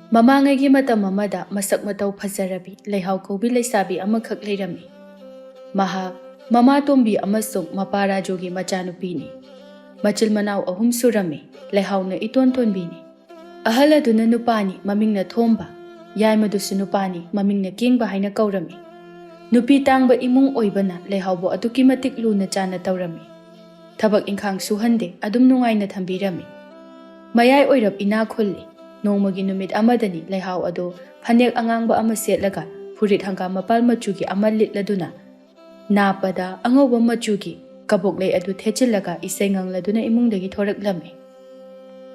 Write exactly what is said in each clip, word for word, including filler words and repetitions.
ꯃꯃꯥꯡꯉꯩꯒꯤ ꯃꯇꯝ ꯑꯃꯗ ꯃꯁꯛ ꯃꯇꯧ ꯐꯖꯔꯕꯤ ꯂꯩꯍꯥꯎ ꯀꯧꯕꯤ ꯂꯩꯁꯥꯕꯤ ꯑꯃꯈꯛ ꯂꯩꯔꯝꯃꯤ꯫ ꯃꯍꯥꯛ ꯃꯃꯥ ꯇꯣꯝꯕꯤ ꯑꯃꯁꯨꯡ ꯃꯄꯥ ꯔꯥꯖꯨꯒꯤ ꯃꯆꯥꯅꯨꯄꯤꯅꯤ꯫ ꯃꯆꯤꯜ ꯃꯅꯥꯎ ꯑꯍꯨꯝ ꯁꯨꯔꯝꯃꯤ꯫ ꯂꯩꯍꯥꯎꯅ ꯏꯇꯣꯟ ꯇꯣꯟꯕꯤꯅꯤ꯫ ꯑꯍꯜ ꯑꯗꯨꯅ ꯅꯨꯄꯥꯅꯤ, ꯃꯃꯤꯡꯅ ꯊꯣꯝꯕ꯫ ꯌꯥꯏꯃꯗꯨꯁꯨ ꯅꯨꯄꯥꯅꯤ, ꯃꯃꯤꯡꯅ ꯀꯦꯡꯕ ꯍꯥꯏꯅ ꯀꯧꯔꯝꯃꯤ꯫ ꯅꯨꯄꯤ ꯇꯥꯡꯕ ꯏꯃꯨꯡ ꯑꯣꯏꯕꯅ ꯂꯩꯍꯥꯎꯕꯨ ꯑꯗꯨꯛꯀꯤ ꯃꯇꯤꯛ ꯂꯨꯅ ꯆꯥꯟꯅ ꯇꯧꯔꯝꯃꯤ꯫ ꯊꯕꯛ ꯏꯪꯈꯥꯡ ꯁꯨꯍꯟꯗꯦ, ꯑꯗꯨꯝ ꯅꯨꯡꯉꯥꯏꯅ ꯊꯝꯕꯤꯔꯝꯃꯤ꯫ ꯃꯌꯥꯏ ꯑꯣꯏꯔꯞ ꯏꯅꯥ ꯈꯨꯜꯂꯤ꯫ ꯅꯣꯡꯃꯒꯤ ꯅꯨꯃꯤꯠ ꯑꯃꯗꯅꯤ ꯂꯩꯍꯥꯎ ꯑꯗꯨ ꯐꯅꯦꯛ ꯑꯉꯥꯡꯕ ꯑꯃ ꯁꯦꯠꯂꯒ ꯐꯨꯔꯤꯠ ꯍꯪꯒꯥꯝ ꯃꯄꯥꯜ ꯃꯆꯨꯒꯤ ꯑꯃ ꯂꯤꯠꯂꯗꯨꯅ ꯅꯥꯞꯄꯗ ꯑꯉꯧꯕ ꯃꯆꯨꯒꯤ ꯀꯕꯣꯛꯂꯩ ꯑꯗꯨ ꯊꯦꯠꯆꯤꯜꯂꯒ ꯏꯁꯩ ꯉꯪꯂꯗꯨꯅ ꯏꯃꯨꯡꯗꯒꯤ ꯊꯣꯔꯛꯂꯝꯃꯤ꯫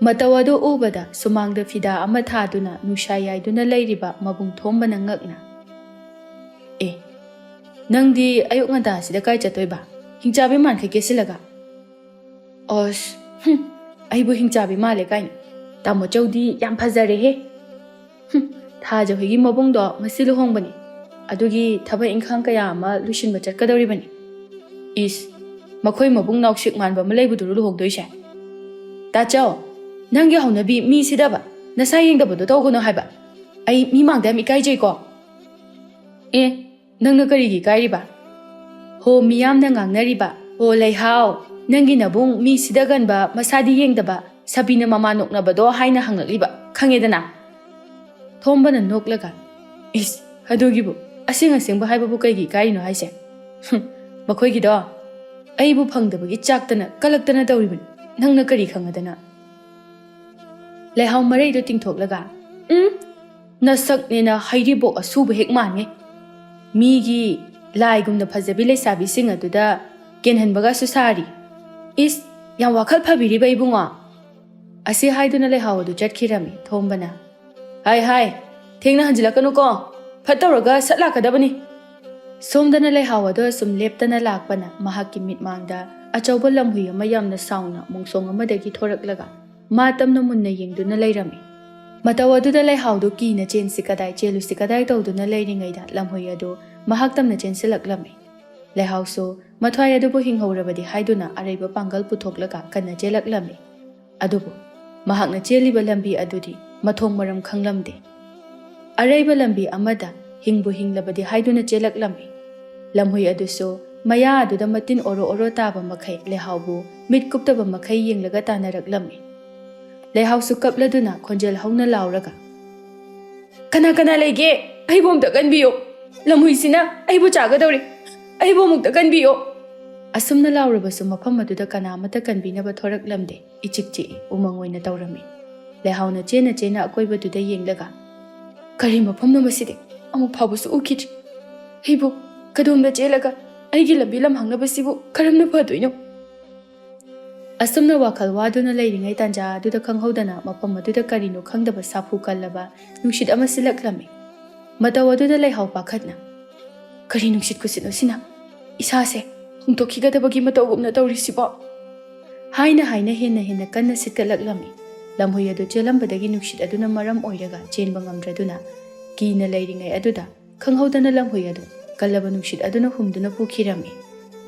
ꯃꯇꯧ ꯑꯗꯨ ꯎꯕꯗ ꯁꯨꯃꯥꯡꯗ ꯐꯤꯗꯥ ꯑꯃ ꯊꯥꯗꯨꯅ ꯅꯨꯡꯁꯥ ꯌꯥꯏꯗꯨꯅ ꯂꯩꯔꯤꯕ ꯃꯕꯨꯡ ꯊꯣꯝꯕꯅ ꯉꯛꯅ, "ꯑꯦ, ꯅꯪꯗꯤ ꯑꯌꯨꯛ ꯉꯟꯇꯥꯁꯤꯗ ꯀꯥꯏ ꯆꯠꯇꯣꯏꯕ? ꯍꯤꯡꯆꯥꯕꯤ ꯃꯥꯟꯈꯩ ꯀꯦꯁꯤꯜꯂꯒ?" "ꯑꯁ, ꯍꯨꯝ, ꯑꯩꯕꯨ ꯍꯤꯡꯆꯥꯕꯤ ꯃꯥꯜꯂꯦ ꯀꯥꯏꯅ꯫ ꯇꯥꯃꯣ ꯆꯧꯗꯤ ꯌꯥꯝ ꯐꯖꯔꯦꯍꯦ꯫ ꯍꯨꯝ, ꯊꯥꯖ ꯍꯣꯏꯒꯤ ꯃꯕꯨꯡꯗꯣ ꯉꯁꯤ ꯂꯨꯍꯣꯡꯕꯅꯤ꯫ ꯑꯗꯨꯒꯤ ꯊꯕꯛ ꯏꯪꯈꯥꯡ ꯀꯌꯥ ꯑꯃ ꯂꯣꯏꯁꯤꯟꯕ ꯆꯠꯀꯗꯧꯔꯤꯕꯅꯤ꯫" "ꯏꯁ, ꯃꯈꯣꯏ ꯃꯕꯨꯡ ꯅꯥꯎꯁꯦꯛ ꯃꯥꯟꯕ ꯑꯃ ꯂꯩꯕꯗꯨꯔꯣ ꯂꯨꯍꯣꯡꯗꯣꯏꯁꯦ? ꯇꯥꯆꯧ, ꯅꯪꯒꯤ ꯍꯧꯅꯕꯤ ꯃꯤ ꯁꯤꯗꯕ, ꯅꯁꯥ ꯌꯦꯡꯗꯕꯗꯣ ꯇꯧꯒꯅꯨ ꯍꯥꯏꯕ꯫ ꯑꯩ ꯃꯤ ꯃꯥꯡꯗ ꯌꯥꯝ ꯏꯀꯥꯏꯖꯩꯀꯣ꯫" "ꯑꯦ, ꯅꯪꯅ ꯀꯔꯤꯒꯤ ꯏꯀꯥꯏꯔꯤꯕ?" "ꯍꯣ, ꯃꯤꯌꯥꯝꯅ ꯉꯥꯡꯅꯔꯤꯕ, 'ꯍꯣ ꯂꯩꯍꯥꯎ, ꯅꯪꯒꯤ ꯅꯕꯨꯡ ꯃꯤ ꯁꯤꯗꯒꯟꯕ, ꯃꯁꯥꯗꯤ ꯌꯦꯡꯗꯕ, ꯁꯥꯕꯤꯅ ꯃꯃꯥ ꯅꯣꯛꯅꯕꯗꯣ' ꯍꯥꯏꯅ ꯍꯪꯂꯛꯂꯤꯕ, ꯈꯪꯉꯦꯗꯅ?" ꯊꯣꯝꯕꯅ ꯅꯣꯛꯂꯒ, "ꯏꯁ, ꯑꯗꯨꯒꯤꯕꯨ ꯑꯁꯦꯡ ꯑꯁꯦꯡꯕ ꯍꯥꯏꯕꯕꯨ ꯀꯩꯒꯤ ꯏꯀꯥꯏꯔꯤꯅꯣ ꯍꯥꯏꯁꯦ? ꯍꯨꯝ, ꯃꯈꯣꯏꯒꯤꯗꯣ ꯑꯩꯕꯨ ꯐꯪꯗꯕꯒꯤ ꯆꯥꯛꯇꯅ ꯀꯂꯛꯇꯅ ꯇꯧꯔꯤꯕꯅꯤ, ꯅꯪꯅ ꯀꯔꯤ ꯈꯪꯉꯗꯅ?" ꯂꯩꯍꯥꯎ ꯃꯔꯩꯗꯨ ꯇꯤꯡꯊꯣꯛꯂꯒ, "ꯎꯝ, ꯅꯁꯛꯅꯦꯅ ꯍꯩꯔꯤꯕꯣꯛ ꯑꯁꯨꯕ ꯍꯦꯛ ꯃꯥꯟꯉꯦ꯫ ꯃꯤꯒꯤ ꯂꯥꯏꯒꯨꯝꯅ ꯐꯖꯕꯤ ꯂꯩꯁꯥꯕꯤꯁꯤꯡ ꯑꯗꯨꯗ ꯀꯦꯟꯍꯟꯕꯒꯁꯨ ꯁꯥꯔꯤ꯫ ꯏꯁ, ꯌꯥꯝ ꯋꯥꯈꯜ ꯐꯕꯤꯔꯤꯕ ꯏꯕꯨꯡꯉꯣ?" ꯑꯁꯤ ꯍꯥꯏꯗꯨꯅ ꯂꯩꯍꯥꯎ ꯑꯗꯨ ꯆꯠꯈꯤꯔꯝꯃꯤ꯫ ꯊꯣꯝꯕꯅ, "ꯍꯥꯏ, ꯍꯥꯏ, ꯊꯦꯡꯅ ꯍꯟꯖꯤꯜꯂꯛꯀꯅꯨꯀꯣ꯫ ꯐꯠ ꯇꯧꯔꯒ ꯁꯠ ꯂꯥꯛꯀꯗꯕꯅꯤ꯫" ꯁꯣꯝꯗꯅ ꯂꯩꯍꯥꯎ ꯑꯗꯣ ꯑꯁꯨꯝ ꯂꯦꯞꯇꯅ ꯂꯥꯛꯄꯅ ꯃꯍꯥꯛꯀꯤ ꯃꯤꯠꯃꯥꯡꯗ ꯑꯆꯧꯕ ꯂꯝꯍꯨꯏ ꯑꯃ ꯌꯥꯝꯅ ꯁꯥꯎꯅ ꯃꯣꯡꯁꯣꯡ ꯑꯃꯗꯒꯤ ꯊꯣꯔꯛꯂꯒ ꯃꯥ ꯇꯝꯅ ꯃꯨꯟꯅ ꯌꯦꯡꯗꯨꯅ ꯂꯩꯔꯝꯃꯤ꯫ ꯃꯇꯧ ꯑꯗꯨꯗ ꯂꯩꯍꯥꯎꯗꯨ ꯀꯤꯅ "ꯆꯦꯟꯁꯤ ꯀꯗꯥꯏ, ꯆꯦꯜꯂꯨꯁꯤ ꯀꯗꯥꯏ" ꯇꯧꯗꯨꯅ ꯂꯩꯔꯤꯉꯩꯗ ꯂꯝꯍꯨꯏ ꯑꯗꯨ ꯃꯍꯥꯛ ꯇꯝꯅ ꯆꯦꯟꯁꯤꯜꯂꯛꯂꯝꯃꯤ꯫ ꯂꯩꯍꯥꯎꯁꯨ ꯃꯊ꯭ꯋꯥꯏ ꯑꯗꯨꯕꯨ ꯍꯤꯡꯍꯧꯔꯕꯗꯤ ꯍꯥꯏꯗꯨꯅ ꯑꯔꯩꯕ ꯄꯥꯡꯒꯜ ꯄꯨꯊꯣꯛꯂꯒ ꯀꯟꯅ ꯆꯦꯜꯂꯛꯂꯝꯃꯤ꯫ ꯑꯗꯨꯕꯨ ꯃꯍꯥꯛꯅ ꯆꯦꯜꯂꯤꯕ ꯂꯝꯕꯤ ꯑꯗꯨꯗꯤ ꯃꯊꯣꯡ ꯃꯔꯝ ꯈꯪꯂꯝꯗꯦ꯫ ꯑꯔꯩꯕ ꯂꯝꯕꯤ ꯑꯃꯗ ꯍꯤꯡꯕꯨ ꯍꯤꯡꯂꯕꯗꯤ ꯍꯥꯏꯗꯨꯅ ꯆꯦꯜꯂꯛꯂꯝꯃꯤ꯫ ꯂꯝꯍꯨꯏ ꯑꯗꯨꯁꯨ ꯃꯌꯥ ꯑꯗꯨꯗ ꯃꯇꯤꯟ ꯑꯣꯔꯣ ꯑꯣꯔꯣ ꯇꯥꯕ ꯃꯈꯩ ꯂꯩꯍꯥꯎꯕꯨ ꯃꯤꯠ ꯀꯨꯞꯇꯕ ꯃꯈꯩ ꯌꯦꯡꯂꯒ ꯇꯥꯟꯅꯔꯛꯂꯝꯃꯤ꯫ ꯂꯩꯍꯥꯎꯁꯨ ꯀꯞꯂꯗꯨꯅ ꯈꯣꯟꯖꯦꯜ ꯍꯧꯅ ꯂꯥꯎꯔꯒ, "ꯀꯅꯥ ꯀꯅꯥ ꯂꯩꯒꯦ? ꯑꯩꯕꯨ ꯑꯝꯇ ꯀꯟꯕꯤꯌꯨ! ꯂꯝꯍꯨꯏꯁꯤꯅ ꯑꯩꯕꯨ ꯆꯥꯒꯗꯧꯔꯦ! ꯑꯩꯕꯨ ꯑꯃꯨꯛꯇ ꯀꯟꯕꯤꯌꯨ!" ꯑꯁꯨꯝꯅ ꯂꯥꯎꯔꯕꯁꯨ ꯃꯐꯝ ꯑꯗꯨꯗ ꯀꯅꯥ ꯑꯃꯠꯇ ꯀꯟꯕꯤꯅꯕ ꯊꯣꯔꯛꯂꯝꯗꯦ꯫ ꯏꯆꯤꯛ ꯆꯤꯛꯏ, ꯎꯃꯪ ꯑꯣꯏꯅ ꯇꯧꯔꯝꯃꯤ꯫ ꯂꯩꯍꯥꯎꯅ ꯆꯦꯟꯅ ꯆꯦꯟꯅ ꯑꯀꯣꯏꯕꯗꯨꯗ ꯌꯦꯡꯂꯒ, "ꯀꯔꯤ ꯃꯐꯝꯅꯣ ꯃꯁꯤꯗꯤ? ꯑꯃꯨꯛ ꯐꯥꯎꯕꯁꯨ ꯎꯈꯤꯗ꯭ꯔꯤ꯫ ꯑꯩꯕꯨ ꯀꯗꯣꯝꯗ ꯆꯦꯜꯂꯒ ꯑꯩꯒꯤ ꯂꯝꯕꯤ ꯂꯝꯍꯥꯡꯅꯕꯁꯤꯕꯨ ꯀꯔꯝꯅ ꯐꯗꯣꯏꯅꯣ?" ꯑꯁꯨꯝꯅ ꯋꯥꯈꯜ ꯋꯥꯗꯨꯅ ꯂꯩꯔꯤꯉꯩ ꯇꯥꯟꯖꯥ ꯑꯗꯨꯗ ꯈꯪꯍꯧꯗꯅ ꯃꯐꯝ ꯑꯗꯨꯗ ꯀꯔꯤꯅꯣ ꯈꯪꯗꯕ ꯁꯥꯐꯨ ꯀꯜꯂꯕ ꯅꯨꯡꯁꯤꯠ ꯑꯃ ꯁꯤꯜꯂꯛꯂꯝꯃꯤ꯫ ꯃꯇꯧ ꯑꯗꯨꯗ ꯂꯩꯍꯥꯎ ꯄꯥꯈꯠꯅ, "ꯀꯔꯤ ꯅꯨꯡꯁꯤꯠ ꯈꯨꯁꯤꯠꯅꯣ ꯁꯤꯅ? ꯏꯁꯥꯁꯦ ꯍꯨꯝꯇꯣꯛꯈꯤꯒꯗꯕꯒꯤ ꯃꯇꯧꯒꯨꯝꯅ ꯇꯧꯔꯤꯁꯤꯕꯣ?" ꯍꯥꯏꯅ ꯍꯥꯏꯅ ꯍꯦꯟꯅ ꯍꯦꯟꯅ ꯀꯟꯅ ꯁꯤꯠꯀꯠꯂꯛꯂꯝꯃꯤ꯫ ꯂꯝꯍꯨꯏ ꯑꯗꯨ ꯆꯦꯜꯂꯝꯕꯗꯒꯤ ꯅꯨꯡꯁꯤꯠ ꯑꯗꯨꯅ ꯃꯔꯝ ꯑꯣꯏꯔꯒ ꯆꯦꯟꯕ ꯉꯝꯗ꯭ꯔꯗꯨꯅ ꯀꯤꯅ ꯂꯩꯔꯤꯉꯩ ꯑꯗꯨꯗ ꯈꯪꯍꯧꯗꯅ ꯂꯝꯍꯨꯏ ꯑꯗꯨ ꯀꯜꯂꯕ ꯅꯨꯡꯁꯤꯠ ꯑꯗꯨꯅ ꯍꯨꯝꯗꯨꯅ ꯄꯨꯈꯤꯔꯝꯃꯤ꯫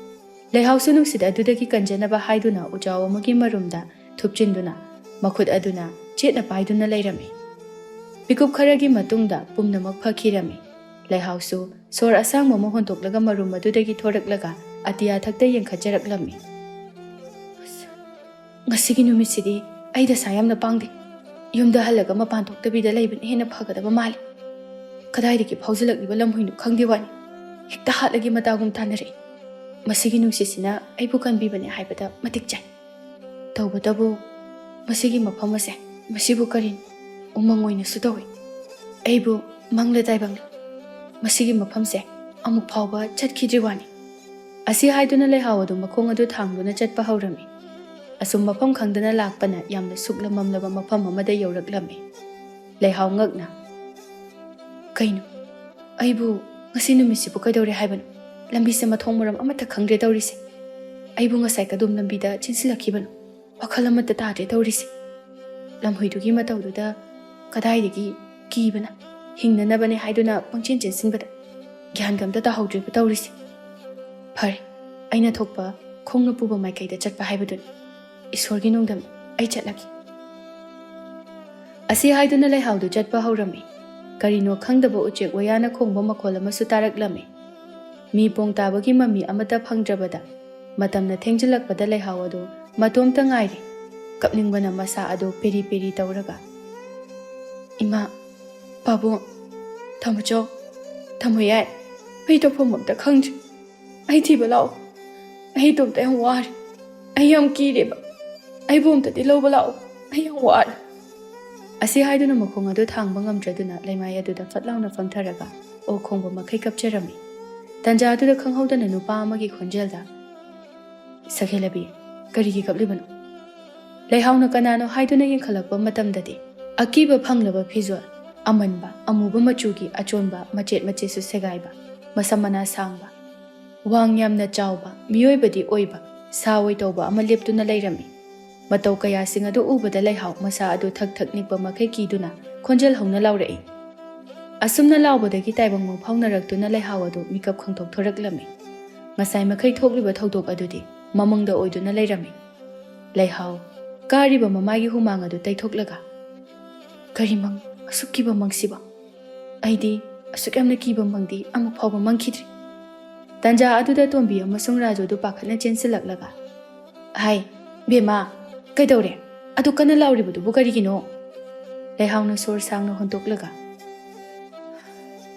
ꯂꯩꯍꯥꯎꯁꯨ ꯅꯨꯡꯁꯤꯠ ꯑꯗꯨꯗꯒꯤ ꯀꯟꯖꯅꯕ ꯍꯥꯏꯗꯨꯅ ꯎꯖꯥꯎ ꯑꯃꯒꯤ ꯃꯔꯨꯝꯗ ꯊꯨꯞꯆꯤꯟꯗꯨꯅ ꯃꯈꯨꯠ ꯑꯗꯨꯅ ꯆꯦꯠꯅ ꯄꯥꯏꯗꯨꯅ ꯂꯩꯔꯝꯃꯤ꯫ ꯃꯤꯀꯨꯞ ꯈꯔꯒꯤ ꯃꯇꯨꯡꯗ ꯄꯨꯝꯅꯃꯛ ꯐꯈꯤꯔꯝꯃꯤ꯫ ꯂꯩꯍꯥꯎꯁꯨ ꯁꯣꯔ ꯑꯁꯥꯡꯕ ꯑꯃ ꯍꯣꯟꯗꯣꯛꯂꯒ ꯃꯔꯨꯝ ꯑꯗꯨꯗꯒꯤ ꯊꯣꯔꯛꯂꯒ ꯑꯇꯤꯌꯥ ꯊꯛꯇ ꯌꯦꯡꯈꯠꯆꯔꯛꯂꯝꯃꯤ꯫ "ꯑꯁ, ꯉꯁꯤꯒꯤ ꯅꯨꯃꯤꯠꯁꯤꯗꯤ ꯑꯩ ꯗꯁꯥ ꯌꯥꯝꯅ ꯄꯥꯡꯗꯦ꯫ ꯌꯨꯝꯗ ꯍꯜꯂꯒ ꯃꯄꯥꯟ ꯊꯣꯛꯇꯕꯤꯗ ꯂꯩꯕꯅ ꯍꯦꯟꯅ ꯐꯒꯗꯕ ꯃꯥꯜꯂꯤ꯫ ꯀꯗꯥꯏꯗꯒꯤ ꯐꯥꯎꯖꯤꯜꯂꯛꯂꯤꯕ ꯂꯝꯍꯨꯏꯅꯣ ꯈꯪꯗꯦ ꯋꯥꯅꯤ꯫ ꯍꯦꯛꯇ ꯍꯥꯠꯂꯒꯦ ꯃꯇꯥꯒꯨꯝ ꯇꯥꯅꯔꯛꯏ꯫ ꯃꯁꯤꯒꯤ ꯅꯨꯡꯁꯤꯠꯁꯤꯅ ꯑꯩꯕꯨ ꯀꯟꯕꯤꯕꯅꯦ ꯍꯥꯏꯕꯗ ꯃꯇꯤꯛ ꯆꯥꯏ꯫ ꯇꯧꯕꯇꯕꯨ ꯃꯁꯤꯒꯤ ꯃꯐꯝ ꯑꯁꯦ, ꯃꯁꯤꯕꯨ ꯀꯔꯤꯅꯣ? ꯎꯃꯪ ꯑꯣꯏꯅꯁꯨ ꯇꯧꯏ꯫ ꯑꯩꯕꯨ ꯃꯪꯂ ꯇꯥꯏꯕꯪꯂ ꯃꯁꯤꯒꯤ ꯃꯐꯝꯁꯦ ꯑꯃꯨꯛ ꯐꯥꯎꯕ ꯆꯠꯈꯤꯗ꯭ꯔꯤ ꯋꯥꯅꯤ꯫" ꯑꯁꯤ ꯍꯥꯏꯗꯨꯅ ꯂꯩꯍꯥꯎ ꯑꯗꯨ ꯃꯈꯣꯡ ꯑꯗꯨ ꯊꯥꯡꯗꯨꯅ ꯆꯠꯄ ꯍꯧꯔꯝꯃꯤ꯫ ꯑꯁꯨꯝ ꯃꯐꯝ ꯈꯪꯗꯅ ꯂꯥꯛꯄꯅ ꯌꯥꯝꯅ ꯁꯨꯛꯂ ꯃꯝꯂꯕ ꯃꯐꯝ ꯑꯃꯗ ꯌꯧꯔꯛꯂꯝꯃꯤ꯫ ꯂꯩꯍꯥꯎ ꯉꯛꯅ, "ꯀꯩꯅꯣ? ꯑꯩꯕꯨ ꯉꯁꯤ ꯅꯨꯃꯤꯠꯁꯤꯕꯨ ꯀꯩꯗꯧꯔꯦ ꯍꯥꯏꯕꯅꯣ? ꯂꯝꯕꯤꯁꯦ ꯃꯊꯣꯡ ꯃꯔꯝ ꯑꯃꯠꯇ ꯈꯪꯗ꯭ꯔꯦ ꯇꯧꯔꯤꯁꯦ꯫ ꯑꯩꯕꯨ ꯉꯁꯥꯏ ꯀꯗꯣꯝ ꯂꯝꯕꯤꯗ ꯆꯦꯟꯁꯤꯜꯂꯛꯈꯤꯕꯅꯣ? ꯋꯥꯈꯜ ꯑꯃꯠꯇ ꯇꯥꯗ꯭ꯔꯦ ꯇꯧꯔꯤꯁꯦ꯫" ꯂꯝꯍꯨꯏꯗꯨꯒꯤ ꯃꯇꯧꯗꯨꯗ ꯀꯗꯥꯏꯗꯒꯤ ꯀꯤꯕꯅ, ꯍꯤꯡꯅꯅꯕꯅꯦ ꯍꯥꯏꯗꯨꯅ ꯄꯪꯆꯦꯟ ꯆꯦꯟꯁꯤꯟꯕꯗ ꯒ꯭ꯌꯥꯟꯒ ꯑꯝꯇ ꯇꯥꯍꯧꯗ꯭ꯔꯦꯕ ꯇꯧꯔꯤꯁꯦ꯫ ꯐꯔꯦ, ꯑꯩꯅ ꯊꯣꯛꯄ ꯈꯣꯡꯅ ꯄꯨꯕ ꯃꯥꯏꯀꯩꯗ ꯆꯠꯄ ꯍꯥꯏꯕꯗꯨꯅꯤ꯫ ꯏꯁꯣꯔꯒꯤ ꯅꯣꯡꯗꯝ, ꯑꯩ ꯆꯠꯂꯒꯦ꯫ ꯑꯁꯤ ꯍꯥꯏꯗꯨꯅ ꯂꯩꯍꯥꯎꯗꯨ ꯆꯠꯄ ꯍꯧꯔꯝꯃꯤ꯫ ꯀꯔꯤꯅꯣ ꯈꯪꯗꯕ ꯎꯆꯦꯛ ꯋꯥꯌꯥꯅ ꯈꯣꯡꯕ ꯃꯈꯣꯜ ꯑꯃꯁꯨ ꯇꯥꯔꯛꯂꯝꯃꯤ꯫ ꯃꯤ ꯄꯣꯡ ꯇꯥꯕꯒꯤ ꯃꯃꯤ ꯑꯃꯠꯇ ꯐꯪꯗ꯭ꯔꯕꯗ, ꯃꯇꯝꯅ ꯊꯦꯡꯖꯤꯜꯂꯛꯄꯗ ꯂꯩꯍꯥꯎ ꯑꯗꯨ ꯃꯇꯣꯝꯇ ꯉꯥꯏꯔꯦ꯫ ꯀꯞꯅꯤꯡꯕꯅ ꯃꯁꯥ ꯑꯗꯨ ꯄꯦꯔꯤ ꯄꯦꯔꯤ ꯇꯧꯔꯒ, "ꯏꯃꯥ, ꯄꯥꯕꯨꯡ, ꯊꯝꯃꯨꯆꯧ, ꯊꯝꯃꯨꯌꯥꯏ, ꯑꯩ ꯇꯧꯐꯝ ꯑꯝꯇ ꯈꯪꯗ꯭ꯔꯦ꯫ ꯑꯩ ꯊꯤꯕ ꯂꯥꯛꯑꯣ꯫ ꯑꯩ ꯏꯇꯣꯝꯇ ꯌꯥꯝ ꯋꯥꯔꯦ꯫ ꯑꯩ ꯌꯥꯝ ꯀꯤꯔꯦꯕ꯫ ꯑꯩꯕꯨ ꯑꯝꯇꯗꯤ ꯂꯧꯕ ꯂꯥꯛꯑꯣ꯫ ꯑꯩ ꯌꯥꯝ ꯋꯥꯔꯦ꯫" ꯑꯁꯤ ꯍꯥꯏꯗꯨꯅ ꯃꯈꯣꯡ ꯑꯗꯨ ꯊꯥꯡꯕ ꯉꯝꯗ꯭ꯔꯗꯨꯅ ꯂꯩꯃꯥꯏ ꯑꯗꯨꯗ ꯐꯠ ꯂꯥꯎꯅ ꯐꯝꯊꯔꯒ ꯑꯣ ꯈꯣꯡꯕ ꯃꯈꯩ ꯀꯞꯆꯔꯝꯃꯤ꯫ ꯇꯟꯖꯥ ꯑꯗꯨꯗ ꯈꯪꯍꯧꯗꯅ ꯅꯨꯄꯥ ꯑꯃꯒꯤ ꯈꯣꯟꯖꯦꯜꯗ, "ꯁꯈꯦꯂꯕꯤ, ꯀꯔꯤꯒꯤ ꯀꯞꯂꯤꯕꯅꯣ?" ꯂꯩꯍꯥꯎꯅ ꯀꯅꯥꯅꯣ ꯍꯥꯏꯗꯨꯅ ꯌꯦꯡꯈꯠꯂꯛꯄ ꯃꯇꯝꯗꯗꯤ, ꯑꯀꯤꯕ ꯐꯪꯂꯕ ꯐꯤꯖꯣꯜ, ꯑꯃꯟꯕ ꯑꯃꯨꯕ ꯃꯆꯨꯒꯤ ꯑꯆꯣꯟꯕ ꯃꯆꯦꯠ ꯃꯆꯦꯠꯁꯨ ꯁꯦꯒꯥꯏꯕ, ꯃꯁꯝ ꯃꯅꯥ ꯁꯥꯡꯕ, ꯋꯥꯡ ꯌꯥꯝꯅ ꯆꯥꯎꯕ, ꯃꯤꯑꯣꯏꯕꯗꯤ ꯑꯣꯏꯕ, ꯁꯥ ꯑꯣꯏ ꯇꯧꯕ ꯑꯃ ꯂꯦꯞꯇꯨꯅ ꯂꯩꯔꯝꯃꯤ꯫ ꯃꯇꯧ ꯀꯌꯥꯁꯤꯡ ꯑꯗꯨ ꯎꯕꯗ ꯂꯩꯍꯥꯎ ꯃꯁꯥ ꯑꯗꯨ ꯊꯛ ꯊꯛ ꯅꯤꯛꯄ ꯃꯈꯩ ꯀꯤꯗꯨꯅ ꯈꯣꯟꯖꯦꯜ ꯍꯧꯅ ꯂꯥꯎꯔꯛꯏ꯫ ꯑꯁꯨꯝꯅ ꯂꯥꯎꯕꯗꯒꯤ ꯇꯥꯏꯕꯪ ꯐꯥꯎꯅꯔꯛꯇꯨꯅ ꯂꯩꯍꯥꯎ ꯑꯗꯨ ꯃꯤꯀꯞ ꯈꯪꯊꯣꯛ ꯊꯣꯔꯛꯂꯝꯃꯤ꯫ ꯉꯁꯥꯏ ꯃꯈꯩ ꯊꯣꯛꯂꯤꯕ ꯊꯧꯗꯣꯛ ꯑꯗꯨꯗꯤ ꯃꯃꯪꯗ ꯑꯣꯏꯗꯨꯅ ꯂꯩꯔꯝꯃꯤ꯫ ꯂꯩꯍꯥꯎ ꯀꯥꯔꯤꯕ ꯃꯃꯥꯏꯒꯤ ꯍꯨꯃꯥꯡ ꯑꯗꯨ ꯇꯩꯊꯣꯛꯂꯒ, "ꯀꯔꯤ ꯃꯪ, ꯑꯁꯨꯛ ꯀꯤꯕ ꯃꯪꯁꯤꯕꯣ? ꯑꯩꯗꯤ ꯑꯁꯨꯛ ꯌꯥꯝꯅ ꯀꯤꯕ ꯃꯪꯗꯤ ꯑꯃꯨꯛ ꯐꯥꯎꯕ ꯃꯪꯈꯤꯗ꯭ꯔꯤ꯫" ꯇꯟꯖꯥ ꯑꯗꯨꯗ ꯇꯣꯝꯕꯤ ꯑꯃꯁꯨꯡ ꯔꯥꯖꯨꯗꯨ ꯄꯥꯈꯠꯅ ꯆꯦꯟꯁꯤꯜꯂꯛꯂꯒ, "ꯍꯥꯏ, ꯕꯦꯝꯃ, ꯀꯩꯗꯧꯔꯦ? ꯑꯗꯨ ꯀꯟꯅ ꯂꯥꯎꯔꯤꯕꯗꯨꯕꯨ ꯀꯔꯤꯒꯤꯅꯣ?" ꯂꯩꯍꯥꯎꯅ ꯁꯣꯔ ꯁꯥꯡꯅ ꯍꯣꯟꯗꯣꯛꯂꯒ,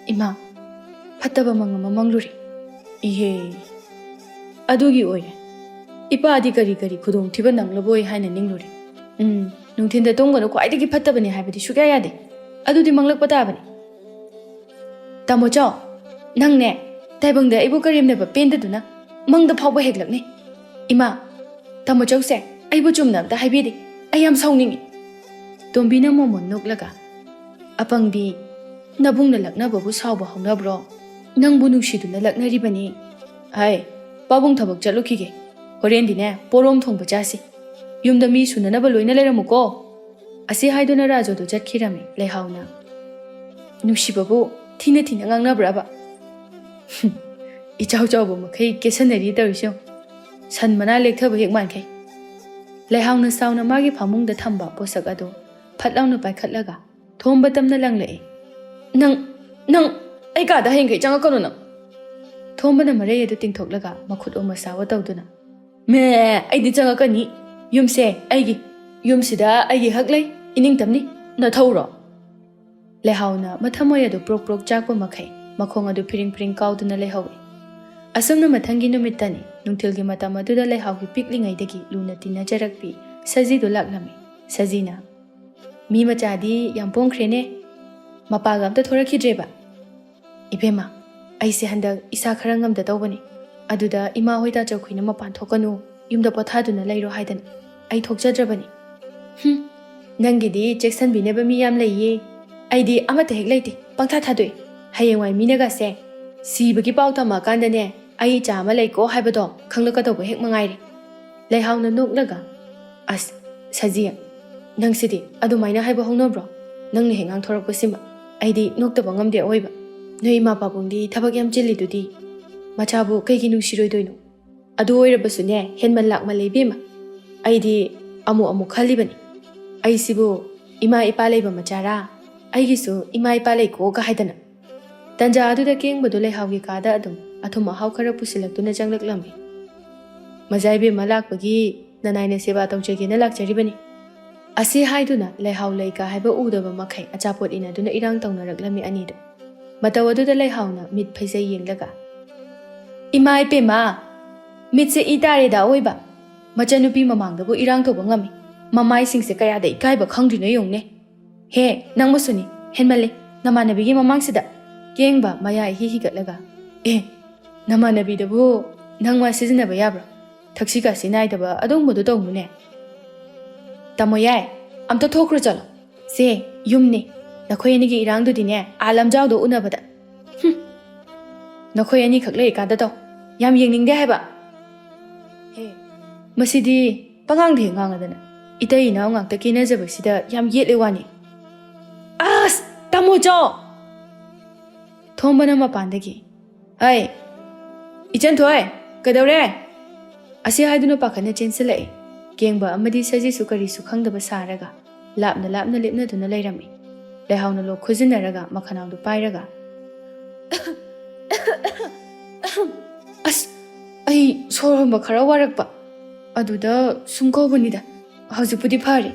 "ꯏꯃꯥ, ꯐꯠꯇꯕ ꯃꯪ ꯑꯃ ꯃꯪꯂꯨꯔꯦ꯫" "ꯏꯍꯦ, ꯑꯗꯨꯒꯤ ꯑꯣꯏꯔꯦ꯫ ꯏꯄꯥꯗꯤ ꯀꯔꯤ ꯀꯔꯤ ꯈꯨꯗꯣꯡꯊꯤꯕ ꯅꯪꯂꯕꯣꯏ ꯍꯥꯏꯅ ꯅꯤꯡꯂꯨꯔꯦ꯫ ꯎꯝ, ꯅꯨꯡꯊꯤꯟꯗ ꯇꯨꯝꯒꯅꯨ, ꯈ꯭ꯋꯥꯏꯗꯒꯤ ꯐꯠꯇꯕꯅꯤ ꯍꯥꯏꯕꯗꯤ ꯁꯨꯛꯌꯥ ꯌꯥꯗꯦ꯫ ꯑꯗꯨꯗꯤ ꯃꯪꯂꯛꯄ ꯇꯥꯕꯅꯤ꯫" "ꯇꯥꯃꯣ ꯆꯥꯎ, ꯅꯪꯅꯦ, ꯇꯥꯏꯕꯪꯗ ꯑꯩꯕꯨ ꯀꯔꯦꯝꯅꯕ ꯄꯦꯟꯗꯗꯨꯅ ꯃꯪꯗ ꯐꯥꯎꯕ ꯍꯦꯛꯂꯛꯅꯤ꯫ ꯏꯃꯥ, ꯇꯥꯃꯣ ꯆꯧꯁꯦ ꯑꯩꯕꯨ ꯆꯨꯝꯅ ꯑꯝꯇ ꯍꯥꯏꯕꯤꯗꯦ꯫ ꯑꯩ ꯌꯥꯝ ꯁꯥꯎꯅꯤꯡꯉꯤ꯫" ꯇꯣꯝꯕꯤꯅ ꯃꯣꯃꯣꯟ ꯅꯣꯛꯂꯒ, "ꯑꯄꯪꯕꯤ, ꯅꯕꯨꯡꯅ ꯂꯛꯅꯕꯕꯨ ꯁꯥꯎꯕ ꯍꯧꯅꯕ꯭ꯔꯣ? ꯅꯪꯕꯨ ꯅꯨꯡꯁꯤꯗꯨꯅ ꯂꯛꯅꯔꯤꯕꯅꯤ꯫ ꯍꯥꯏ, ꯄꯥꯕꯨꯡ ꯊꯕꯛ ꯆꯠꯂꯨꯈꯤꯒꯦ꯫ ꯍꯣꯔꯦꯟꯗꯤꯅꯦ, ꯄꯣꯔꯣꯝ ꯊꯣꯡꯕ ꯆꯥꯁꯤ꯫ ꯌꯨꯝꯗ ꯃꯤ ꯁꯨꯅꯅꯕ ꯂꯣꯏꯅ ꯂꯩꯔꯝꯃꯨꯀꯣ꯫" ꯑꯁꯤ ꯍꯥꯏꯗꯨꯅ ꯔꯥꯖꯨꯗꯨ ꯆꯠꯈꯤꯔꯝꯃꯤ꯫ ꯂꯩꯍꯥꯎꯅ, "ꯅꯨꯡꯁꯤꯕꯕꯨ ꯊꯤꯅ ꯊꯤꯅ ꯉꯥꯡꯅꯕ꯭ꯔꯕ? ꯏꯆꯥꯎ ꯆꯥꯎꯕ ꯃꯈꯩ ꯀꯦꯁꯟꯅꯔꯤ ꯇꯧꯔꯤꯁꯤ ꯌꯦꯡꯉꯨ꯫ ꯁꯟ ꯃꯅꯥ ꯂꯦꯛꯊꯕ ꯍꯦꯛ ꯃꯥꯟꯈꯩ꯫" ꯂꯩꯍꯥꯎꯅ ꯁꯥꯎꯅ ꯃꯥꯒꯤ ꯐꯃꯨꯡꯗ ꯊꯝꯕ ꯄꯣꯠꯁꯛ ꯑꯗꯨ ꯐꯠ ꯂꯥꯎꯅ ꯄꯥꯏꯈꯠꯂꯒ ꯊꯣꯝꯕ ꯇꯝꯅ ꯂꯪꯂꯛꯏ꯫ "ꯅꯪ, ꯅꯪ ꯑꯩ ꯀꯥꯗ ꯍꯌꯦꯡꯈꯩ ꯆꯪꯉꯛꯀꯅꯨ ꯅꯪ!" ꯊꯣꯝꯕꯅ ꯃꯔꯩ ꯑꯗꯨ ꯇꯤꯡꯊꯣꯛꯂꯒ ꯃꯈꯨꯠ ꯑꯣ ꯃꯁꯥ ꯑꯣ ꯇꯧꯗꯨꯅ, "ꯃꯦ, ꯑꯩꯗꯤ ꯆꯪꯉꯛꯀꯅꯤ꯫ ꯌꯨꯝꯁꯦ ꯑꯩꯒꯤ, ꯌꯨꯝꯁꯤꯗ ꯑꯩꯒꯤ ꯍꯛ ꯂꯩ, ꯏꯅꯤꯡꯇꯝꯅꯤ꯫ ꯅꯊꯧꯔꯣ?" ꯂꯩꯍꯥꯎꯅ ꯃꯊꯃꯣꯏ ꯑꯗꯨ ꯄ꯭ꯔꯣꯛ ꯄ꯭ꯔꯣꯛ ꯆꯥꯛꯄ ꯃꯈꯩ ꯃꯈꯣꯡ ꯑꯗꯨ ꯐꯤꯔꯤꯡ ꯐꯤꯔꯤꯡ ꯀꯥꯎꯗꯨꯅ ꯂꯩꯍꯧꯏ꯫ ꯑꯁꯨꯝꯅ ꯃꯊꯪꯒꯤ ꯅꯨꯃꯤꯠꯇꯅꯤ, ꯅꯨꯡꯊꯤꯜꯒꯤ ꯃꯇꯝ ꯑꯗꯨꯗ ꯂꯩꯍꯥꯎꯒꯤ ꯄꯤꯛꯂꯤꯉꯩꯗꯒꯤ ꯂꯨꯅ ꯇꯤꯟꯅꯖꯔꯛꯄꯤ ꯁꯖꯤꯗꯨ ꯂꯥꯛꯂꯝꯃꯤ꯫ ꯁꯖꯤꯅ, "ꯃꯤ ꯃꯆꯥꯗꯤ ꯌꯥꯝ ꯄꯣꯡꯈ꯭ꯔꯦꯅꯦ, ꯃꯄꯥꯒ ꯑꯝꯇ ꯊꯣꯔꯛꯈꯤꯗ꯭ꯔꯦꯕ꯫ ꯏꯕꯦꯝꯃ, ꯑꯩꯁꯦ ꯍꯟꯗꯛ ꯏꯁꯥ ꯈꯔ ꯉꯝꯗ ꯇꯧꯕꯅꯤ꯫ ꯑꯗꯨꯗ ꯏꯃꯥ ꯍꯣꯏ ꯇꯥꯆꯧꯈꯣꯏꯅ ꯃꯄꯥꯟ ꯊꯣꯛꯀꯅꯨ, ꯌꯨꯝꯗ ꯄꯣꯊꯥꯗꯨꯅ ꯂꯩꯔꯣ ꯍꯥꯏꯗꯅ ꯑꯩ ꯊꯣꯛꯆꯗ꯭ꯔꯕꯅꯤ꯫ ꯍꯨꯝ, ꯅꯪꯒꯤꯗꯤ ꯆꯦꯛꯁꯟꯕꯤꯅꯕ ꯃꯤ ꯌꯥꯝ ꯂꯩꯌꯦ꯫ ꯑꯩꯗꯤ ꯑꯃꯠꯇ ꯍꯦꯛ ꯂꯩꯇꯦ, ꯄꯪꯊꯥ ꯊꯥꯗꯣꯛꯏ꯫ ꯍꯌꯦꯡꯋꯥꯏ ꯃꯤꯅꯒꯁꯦ ꯁꯤꯕꯒꯤ ꯄꯥꯎ ꯇꯝꯃꯛꯑꯀꯥꯟꯗꯅꯦ, ꯑꯩ ꯏꯆꯥ ꯑꯃ ꯂꯩꯀꯣ ꯍꯥꯏꯕꯗꯣ ꯈꯪꯂꯛꯀꯗꯧꯕ ꯍꯦꯛ ꯃꯉꯥꯏꯔꯦ꯫" ꯂꯩꯍꯥꯎꯅ ꯅꯣꯛꯂꯒ, "ꯑꯁ, ꯁꯖꯤ, ꯅꯪꯁꯤꯗꯤ ꯑꯗꯨꯃꯥꯏꯅ ꯍꯥꯏꯕ ꯍꯧꯅꯕ꯭ꯔꯣ? ꯅꯪꯅ ꯍꯦꯛ ꯉꯥꯡꯊꯣꯔꯛꯄꯁꯤꯃ ꯑꯩꯗꯤ ꯅꯣꯛꯇꯕ ꯉꯝꯗꯦ ꯑꯑꯣꯏꯕ꯫ ꯅꯣꯏ ꯏꯃꯥ ꯄꯥꯕꯨꯡꯗꯤ ꯊꯕꯛ ꯌꯥꯝ ꯆꯤꯜꯂꯤꯗꯨꯗꯤ꯫ ꯃꯆꯥꯕꯨ ꯀꯩꯒꯤ ꯅꯨꯡꯁꯤꯔꯣꯏꯗꯣꯏꯅꯣ? ꯑꯗꯨ ꯑꯣꯏꯔꯕꯁꯨꯅꯦ, ꯍꯦꯟꯃꯟ ꯂꯥꯛꯃꯜꯂꯦ ꯏꯕꯦꯝꯃ꯫ ꯑꯩꯗꯤ ꯑꯃꯨꯛ ꯑꯃꯨꯛ ꯈꯜꯂꯤꯕꯅꯤ, ꯑꯩꯁꯤꯕꯨ ꯏꯃꯥ ꯏꯄꯥ ꯂꯩꯕ ꯃꯆꯥꯔꯥ? ꯑꯩꯒꯤꯁꯨ ꯏꯃꯥ ꯏꯄꯥ ꯂꯩꯀꯣꯒ ꯍꯥꯏꯗꯅ꯫" ꯇꯟꯖꯥ ꯑꯗꯨꯗ ꯀꯦꯡꯕꯗꯨ ꯂꯩꯍꯥꯎꯒꯤ ꯀꯥꯗ ꯑꯗꯨꯝ ꯑꯊꯨꯝ ꯑꯍꯥꯎ ꯈꯔ ꯄꯨꯁꯤꯜꯂꯛꯇꯨꯅ ꯆꯪꯂꯛꯂꯝꯃꯤ꯫ "ꯃꯖꯥ ꯏꯕꯦꯝꯃ ꯂꯥꯛꯄꯒꯤ ꯅꯅꯥꯏꯅ ꯁꯦꯕꯥ ꯇꯧꯖꯒꯦꯅ ꯂꯥꯛꯆꯔꯤꯕꯅꯤ꯫" ꯑꯁꯤ ꯍꯥꯏꯗꯨꯅ ꯂꯩꯍꯥꯎ ꯂꯩꯀꯥ ꯍꯥꯏꯕ ꯎꯗꯕ ꯃꯈꯩ ꯑꯆꯥꯄꯣꯠ ꯏꯟꯅꯗꯨꯅ ꯏꯔꯥꯡ ꯇꯧꯅꯔꯛꯂꯝꯃꯤ ꯑꯅꯤꯗꯨ꯫ ꯃꯇꯧ ꯑꯗꯨꯗ ꯂꯩꯍꯥꯎꯅ ꯃꯤꯠ ꯐꯩꯖꯩ ꯌꯦꯡꯂꯒ, "ꯏꯃꯥ ꯏꯄꯦꯝꯃ, ꯃꯤꯠꯁꯦ ꯏ ꯇꯥꯔꯦꯗ ꯑꯑꯣꯏꯕ꯫ ꯃꯆꯟꯅꯨꯄꯤ ꯃꯃꯥꯡꯗꯕꯨ ꯏꯔꯥꯡ ꯇꯧꯕ ꯉꯝꯃꯤ꯫ ꯃꯃꯥꯏꯁꯤꯡꯁꯦ ꯀꯌꯥꯗ ꯏꯀꯥꯏꯕ ꯈꯪꯗ꯭ꯔꯤꯅꯣ ꯌꯦꯡꯉꯨꯅꯦ꯫ ꯍꯦ, ꯅꯪꯃꯁꯨꯅꯤ, ꯍꯦꯟꯃꯜꯂꯦ, ꯅꯃꯥꯟꯅꯕꯤꯒꯤ ꯃꯃꯥꯡꯁꯤꯗ꯫" ꯀꯦꯡꯕ ꯃꯌꯥ ꯏꯍꯤ ꯍꯤꯒꯠꯂꯒ, "ꯑꯦ, ꯅꯃꯥꯟꯅꯕꯤꯗꯕꯨ ꯅꯪ ꯋꯥ ꯁꯤꯖꯤꯟꯅꯕ ꯌꯥꯕ꯭ꯔꯣ? ꯊꯛꯁꯤ ꯈꯥꯁꯤ ꯅꯥꯏꯗꯕ ꯑꯗꯨꯒꯨꯝꯕꯗꯨ ꯇꯧꯅꯨꯅꯦ꯫" "ꯇꯥꯃꯣ ꯌꯥꯏ, ꯑꯝꯇ ꯊꯣꯛꯈ꯭ꯔꯣ ꯆꯠꯂꯣ꯫ ꯁꯦ, ꯌꯨꯝꯅꯦ꯫ ꯅꯈꯣꯏ ꯑꯅꯤꯒꯤ ꯏꯔꯥꯡꯗꯨꯗꯤꯅꯦ, ꯑꯥ ꯂꯝꯖꯥꯎꯗ ꯎꯅꯕꯗ꯫ ꯍꯨꯝ꯫ ꯅꯈꯣꯏ ꯑꯅꯤꯈꯛ ꯂꯩꯔꯤꯀꯥꯟꯗ ꯇꯧ꯫ ꯌꯥꯝ ꯌꯦꯡꯅꯤꯡꯗꯦ ꯍꯥꯏꯕ꯫ ꯍꯦ, ꯃꯁꯤꯗꯤ ꯄꯉꯥꯡꯗ ꯍꯦꯛ ꯉꯥꯡꯉꯗꯅ꯫ ꯏꯇꯩ ꯏꯅꯥꯎ ꯉꯥꯛꯇ ꯀꯦꯅꯖꯕꯁꯤꯗ ꯌꯥꯝ ꯌꯦꯠꯂꯦ ꯋꯥꯅꯤ꯫ ꯑꯁ! ꯇꯥꯃꯣ ꯆꯣ!" ꯊꯣꯝꯕꯅ ꯃꯄꯥꯟꯗꯒꯤ, "ꯍꯩ, ꯏꯆꯟꯊꯣꯏ, ꯀꯩꯗꯧꯔꯦ?" ꯑꯁꯤ ꯍꯥꯏꯗꯨꯅ ꯄꯥꯈꯠꯅ ꯆꯦꯟꯁꯤꯜꯂꯛꯏ꯫ ꯀꯦꯡꯕ ꯑꯃꯗꯤ ꯁꯖꯤꯁꯨ ꯀꯔꯤꯁꯨ ꯈꯪꯗꯕ ꯁꯥꯔꯒ, ꯂꯥꯞꯅ ꯂꯥꯞꯅ ꯂꯦꯞꯅꯗꯨꯅ ꯂꯩꯔꯝꯃꯤ꯫ ꯂꯩꯍꯥꯎꯅ ꯂꯣꯛ ꯈꯨꯖꯤꯟꯅꯔꯒ ꯃꯈꯅꯥꯎꯗꯨ ꯄꯥꯏꯔꯒ, "ꯑꯁ, ꯑꯩ ꯁꯣꯔ ꯍꯣꯟꯕ ꯈꯔ ꯋꯥꯔꯛꯄ, ꯑꯗꯨꯗ ꯁꯨꯝ ꯀꯧꯕꯅꯤꯗ꯫ ꯍꯧꯖꯤꯛꯄꯨꯗꯤ ꯐꯔꯦ꯫"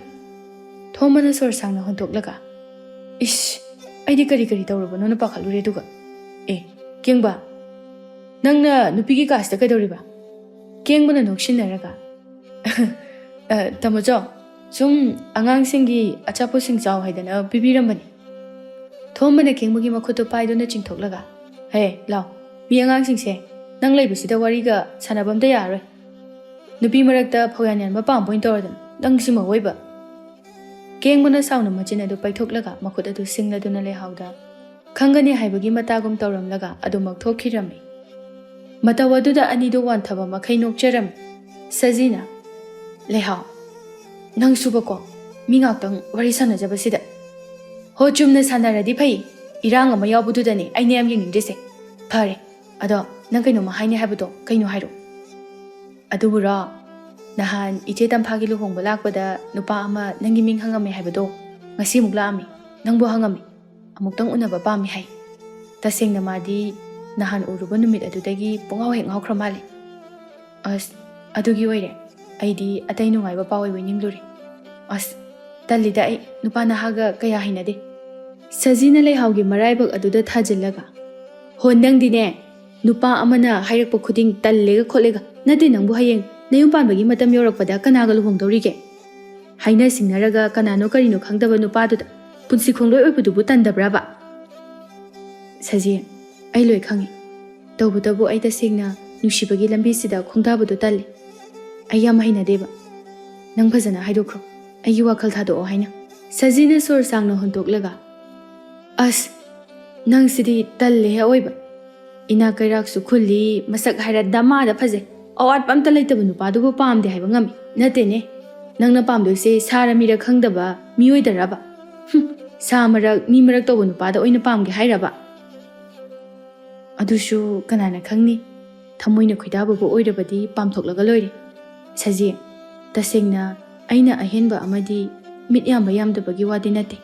ꯊꯣꯝꯕꯅ ꯁꯣꯔ ꯁꯥꯡꯅ ꯍꯣꯟꯊꯣꯛꯂꯒ, "ꯏꯁ, ꯑꯩꯗꯤ ꯀꯔꯤ ꯀꯔꯤ ꯇꯧꯔꯕꯅꯣꯅ ꯄꯥꯈꯠꯂꯨꯔꯦ꯫ ꯑꯗꯨꯒ, ꯑꯦ, ꯀꯦꯡꯕ, ꯅꯪꯅ ꯅꯨꯄꯤꯒꯤ ꯀꯥꯁꯤꯗ ꯀꯩꯗꯧꯔꯤꯕ?" ꯀꯦꯡꯕꯅ ꯅꯣꯛꯁꯤꯟꯅꯔꯒ, "ꯑ, ꯇꯥꯃꯣꯆꯧ, ꯁꯨꯝ ꯑꯉꯥꯡꯁꯤꯡꯒꯤ ꯑꯆꯥꯄꯣꯠꯁꯤꯡ ꯆꯥꯎ ꯍꯥꯏꯗꯅ ꯄꯤꯕꯤꯔꯝꯕꯅꯤ꯫" ꯊꯣꯝꯕꯅ ꯀꯦꯡꯕꯒꯤ ꯃꯈꯨꯠꯇꯨ ꯄꯥꯏꯗꯨꯅ ꯆꯤꯡꯊꯣꯛꯂꯒ, "ꯍꯦ, ꯂꯥꯎ, ꯃꯤ ꯑꯉꯥꯡꯁꯤꯡꯁꯦ, ꯅꯪ ꯂꯩꯕꯁꯤꯗ ꯋꯥꯔꯤꯒ ꯁꯥꯟꯅꯕ ꯑꯝꯇ ꯌꯥꯔꯔꯣꯏ꯫ ꯅꯨꯄꯤ ꯃꯔꯛꯇ ꯐꯧꯌꯥꯟ ꯌꯥꯟꯕ ꯄꯥꯝꯕ ꯑꯣꯏꯅ ꯇꯧꯔꯗꯅ, ꯅꯪꯁꯤꯃ ꯑꯣꯏꯕ꯫" ꯀꯦꯡꯕꯅ ꯁꯥꯎꯅ ꯃꯆꯤꯟ ꯑꯗꯨ ꯄꯩꯊꯣꯛꯂꯒ ꯃꯈꯨꯠ ꯑꯗꯨ ꯁꯤꯡꯂꯗꯨꯅ ꯂꯩꯍꯥꯎꯗ ꯈꯪꯒꯅꯤ ꯍꯥꯏꯕꯒꯤ ꯃꯇꯥꯒꯨꯝ ꯇꯧꯔꯝꯂꯒ ꯑꯗꯨꯃꯛ ꯊꯣꯛꯈꯤꯔꯝꯃꯤ꯫ ꯃꯇꯧ ꯑꯗꯨꯗ ꯑꯅꯤꯗꯨ ꯋꯥꯟꯊꯕ ꯃꯈꯩ ꯅꯣꯛꯆꯔꯝꯃꯤ꯫ ꯁꯖꯤꯅ, "ꯂꯩꯍꯥꯎ, ꯅꯪꯁꯨꯕꯀꯣ, ꯃꯤ ꯉꯥꯛꯇꯪ ꯋꯥꯔꯤ ꯁꯥꯟꯅꯖꯕꯁꯤꯗ꯫" "ꯍꯣ, ꯆꯨꯝꯅ ꯁꯥꯟꯅꯔꯗꯤ ꯐꯩ, ꯏꯔꯥꯡ ꯑꯃ ꯌꯥꯎꯕꯗꯨꯗꯅꯦ ꯑꯩꯅ ꯌꯥꯝ ꯌꯦꯡꯅꯤꯡꯗ꯭ꯔꯤꯁꯦ꯫ ꯐꯔꯦ, ꯑꯗꯣ ꯅꯪ ꯀꯩꯅꯣꯝꯃ ꯍꯥꯏꯅꯤ ꯍꯥꯏꯕꯗꯣ ꯀꯩꯅꯣ ꯍꯥꯏꯔꯣ꯫" "ꯑꯗꯨꯕꯨꯔꯣ, ꯅꯍꯥꯟ ꯏꯆꯦ ꯇꯝꯐꯥꯒꯤ ꯂꯨꯍꯣꯡꯕ ꯂꯥꯛꯄꯗ ꯅꯨꯄꯥ ꯑꯃ ꯅꯪꯒꯤ ꯃꯤꯡ ꯍꯪꯉꯝꯃꯦ ꯍꯥꯏꯕꯗꯣ, ꯉꯁꯤ ꯑꯃꯨꯛ ꯂꯥꯛꯑꯝꯃꯤ, ꯅꯪꯕꯨ ꯍꯪꯉꯝꯃꯤ꯫ ꯑꯃꯨꯛꯇꯪ ꯎꯅꯕ ꯄꯥꯝꯃꯤ ꯍꯥꯏ꯫ ꯇꯁꯦꯡꯅ ꯃꯥꯗꯤ ꯅꯍꯥꯟ ꯎꯔꯨꯕ ꯅꯨꯃꯤꯠ ꯑꯗꯨꯗꯒꯤ ꯄꯨꯡꯉꯥꯎ ꯍꯦꯛ ꯉꯥꯎꯈ꯭ꯔ ꯃꯥꯜꯂꯦ꯫" "ꯑꯁ, ꯑꯗꯨꯒꯤ ꯑꯣꯏꯔꯦ꯫ ꯑꯩꯗꯤ ꯑꯇꯩ ꯅꯨꯡꯉꯥꯏꯕ ꯄꯥꯎ ꯑꯣꯏꯕꯣꯏ ꯅꯤꯡꯂꯨꯔꯦ꯫ ꯑꯁ, ꯇꯜꯂꯤꯗ ꯑꯩ, ꯅꯨꯄꯥ ꯅꯍꯥꯒ ꯀꯌꯥ ꯍꯩꯅꯗꯦ꯫" ꯁꯖꯤꯅ ꯂꯩꯍꯥꯎꯒꯤ ꯃꯔꯥꯏꯕꯛ ꯑꯗꯨꯗ ꯊꯥꯖꯤꯜꯂꯒ, "ꯍꯣ, ꯅꯪꯗꯤꯅꯦ, ꯅꯨꯄꯥ ꯑꯃꯅ ꯍꯥꯏꯔꯛꯄ ꯈꯨꯗꯤꯡ ꯇꯜꯂꯦꯒ ꯈꯣꯠꯂꯦꯒ, ꯅꯠꯇꯦ ꯅꯪꯕꯨ ꯍꯌꯦꯡ ꯅꯌꯨꯝ ꯄꯥꯟꯕꯒꯤ ꯃꯇꯝ ꯌꯧꯔꯛꯄꯗ ꯀꯅꯥꯒ ꯂꯨꯍꯣꯡꯗꯧꯔꯤꯒꯦ? ꯍꯥꯏꯅ ꯁꯤꯡꯅꯔꯒ ꯀꯅꯥꯅꯣ ꯀꯔꯤꯅꯣ ꯈꯪꯗꯕ ꯅꯨꯄꯥꯗꯨꯗ ꯄꯨꯟꯁꯤ ꯈꯣꯡꯂꯣꯏ ꯑꯣꯏꯕꯗꯨꯕꯨ ꯇꯟꯗꯕ꯭ꯔꯕ?" "ꯁꯖꯤ, ꯑꯩ ꯂꯣꯏ ꯈꯪꯉꯤ꯫ ꯇꯧꯕꯇꯕꯨ ꯑꯩ ꯇꯁꯦꯡꯅ ꯅꯨꯡꯁꯤꯕꯒꯤ ꯂꯝꯕꯤꯁꯤꯗ ꯈꯣꯡꯗꯥꯕꯗꯣ ꯇꯜꯂꯤ꯫ ꯑꯩ ꯌꯥꯝ ꯍꯩꯅꯗꯦꯕ꯫ ꯅꯪ ꯐꯖꯅ ꯍꯥꯏꯗꯣꯛꯈ꯭ꯔꯣ, ꯑꯩꯒꯤ ꯋꯥꯈꯜ ꯊꯥꯗꯣꯛꯑꯣ ꯍꯥꯏꯅ꯫" ꯁꯖꯤꯅ ꯁꯣꯔ ꯁꯥꯡꯅ ꯍꯣꯟꯗꯣꯛꯂꯒ, "ꯑꯁ, ꯅꯪꯁꯤꯗꯤ ꯇꯜꯂꯦꯍꯦ ꯑꯑꯣꯏꯕ꯫ ꯏꯅꯥꯛ ꯀꯩꯔꯥꯛꯁꯨ ꯈꯨꯜꯂꯤ, ꯃꯁꯛ ꯍꯥꯏꯔ ꯗꯃꯥꯗ ꯐꯖꯩ, ꯑꯋꯥꯠꯄ ꯑꯝꯇ ꯂꯩꯇꯕ ꯅꯨꯄꯥꯗꯨꯕꯨ ꯄꯥꯝꯗꯦ ꯍꯥꯏꯕ ꯉꯝꯃꯤ꯫ ꯅꯠꯇꯦꯅꯦ, ꯅꯪꯅ ꯄꯥꯝꯗꯣꯏꯁꯦ ꯁꯥꯔ ꯃꯤꯔ ꯈꯪꯗꯕ ꯃꯤꯑꯣꯏꯗꯔꯕ? ꯍꯨꯝ, ꯁꯥ ꯃꯔꯛ, ꯃꯤ ꯃꯔꯛ ꯇꯧꯕ ꯅꯨꯄꯥꯗ ꯑꯣꯏꯅ ꯄꯥꯝꯒꯦ ꯍꯥꯏꯔꯕ?" "ꯑꯗꯨꯁꯨ ꯀꯅꯥꯅ ꯈꯪꯅꯤ? ꯊꯃꯣꯏꯅ ꯈꯣꯏꯗꯥꯕꯕꯨ ꯑꯣꯏꯔꯕꯗꯤ ꯄꯥꯝꯊꯣꯛꯂꯒ ꯂꯣꯏꯔꯦ꯫ ꯁꯖꯤ, ꯇꯁꯦꯡꯅ ꯑꯩꯅ ꯑꯍꯦꯟꯕ ꯑꯃꯗꯤ ꯃꯤꯠ ꯌꯥꯝꯕ ꯌꯥꯝꯗꯕꯒꯤ ꯋꯥꯗꯤ ꯅꯠꯇꯦ꯫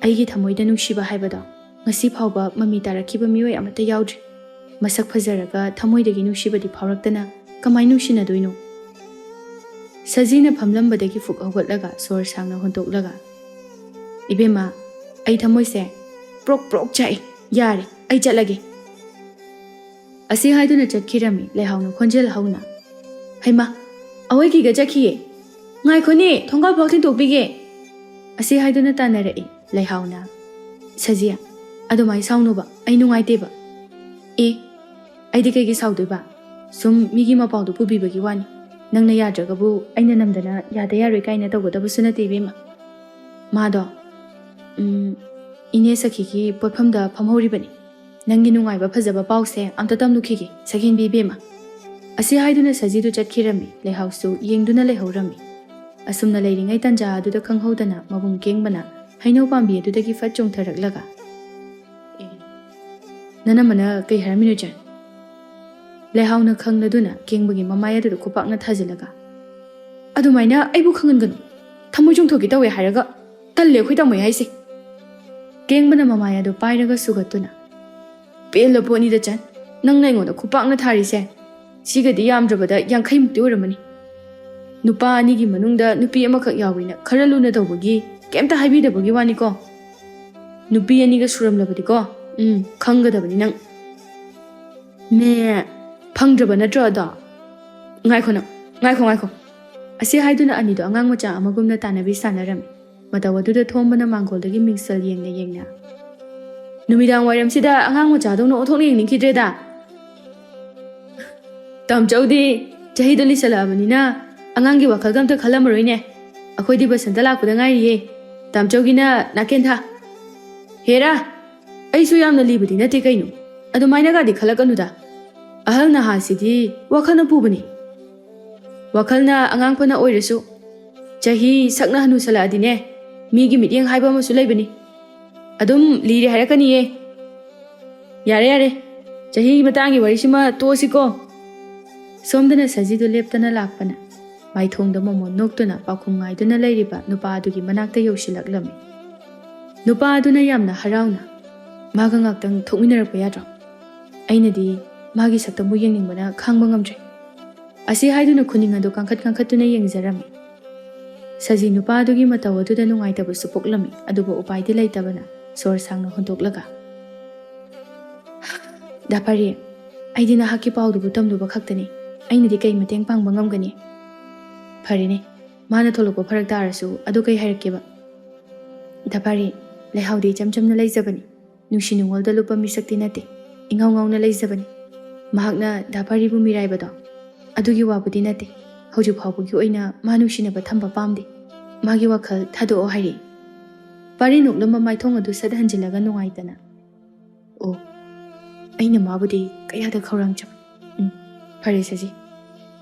ꯑꯩꯒꯤ ꯊꯃꯣꯏꯗ ꯅꯨꯡꯁꯤꯕ ꯍꯥꯏꯕꯗꯣ ꯉꯁꯤ ꯐꯥꯎꯕ ꯃꯃꯤ ꯇꯥꯔꯛꯈꯤꯕ ꯃꯤꯑꯣꯏ ꯑꯃꯠꯇ ꯌꯥꯎꯗ꯭ꯔꯤ꯫ ꯃꯁꯛ ꯐꯖꯔꯒ ꯊꯃꯣꯏꯗꯒꯤ ꯅꯨꯡꯁꯤꯕꯗꯤ ꯐꯥꯎꯔꯛꯇꯅ ꯀꯃꯥꯏ ꯅꯨꯡꯁꯤꯅꯗꯣꯏꯅꯣ? ꯁꯖꯤꯅ ꯐꯝꯂꯝꯕꯗꯒꯤ ꯐꯨꯛ ꯍꯧꯒꯠꯂꯒ ꯁꯣꯔ ꯁꯥꯡꯅ ꯍꯣꯟꯇꯣꯛꯂꯒ, "ꯏꯕꯦꯝꯃ, ꯑꯩ ꯊꯃꯣꯏꯁꯦ ꯄ꯭ꯔꯣꯛ ꯄ꯭ꯔꯣꯛ ꯆꯥꯛꯏ꯫ ꯌꯥꯔꯦ, ꯑꯩ ꯆꯠꯂꯒꯦ"꯫ ꯑꯁꯤ ꯍꯥꯏꯗꯨꯅ ꯆꯠꯈꯤꯔꯝꯃꯤ ꯂꯩꯍꯥꯎꯅ ꯈꯣꯟꯖꯦꯜ ꯍꯧꯅ꯫ "ꯍꯩꯃꯥ, ꯑꯋꯣꯏ ꯀꯤꯒ ꯆꯠꯈꯤꯌꯦ꯫ ꯉꯥꯏꯈꯣꯅꯦ, ꯊꯣꯡꯒꯥꯜ ꯐꯥꯎ ꯊꯤꯟꯗꯣꯛꯄꯤꯒꯦ"꯫ ꯑꯁꯤ ꯍꯥꯏꯗꯨꯅ ꯇꯥꯟꯅꯔꯛꯏ ꯂꯩꯍꯥꯎꯅ꯫ "ꯁꯖꯤ, ꯑꯗꯨꯃꯥꯏ ꯁꯥꯎꯅꯨꯕ, ꯑꯩ ꯅꯨꯡꯉꯥꯏꯇꯦꯕ"꯫ "ꯑꯦ, ꯑꯩꯗꯤ ꯀꯩꯒꯤ ꯁꯥꯎꯗꯣꯏꯕ? ꯁꯨꯝ ꯃꯤꯒꯤ ꯃꯄꯥꯎꯗꯨ ꯄꯨꯕꯤꯕꯒꯤ ꯋꯥꯅꯤ꯫ ꯅꯪꯅ ꯌꯥꯗ꯭ꯔꯒꯕꯨ ꯑꯩꯅ ꯅꯝꯗꯅ ꯌꯥꯗ ꯌꯥꯔꯣꯏ ꯀꯥꯏꯅ ꯇꯧꯒꯗꯕꯁꯨ ꯅꯠꯇꯦ ꯏꯕꯦꯝꯃ꯫ ꯃꯥꯗꯣ, ꯎꯝ, ꯏꯅꯦ ꯁꯈꯤꯒꯤ ꯄꯣꯠꯐꯝꯗ ꯐꯝꯍꯧꯔꯤꯕꯅꯤ꯫ ꯅꯪꯒꯤ ꯅꯨꯡꯉꯥꯏꯕ ꯐꯖꯕ ꯄꯥꯎꯁꯦ ꯑꯝꯇ ꯇꯝꯂꯨꯈꯤꯒꯦ, ꯁꯛꯍꯦꯟꯕꯤ ꯏꯕꯦꯝꯃ"꯫ ꯑꯁꯤ ꯍꯥꯏꯗꯨꯅ ꯁꯖꯤꯗꯨ ꯆꯠꯈꯤꯔꯝꯃꯤ꯫ ꯂꯩꯍꯥꯎꯁꯨ ꯌꯦꯡꯗꯨꯅ ꯂꯩꯍꯧꯔꯝꯃꯤ꯫ ꯑꯁꯨꯝꯅ ꯂꯩꯔꯤꯉꯩ ꯇꯟꯖꯥ ꯑꯗꯨꯗ ꯈꯪꯍꯧꯗꯅ ꯃꯕꯨꯡ ꯀꯦꯡꯕꯅ ꯍꯩꯅꯧ ꯄꯥꯝꯕꯤ ꯑꯗꯨꯗꯒꯤ ꯐꯠ ꯆꯣꯡꯊꯔꯛꯂꯒ, "ꯑꯦ, ꯅꯅꯝꯃꯅ ꯀꯩ ꯍꯥꯏꯔꯝꯃꯤꯅꯣ ꯏꯆꯟ?" ꯂꯩꯍꯥꯎꯅ ꯈꯪꯂꯗꯨꯅ ꯀꯦꯡꯕꯒꯤ ꯃꯃꯥꯏ ꯑꯗꯨꯗ ꯈꯨꯄꯥꯛꯅ ꯊꯥꯖꯤꯜꯂꯒ, "ꯑꯗꯨꯃꯥꯏꯅ ꯑꯩꯕꯨ ꯈꯪꯍꯟꯒꯅꯨ꯫ ꯊꯃꯣꯏ ꯆꯣꯡꯊꯣꯛꯀꯦ ꯇꯧꯋꯦ ꯍꯥꯏꯔꯒ ꯇꯜꯂꯦ ꯑꯩꯈꯣꯏ ꯇꯥꯃꯣ ꯍꯥꯏꯁꯦ"꯫ ꯀꯦꯡꯕꯅ ꯃꯃꯥꯏ ꯑꯗꯨ ꯄꯥꯏꯔꯒ ꯁꯨꯒꯠꯇꯨꯅ, "ꯄꯦꯜꯂ ꯄꯣꯠꯅꯤꯗ ꯆꯟ, ꯅꯪꯅ ꯑꯩꯉꯣꯟꯗ ꯈꯨꯄꯥꯛꯅ ꯊꯥꯔꯤꯁꯦ꯫ ꯁꯤꯒꯗꯤ ꯌꯥꯝꯗ꯭ꯔꯕꯗ ꯌꯥꯡꯈꯩꯃꯨꯛꯇꯤ ꯑꯣꯏꯔꯝꯃꯅꯤ꯫ ꯅꯨꯄꯥ ꯑꯅꯤꯒꯤ ꯃꯅꯨꯡꯗ ꯅꯨꯄꯤ ꯑꯃꯈꯛ ꯌꯥꯎꯋꯦꯅ ꯈꯔ ꯂꯨꯅ ꯇꯧꯕꯒꯤ ꯀꯩꯝꯇ ꯍꯥꯏꯕꯤꯗꯕꯒꯤ ꯋꯥꯅꯤꯀꯣ꯫ ꯅꯨꯄꯤ ꯑꯅꯤꯒ ꯁꯨꯔꯝꯂꯕꯗꯤꯀꯣ, ꯎꯝ, ꯈꯪꯒꯗꯕꯅꯤ ꯅꯪ"꯫ "ꯃꯦ, ꯐꯪꯗ꯭ꯔꯕ ꯅꯠꯇ꯭ꯔꯣ ꯑꯗꯣ?" "ꯉꯥꯏꯈꯣ ꯅꯪ, ꯉꯥꯏꯈꯣ, ꯉꯥꯏꯈꯣ"꯫ ꯑꯁꯤ ꯍꯥꯏꯗꯨꯅ ꯑꯅꯤꯗꯣ ꯑꯉꯥꯡ ꯃꯆꯥ ꯑꯃꯒꯨꯝꯅ ꯇꯥꯟꯅꯕꯤ ꯁꯥꯟꯅꯔꯝꯃꯤ꯫ ꯃꯇꯧ ꯑꯗꯨꯗ ꯊꯣꯝꯕꯅ ꯃꯥꯡꯒꯣꯜꯗꯒꯤ ꯃꯤꯡꯁꯦꯜ ꯌꯦꯡꯅ ꯌꯦꯡꯅ, "ꯅꯨꯃꯤꯗꯥꯡ ꯋꯥꯏꯔꯝꯁꯤꯗ ꯑꯉꯥꯡ ꯃꯆꯥꯗꯧꯅ ꯑꯣꯟꯊꯣꯛꯅ ꯌꯦꯡꯅꯤꯡꯈꯤꯗ꯭ꯔꯦꯗ"꯫ "ꯇꯥꯝꯆꯧꯗꯤ ꯆꯍꯤꯗꯣ ꯂꯤꯁꯜꯂꯛꯑꯕꯅꯤꯅ ꯑꯉꯥꯡꯒꯤ ꯋꯥꯈꯜꯒ ꯑꯝꯇ ꯈꯜꯂꯝꯃꯔꯣꯏꯅꯦ꯫ ꯑꯩꯈꯣꯏꯗꯤ ꯕꯁꯟꯇ ꯂꯥꯛꯄꯗ ꯉꯥꯏꯔꯤꯌꯦ꯫ ꯇꯥꯝꯆꯧꯒꯤꯅ ꯅꯥꯀꯦꯟꯊꯥ"꯫ "ꯍꯦꯔꯥ, ꯑꯩꯁꯨ ꯌꯥꯝꯅ ꯂꯤꯕꯗꯤ ꯅꯠꯇꯦ ꯀꯩꯅꯣ꯫ ꯑꯗꯨꯃꯥꯏꯅꯒꯗꯤ ꯈꯜꯂꯛꯀꯅꯨꯗ꯫ ꯑꯍꯜ ꯅꯍꯥꯁꯤꯗꯤ ꯋꯥꯈꯜꯅ ꯄꯨꯕꯅꯤ꯫ ꯋꯥꯈꯜꯅ ꯑꯉꯥꯡ ꯐꯅ ꯑꯣꯏꯔꯁꯨ, ꯆꯍꯤ ꯁꯛꯅ ꯍꯅꯨꯁꯜꯂꯛꯑꯗꯤꯅꯦ, ꯃꯤꯒꯤ ꯃꯤꯠꯌꯦꯡ ꯍꯥꯏꯕ ꯑꯃꯁꯨ ꯂꯩꯕꯅꯤ꯫ ꯑꯗꯨꯝ ꯂꯤꯔꯦ ꯍꯥꯏꯔꯛꯀꯅꯤꯌꯦ"꯫ "ꯌꯥꯔꯦ, ꯌꯥꯔꯦ, ꯆꯍꯤ ꯃꯇꯥꯡꯒꯤ ꯋꯥꯔꯤꯁꯤꯃ ꯇꯣꯛꯑꯁꯤꯀꯣ"꯫ ꯁꯣꯝꯗꯅ ꯁꯖꯤꯗꯨ ꯂꯦꯞꯇꯅ ꯂꯥꯛꯄꯅ꯫ ꯃꯥꯏꯊꯣꯡꯗ ꯃꯣꯃꯣꯟ ꯅꯣꯛꯇꯨꯅ ꯄꯥꯎꯈꯨꯝ ꯉꯥꯏꯗꯨꯅ ꯂꯩꯔꯤꯕ ꯅꯨꯄꯥ ꯑꯗꯨꯒꯤ ꯃꯅꯥꯛꯇ ꯌꯧꯁꯤꯜꯂꯛꯂꯝꯃꯤ꯫ ꯅꯨꯄꯥ ꯑꯗꯨꯅ ꯌꯥꯝꯅ ꯍꯔꯥꯎꯅ, "ꯃꯥꯒ ꯉꯥꯛꯇꯪ ꯊꯣꯛꯃꯤꯟꯅꯔꯛꯄ ꯌꯥꯗ꯭ꯔꯣ? ꯑꯩꯅꯗꯤ ꯃꯥꯒꯤ ꯁꯛꯇꯝꯕꯨ ꯌꯦꯡꯅꯤꯡꯕꯅ ꯈꯥꯡꯕ ꯉꯝꯗ꯭ꯔꯦ" ꯑꯁꯤ ꯍꯥꯏꯗꯨꯅ ꯈꯨꯅꯤꯡ ꯑꯗꯨ ꯀꯥꯡꯈꯠ ꯀꯥꯡꯈꯠꯇꯨꯅ ꯌꯦꯡꯖꯔꯝꯃꯤ꯫ ꯁꯖꯤ ꯅꯨꯄꯥ ꯑꯗꯨꯒꯤ ꯃꯇꯧ ꯑꯗꯨꯗ ꯅꯨꯡꯉꯥꯏꯇꯕꯁꯨ ꯄꯣꯛꯂꯝꯃꯤ, ꯑꯗꯨꯕꯨ ꯎꯄꯥꯏꯗꯤ ꯂꯩꯇꯕꯅ ꯁꯣꯔ ꯁꯥꯡꯅ ꯍꯣꯟꯗꯣꯛꯂꯒ, "ꯗꯥ ꯄꯥꯔꯤ, ꯑꯩꯗꯤ ꯅꯍꯥꯛꯀꯤ ꯄꯥꯎꯗꯨꯕꯨ ꯇꯝꯂꯨꯕ ꯈꯛꯇꯅꯤ꯫ ꯑꯩꯅꯗꯤ ꯀꯩ ꯃꯇꯦꯡ ꯄꯥꯡꯕ ꯉꯝꯒꯅꯤ?" "ꯐꯔꯦꯅꯦ, ꯃꯥꯅ ꯊꯣꯛꯂꯛꯄ ꯐꯔꯛ ꯇꯥꯔꯁꯨ ꯑꯗꯨ ꯀꯩ ꯍꯥꯏꯔꯛꯀꯦꯕ?" "ꯗꯥ ꯄꯥꯔꯤ, ꯂꯩꯍꯥꯎꯗꯤ ꯏꯆꯝ ꯆꯝꯅ ꯂꯩꯖꯕꯅꯤ꯫ ꯅꯨꯡꯁꯤ ꯅꯨꯡꯉꯣꯜꯗ ꯂꯨꯞꯄ ꯃꯤꯁꯛꯇꯤ ꯅꯠꯇꯦ꯫ ꯏꯉꯥꯎ ꯉꯥꯎꯅ ꯂꯩꯖꯕꯅꯤ꯫ ꯃꯍꯥꯛꯅ ꯗꯥ ꯄꯥꯔꯤꯕꯨ ꯃꯤꯔꯥꯏꯕꯗꯣ ꯑꯗꯨꯒꯤ ꯋꯥꯕꯨꯗꯤ ꯅꯠꯇꯦ꯫ ꯍꯧꯖꯤꯛ ꯐꯥꯎꯕꯒꯤ ꯑꯣꯏꯅ ꯃꯥ ꯅꯨꯡꯁꯤꯅꯕ ꯊꯝꯕ ꯄꯥꯝꯗꯦ꯫ ꯃꯥꯒꯤ ꯋꯥꯈꯜ ꯊꯥꯗꯣꯛꯑꯣ ꯍꯥꯏꯔꯛꯏ꯫" ꯄꯥꯔꯤ ꯅꯣꯛꯂꯝꯕ ꯃꯥꯏꯊꯣꯡ ꯑꯗꯨ ꯁꯠ ꯍꯟꯖꯤꯜꯂꯒ ꯅꯨꯡꯉꯥꯏꯇꯅ, "ꯑꯣ, ꯑꯩꯅ ꯃꯥꯕꯨꯗꯤ ꯀꯌꯥꯗ ꯈꯧꯔꯥꯡꯖꯕ꯫ ꯎꯝ, ꯐꯔꯦ ꯁꯖꯤ,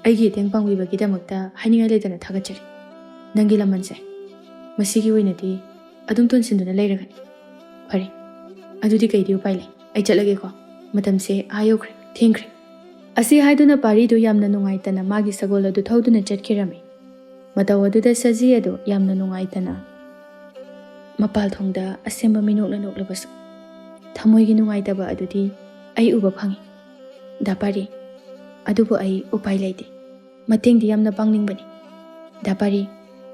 ꯑꯩꯒꯤ ꯃꯇꯦꯡ ꯄꯥꯡꯕꯤꯕꯒꯤꯗꯃꯛꯇ ꯍꯥꯏꯅꯤꯡꯉꯥꯏ ꯂꯩꯇꯅ ꯊꯥꯒꯠꯆꯔꯤ꯫ ꯅꯪꯒꯤ ꯂꯃꯟꯁꯦ ꯃꯁꯤꯒꯤ ꯑꯣꯏꯅꯗꯤ ꯑꯗꯨꯝ ꯇꯣꯟꯁꯤꯟꯗꯨꯅ ꯂꯩꯔꯒꯅꯤ꯫ ꯐꯔꯦ, ꯑꯗꯨꯗꯤ ꯀꯩꯗꯤ ꯎꯄꯥꯏ ꯂꯩ? ꯑꯩ ꯆꯠꯂꯒꯦꯀꯣ꯫ ꯃꯇꯝꯁꯦ ꯑꯥ ꯌꯧꯈ꯭ꯔꯦ, ꯊꯦꯡꯈ꯭ꯔꯦ꯫" ꯑꯁꯤ ꯍꯥꯏꯗꯨꯅ ꯄꯥꯔꯤꯗꯨ ꯌꯥꯝꯅ ꯅꯨꯡꯉꯥꯏꯇꯅ ꯃꯥꯒꯤ ꯁꯒꯣꯜ ꯑꯗꯨ ꯊꯧꯗꯨꯅ ꯆꯠꯈꯤꯔꯝꯃꯤ꯫ ꯃꯇꯧ ꯑꯗꯨꯗ ꯁꯖꯤ ꯑꯗꯨ ꯌꯥꯝꯅ ꯅꯨꯡꯉꯥꯏꯇꯅ ꯃꯄꯥꯜ ꯊꯣꯡꯗ ꯑꯁꯦꯝꯕ ꯃꯤꯅꯣꯛꯅ ꯅꯣꯛꯂꯕꯁꯨ, ꯊꯃꯣꯏꯒꯤ ꯅꯨꯡꯉꯥꯏꯇꯕ ꯑꯗꯨꯗꯤ ꯑꯩ ꯎꯕ ꯐꯪꯏ, ꯗꯥ ꯄꯥꯔꯤ꯫ ꯑꯗꯨꯕꯨ ꯑꯩ ꯎꯄꯥꯏ ꯂꯩꯇꯦ꯫ ꯃꯇꯦꯡꯗꯤ ꯌꯥꯝꯅ ꯄꯥꯡꯅꯤꯡꯕꯅꯤ꯫ ꯗꯥ ꯄꯥꯔꯤ,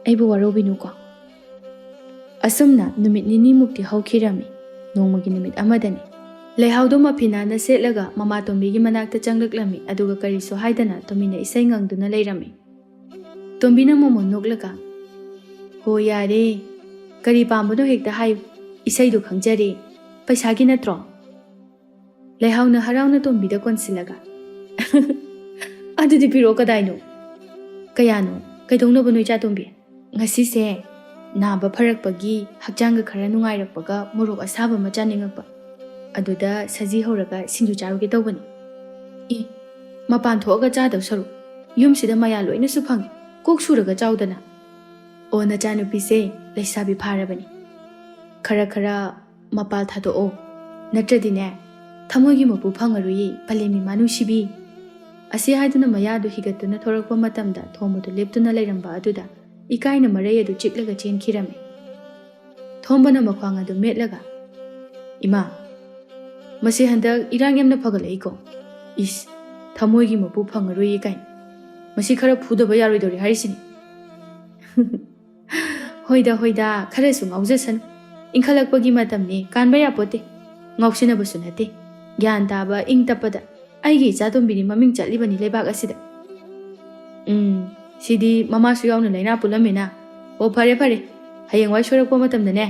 ꯑꯩꯕꯨ ꯋꯥꯔꯧꯕꯤꯅꯨꯀꯣ꯫ ꯑꯁꯨꯝꯅ ꯅꯨꯃꯤꯠ ꯅꯤꯅꯤꯃꯨꯛꯇꯤ ꯍꯧꯈꯤꯔꯝꯃꯤ꯫ ꯅꯣꯡꯃꯒꯤ ꯅꯨꯃꯤꯠ ꯑꯃꯗꯅꯤ꯫ ꯂꯩꯍꯥꯎꯗꯣ ꯃꯐꯤ ꯅꯥꯟꯅ ꯁꯦꯠꯂꯒ ꯃꯃꯥ ꯇꯣꯝꯕꯤꯒꯤ ꯃꯅꯥꯛꯇ ꯆꯪꯂꯛꯂꯝꯃꯤ, ꯑꯗꯨꯒ ꯀꯔꯤꯁꯨ ꯍꯥꯏꯗꯅ ꯇꯨꯃꯤꯟꯅ ꯏꯁꯩ ꯉꯪꯗꯨꯅ ꯂꯩꯔꯝꯃꯤ꯫ ꯇꯣꯝꯕꯤꯅ ꯃꯣꯃꯣꯟ ꯅꯣꯛꯂꯒ, "ꯍꯣ ꯌꯥꯔꯦ, ꯀꯔꯤ ꯄꯥꯝꯕꯅꯣ ꯍꯦꯛꯇ ꯍꯥꯏꯌꯨ, ꯏꯁꯩꯗꯣ ꯈꯪꯖꯔꯦ, ꯄꯩꯁꯥꯒꯤ ꯅꯠꯇ꯭ꯔꯣ?" ꯂꯩꯍꯥꯎꯅ ꯍꯔꯥꯎꯅ ꯇꯣꯝꯕꯤꯗ ꯀꯣꯟꯁꯤꯜꯂꯒ, "ꯑꯗꯨꯗꯤ ꯄꯤꯔꯛꯑꯣ, ꯀꯗꯥꯏꯅꯣ? ꯀꯌꯥꯅꯣ? ꯀꯩꯗꯧꯅꯕꯅꯣ, ꯏꯆꯥ ꯇꯣꯝꯕꯤ?" "ꯉꯁꯤꯁꯦ ꯅꯥꯕ ꯐꯔꯛꯄꯒꯤ ꯍꯛꯆꯥꯡꯒ ꯈꯔ ꯅꯨꯡꯉꯥꯏꯔꯛꯄꯒ ꯃꯣꯔꯣꯛ ꯑꯁꯥꯕ ꯑꯃ ꯆꯥꯅꯤꯡꯉꯛꯄ, ꯑꯗꯨꯗ ꯁꯖꯤ ꯍꯧꯔꯒ ꯁꯤꯡꯖꯨ ꯆꯥꯔꯨꯒꯦ ꯇꯧꯕꯅꯤ꯫" "ꯑꯦ, ꯃꯄꯥꯟ ꯊꯣꯛꯑꯒ ꯆꯥꯗꯧ ꯁꯔꯨꯛ ꯌꯨꯝꯁꯤꯗ ꯃꯌꯥ ꯂꯣꯏꯅꯁꯨ ꯐꯪꯉꯤ, ꯀꯣꯛ ꯁꯨꯔꯒ ꯆꯥꯎꯗꯅ꯫" "ꯑꯣ, ꯅꯆꯥꯅꯨꯄꯤꯁꯦ ꯂꯩꯁꯥꯕꯤ ꯐꯥꯔꯕꯅꯤ, ꯈꯔ ꯈꯔ ꯃꯄꯥꯜ ꯊꯥꯗꯣꯛꯑꯣ, ꯅꯠꯇ꯭ꯔꯗꯤꯅꯦ ꯊꯃꯣꯏꯒꯤ ꯃꯄꯨ ꯐꯪꯉꯔꯣꯏꯌꯦ, ꯄꯂꯦꯝ ꯏꯃꯥ ꯅꯨꯡꯁꯤꯕꯤ꯫" ꯑꯁꯤ ꯍꯥꯏꯗꯨꯅ ꯃꯌꯥꯗꯨ ꯍꯤꯒꯠꯇꯨꯅ ꯊꯣꯔꯛꯄ ꯃꯇꯝꯗ ꯊꯣꯝꯕꯗꯨ ꯂꯦꯞꯇꯨꯅ ꯂꯩꯔꯝꯕ ꯑꯗꯨꯗ ꯏꯀꯥꯏꯅ ꯃꯔꯩ ꯑꯗꯨ ꯆꯤꯛꯂꯒ ꯆꯦꯟꯈꯤꯔꯝꯃꯤ꯫ ꯊꯣꯝꯕꯅ ꯃꯈ꯭ꯋꯥꯡ ꯑꯗꯨ ꯃꯦꯠꯂꯒ, "ꯏꯃꯥ, ꯃꯁꯤ ꯍꯟꯗꯛ ꯏꯔꯥꯡ ꯌꯥꯝꯅ ꯐꯒꯠꯂꯛꯏꯀꯣ꯫ ꯏꯁ, ꯊꯃꯣꯏꯒꯤ ꯃꯄꯨ ꯐꯪꯉꯔꯣꯏꯌꯦ ꯀꯥꯏꯅ꯫ ꯃꯁꯤ ꯈꯔ ꯐꯨꯗꯕ ꯌꯥꯔꯣꯏꯗꯧꯔꯤ ꯍꯥꯏꯔꯤꯁꯤꯅꯤ꯫" "ꯍꯣꯏꯗ, ꯍꯣꯏꯗ, ꯈꯔꯁꯨ ꯉꯥꯎꯖꯁꯅꯨ꯫ ꯏꯟꯈꯠꯂꯛꯄꯒꯤ ꯃꯇꯝꯅꯤ, ꯀꯥꯟꯕ ꯌꯥꯄꯣꯠꯇꯦ꯫ ꯉꯥꯎꯁꯤꯟꯅꯕꯁꯨ ꯅꯠꯇꯦ꯫ ꯒ꯭ꯌꯥꯟ ꯇꯥꯕ, ꯏꯪ ꯇꯞꯄꯗ ꯑꯩꯒꯤ ꯏꯆꯥꯇꯣꯝꯕꯤꯗꯤ ꯃꯃꯤꯡ ꯆꯠꯂꯤꯕꯅꯤ ꯂꯩꯕꯥꯛ ꯑꯁꯤꯗ꯫" "ꯎꯝ, ꯁꯤꯗꯤ ꯃꯃꯥꯁꯨ ꯌꯥꯎꯅ ꯂꯥꯏꯅꯥ ꯄꯨꯜꯂꯝꯃꯦꯅ꯫ ꯑꯣ, ꯐꯔꯦ, ꯐꯔꯦ꯫ ꯍꯌꯦꯡꯋꯥꯏ ꯁꯣꯏꯔꯛꯄ ꯃꯇꯝꯗꯅꯦ,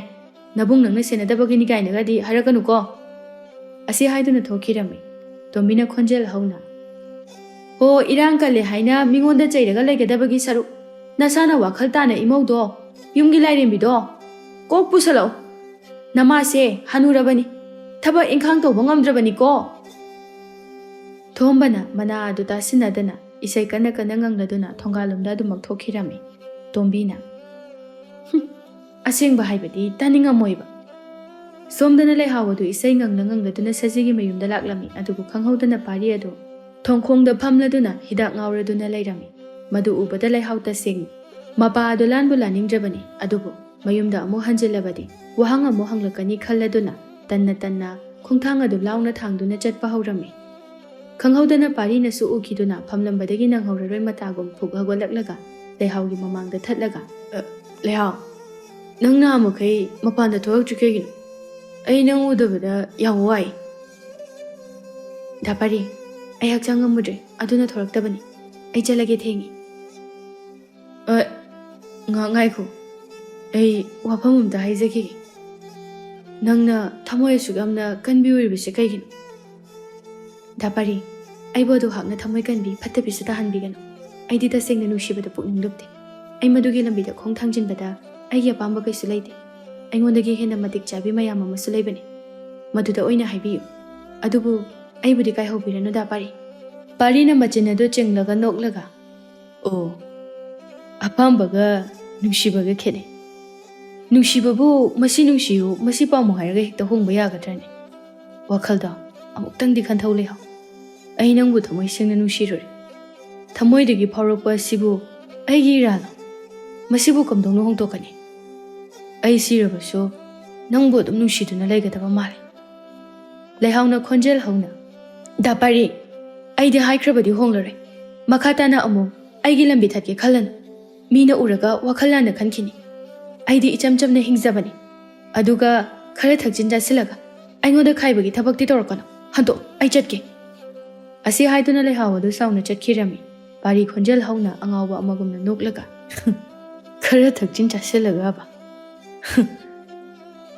ꯅꯕꯨꯡ ꯅꯪꯅ ꯁꯦꯟꯅꯗꯕꯒꯤꯅꯤ ꯀꯥꯏꯅꯒꯗꯤ ꯍꯥꯏꯔꯛꯀꯅꯨꯀꯣ꯫" ꯑꯁꯤ ꯍꯥꯏꯗꯨꯅ ꯊꯣꯛꯈꯤꯔꯝꯃꯤ꯫ ꯇꯣꯝꯕꯤꯅ ꯈꯣꯟꯖꯦꯜ ꯍꯧꯅ, "ꯍꯣ, ꯏꯔꯥꯡ ꯀꯜꯂꯦ ꯍꯥꯏꯅ ꯃꯤꯉꯣꯟꯗ ꯆꯩꯔꯒ ꯂꯩꯒꯗꯕꯒꯤ ꯁꯔꯨꯛ, ꯅꯁꯥꯅ ꯋꯥꯈꯜ ꯇꯥꯅ ꯏꯃꯧꯗꯣ, ꯌꯨꯝꯒꯤ ꯂꯥꯏꯔꯦꯝꯕꯤꯗꯣ ꯀꯣꯛ ꯄꯨꯁꯜꯂꯛꯎ꯫ ꯅꯃꯥꯁꯦ ꯍꯅꯨꯔꯕꯅꯤ, ꯊꯕꯛ ꯏꯪꯈꯥꯡ ꯇꯧꯕ ꯉꯝꯗ꯭ꯔꯕꯅꯤꯀꯣ꯫" ꯊꯣꯝꯕꯅ ꯃꯅꯥ ꯑꯗꯨ ꯇꯥꯁꯤꯟꯅꯗꯅ ꯏꯁꯩ ꯀꯟꯅ ꯀꯟꯅ ꯉꯪꯂꯗꯨꯅ ꯊꯣꯡꯒꯥꯜꯂꯣꯝꯗ ꯑꯗꯨꯃꯛ ꯊꯣꯛꯈꯤꯔꯝꯃꯤ꯫ ꯇꯣꯝꯕꯤꯅ, "ꯍꯨꯝ, ꯑꯁꯦꯡꯕ ꯍꯥꯏꯕꯗꯤ ꯇꯥꯅꯤꯡꯉꯝꯃꯣꯏꯕ꯫" ꯁꯣꯝꯗꯅ ꯂꯩꯍꯥꯎ ꯑꯗꯨ ꯏꯁꯩ ꯉꯪꯂ ꯉꯪꯂꯗꯨꯅ ꯁꯖꯤꯒꯤ ꯃꯌꯨꯝꯗ ꯂꯥꯛꯂꯝꯃꯤ꯫ ꯑꯗꯨꯕꯨ ꯈꯪꯍꯧꯗꯅ ꯄꯥꯔꯤ ꯑꯗꯨ ꯊꯣꯡꯈꯣꯡꯗ ꯐꯝꯂꯗꯨꯅ ꯍꯤꯗꯥꯛ ꯉꯥꯎꯔꯗꯨꯅ ꯂꯩꯔꯝꯃꯤ꯫ ꯃꯗꯨ ꯎꯕꯗ ꯂꯩꯍꯥꯎ ꯇꯁꯦꯡꯅ ꯃꯄꯥ ꯑꯗꯨ ꯂꯥꯟꯕꯨ ꯂꯥꯟꯅꯤꯡꯗ꯭ꯔꯕꯅꯤ꯫ ꯑꯗꯨꯕꯨ ꯃꯌꯨꯝꯗ ꯑꯃꯨꯛ ꯍꯟꯖꯤꯜꯂꯕꯗꯤ ꯋꯥꯍꯪ ꯑꯃꯨꯛ ꯍꯪꯂꯛꯀꯅꯤ ꯈꯜꯂꯗꯨꯅ ꯇꯟꯅ ꯇꯟꯅ ꯈꯣꯡꯊꯥꯡ ꯑꯗꯨ ꯂꯥꯎꯅ ꯊꯥꯡꯗꯨꯅ ꯆꯠꯄ ꯍꯧꯔꯝꯃꯤ꯫ ꯈꯪꯍꯧꯗꯅ ꯄꯥꯔꯤꯅꯁꯨ ꯎꯈꯤꯗꯨꯅ ꯐꯝꯂꯝꯕꯗꯒꯤ ꯅꯪꯍꯧꯔꯔꯣꯏ ꯃꯇꯥꯒꯨꯝ ꯐꯨꯛ ꯍꯧꯒꯠꯂꯛꯂꯒ ꯂꯩꯍꯥꯎꯒꯤ ꯃꯃꯥꯡꯗ ꯊꯠꯂꯒ, "ꯑ, ꯂꯩꯍꯥꯎ, ꯅꯪ ꯅꯍꯥꯟꯃꯈꯩ ꯃꯄꯥꯟꯗ ꯊꯣꯛꯂꯛꯇ꯭ꯔꯤ ꯀꯩꯒꯤꯅꯣ? ꯑꯩ ꯅꯪ ꯎꯗꯕꯗ ꯌꯥꯝ ꯋꯥꯏ꯫" "ꯗꯥ ꯄꯥꯔꯤ, ꯑꯩ ꯍꯛꯆꯥꯡ ꯉꯝꯃꯨꯗ꯭ꯔꯦ, ꯑꯗꯨꯅ ꯊꯣꯛꯂꯛꯇꯕꯅꯤ꯫ ꯑꯩ ꯆꯠꯂꯒꯦ, ꯊꯦꯡꯉꯤ꯫" "ꯑ, ꯉꯥꯏꯍꯥꯛ ꯉꯥꯏꯈꯣ꯫ ꯑꯩ ꯋꯥꯐꯝ ꯑꯝꯇ ꯍꯥꯏꯖꯈꯤꯒꯦ꯫ ꯅꯪꯅ ꯊꯃꯣꯏ ꯑꯁꯨꯛ ꯌꯥꯝꯅ ꯀꯟꯕꯤ ꯑꯣꯏꯔꯤꯕꯁꯦ ꯀꯩꯒꯤꯅꯣ?" "ꯗꯥ ꯄꯥꯔꯤ, ꯑꯩꯕꯨ ꯑꯗꯨ ꯍꯥꯛꯅ ꯊꯃꯣꯏ ꯀꯟꯕꯤ, ꯐꯠꯇꯕꯤꯁꯨ ꯇꯥꯍꯟꯕꯤꯒꯅꯨ꯫ ꯑꯩꯗꯤ ꯇꯁꯦꯡꯅ ꯅꯨꯡꯁꯤꯕꯗ ꯄꯨꯛꯅꯤꯡ ꯂꯨꯞꯇꯦ꯫ ꯑꯩ ꯃꯗꯨꯒꯤ ꯂꯝꯕꯤꯗ ꯈꯣꯡ ꯊꯥꯡꯖꯤꯟꯕꯗ ꯑꯩꯒꯤ ꯑꯄꯥꯝꯕ ꯀꯩꯁꯨ ꯂꯩꯇꯦ꯫ ꯑꯩꯉꯣꯟꯗꯒꯤ ꯍꯦꯟꯅ ꯃꯇꯤꯛ ꯆꯥꯕꯤ ꯃꯌꯥꯝ ꯑꯃꯁꯨ ꯂꯩꯕꯅꯤ꯫ ꯃꯗꯨꯗ ꯑꯣꯏꯅ ꯍꯥꯏꯕꯤꯌꯨ꯫ ꯑꯗꯨꯕꯨ ꯑꯩꯕꯨꯗꯤ ꯀꯥꯏꯍꯧꯕꯤꯔꯅꯨ, ꯗꯥ ꯄꯥꯔꯤ꯫" ꯄꯥꯔꯤꯅ ꯃꯆꯤꯟ ꯑꯗꯨ ꯆꯤꯡꯂꯒ ꯅꯣꯛꯂꯒ, "ꯑꯣ, ꯑꯄꯥꯝꯕꯒ ꯅꯨꯡꯁꯤꯕꯒ ꯈꯦꯠꯅꯩ꯫ ꯅꯨꯡꯁꯤꯕꯕꯨ ꯃꯁꯤ ꯅꯨꯡꯁꯤꯌꯨ, ꯃꯁꯤ ꯄꯥꯝꯃꯨ ꯍꯥꯏꯔꯒ ꯍꯦꯛꯇ ꯍꯣꯡꯕ ꯌꯥꯒꯗ꯭ꯔꯅꯦ? ꯋꯥꯈꯜꯗꯣ ꯑꯃꯨꯛꯇꯪꯗꯤ ꯈꯟꯊꯧ, ꯂꯩꯍꯥꯎ꯫" ꯑꯩ ꯅꯪꯕꯨ ꯊꯃꯣꯏ ꯁꯦꯡꯅ ꯅꯨꯡꯁꯤꯔꯨꯔꯦ꯫ ꯊꯃꯣꯏꯗꯒꯤ ꯐꯥꯎꯔꯛꯄ ꯑꯁꯤꯕꯨ ꯑꯩꯒꯤ ꯏꯔꯥꯜꯂꯣ? ꯃꯁꯤꯕꯨ ꯀꯝꯗꯧꯅ ꯍꯣꯡꯗꯣꯛꯀꯅꯤ? ꯑꯩ ꯁꯤꯔꯕꯁꯨ ꯅꯪꯕꯨ ꯑꯗꯨꯝ ꯅꯨꯡꯁꯤꯗꯨꯅ ꯂꯩꯒꯗꯕ ꯃꯥꯜꯂꯦ꯫ ꯂꯩꯍꯥꯎꯅ ꯈꯣꯟꯖꯦꯜ ꯍꯧꯅ, "ꯗꯥ ꯄꯥꯔꯤ, ꯑꯩꯗꯤ ꯍꯥꯏꯈ꯭ꯔꯕꯗꯤ ꯍꯣꯡꯂꯔꯣꯏ꯫ ꯃꯈꯥ ꯇꯥꯅ ꯑꯃꯨꯛ ꯑꯩꯒꯤ ꯂꯝꯕꯤ ꯊꯠꯀꯦ ꯈꯜꯂꯅꯨ꯫ ꯃꯤꯅ ꯎꯔꯒ ꯋꯥꯈꯜ ꯂꯥꯟꯅ ꯈꯟꯈꯤꯅꯤ꯫ ꯑꯩꯗꯤ ꯏꯆꯝ ꯆꯝꯅ ꯍꯤꯡꯖꯕꯅꯤ꯫ ꯑꯗꯨꯒ ꯈꯔ ꯊꯛꯆꯤꯟ ꯆꯥꯁꯤꯜꯂꯒ ꯑꯩꯉꯣꯟꯗ ꯈꯥꯏꯕꯒꯤ ꯊꯕꯛꯇꯤ ꯇꯧꯔꯛꯀꯅꯨ꯫ ꯍꯟꯗꯣꯛ, ꯑꯩ ꯆꯠꯀꯦ꯫" ꯑꯁꯤ ꯍꯥꯏꯗꯨꯅ ꯂꯩꯍꯥꯎ ꯑꯗꯨ ꯁꯥꯎꯅ ꯆꯠꯈꯤꯔꯝꯃꯤ꯫ ꯄꯥꯔꯤ ꯈꯣꯟꯖꯦꯜ ꯍꯧꯅ ꯑꯉꯥꯎꯕ ꯑꯃꯒꯨꯝꯅ ꯅꯣꯛꯂꯒ, "ꯈꯔ ꯊꯛꯆꯤꯟ ꯆꯥꯁꯤꯜꯂꯒꯕ?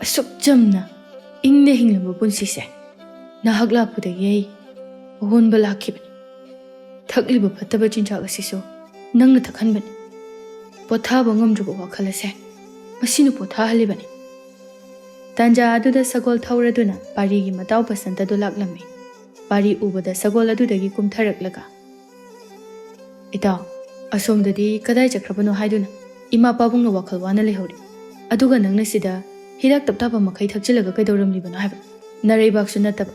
ꯑꯁꯨꯛ ꯆꯝꯅ ꯏꯪꯅ ꯍꯤꯡꯂꯝꯕ ꯄꯨꯟꯁꯤꯁꯦ ꯅꯍꯥꯛ ꯂꯥꯛꯄꯗꯒꯤ ꯑꯩ ꯑꯑꯣꯟꯕ ꯂꯥꯛꯈꯤꯕꯅꯤ꯫ ꯊꯛꯂꯤꯕ ꯐꯠꯇꯕ ꯆꯤꯟꯖꯥꯛ ꯑꯁꯤꯁꯨ ꯅꯪꯅ ꯊꯛꯍꯟꯕꯅꯤ꯫ ꯄꯣꯊꯥꯕ ꯉꯝꯗ꯭ꯔꯕ ꯋꯥꯈꯜ ꯑꯁꯦ ꯃꯁꯤꯅ ꯄꯣꯊꯥꯍꯜꯂꯤꯕꯅꯤ꯫" ꯇꯥꯟꯖꯥ ꯑꯗꯨꯗ ꯁꯒꯣꯜ ꯊꯧꯔꯗꯨꯅ ꯄꯥꯔꯤꯒꯤ ꯃꯇꯥꯎ ꯕꯁꯟꯇꯗꯨ ꯂꯥꯛꯂꯝꯃꯤ꯫ ꯄꯥꯔꯤ ꯎꯕꯗ ꯁꯒꯣꯜ ꯑꯗꯨꯗꯒꯤ ꯀꯨꯝꯊꯔꯛꯂꯒ, "ꯏꯇꯥꯎ, ꯑꯁꯣꯝꯗꯗꯤ ꯀꯗꯥꯏ ꯆꯠꯈ꯭ꯔꯕꯅꯣ ꯍꯥꯏꯗꯨꯅ ꯏꯃꯥ ꯄꯥꯕꯨꯡꯅ ꯋꯥꯈꯜ ꯋꯥꯅ ꯂꯩꯍꯧꯔꯤ꯫ ꯑꯗꯨꯒ ꯅꯪꯅ ꯁꯤꯗ ꯍꯤꯗꯥꯛ ꯇꯞꯇꯥꯕ ꯃꯈꯩ ꯊꯛꯆꯤꯜꯂꯒ ꯀꯩꯗꯧꯔꯝꯂꯤꯕꯅꯣ ꯍꯥꯏꯕ? ꯅꯔꯩꯕꯥꯛꯁꯨ ꯅꯠꯇꯕ,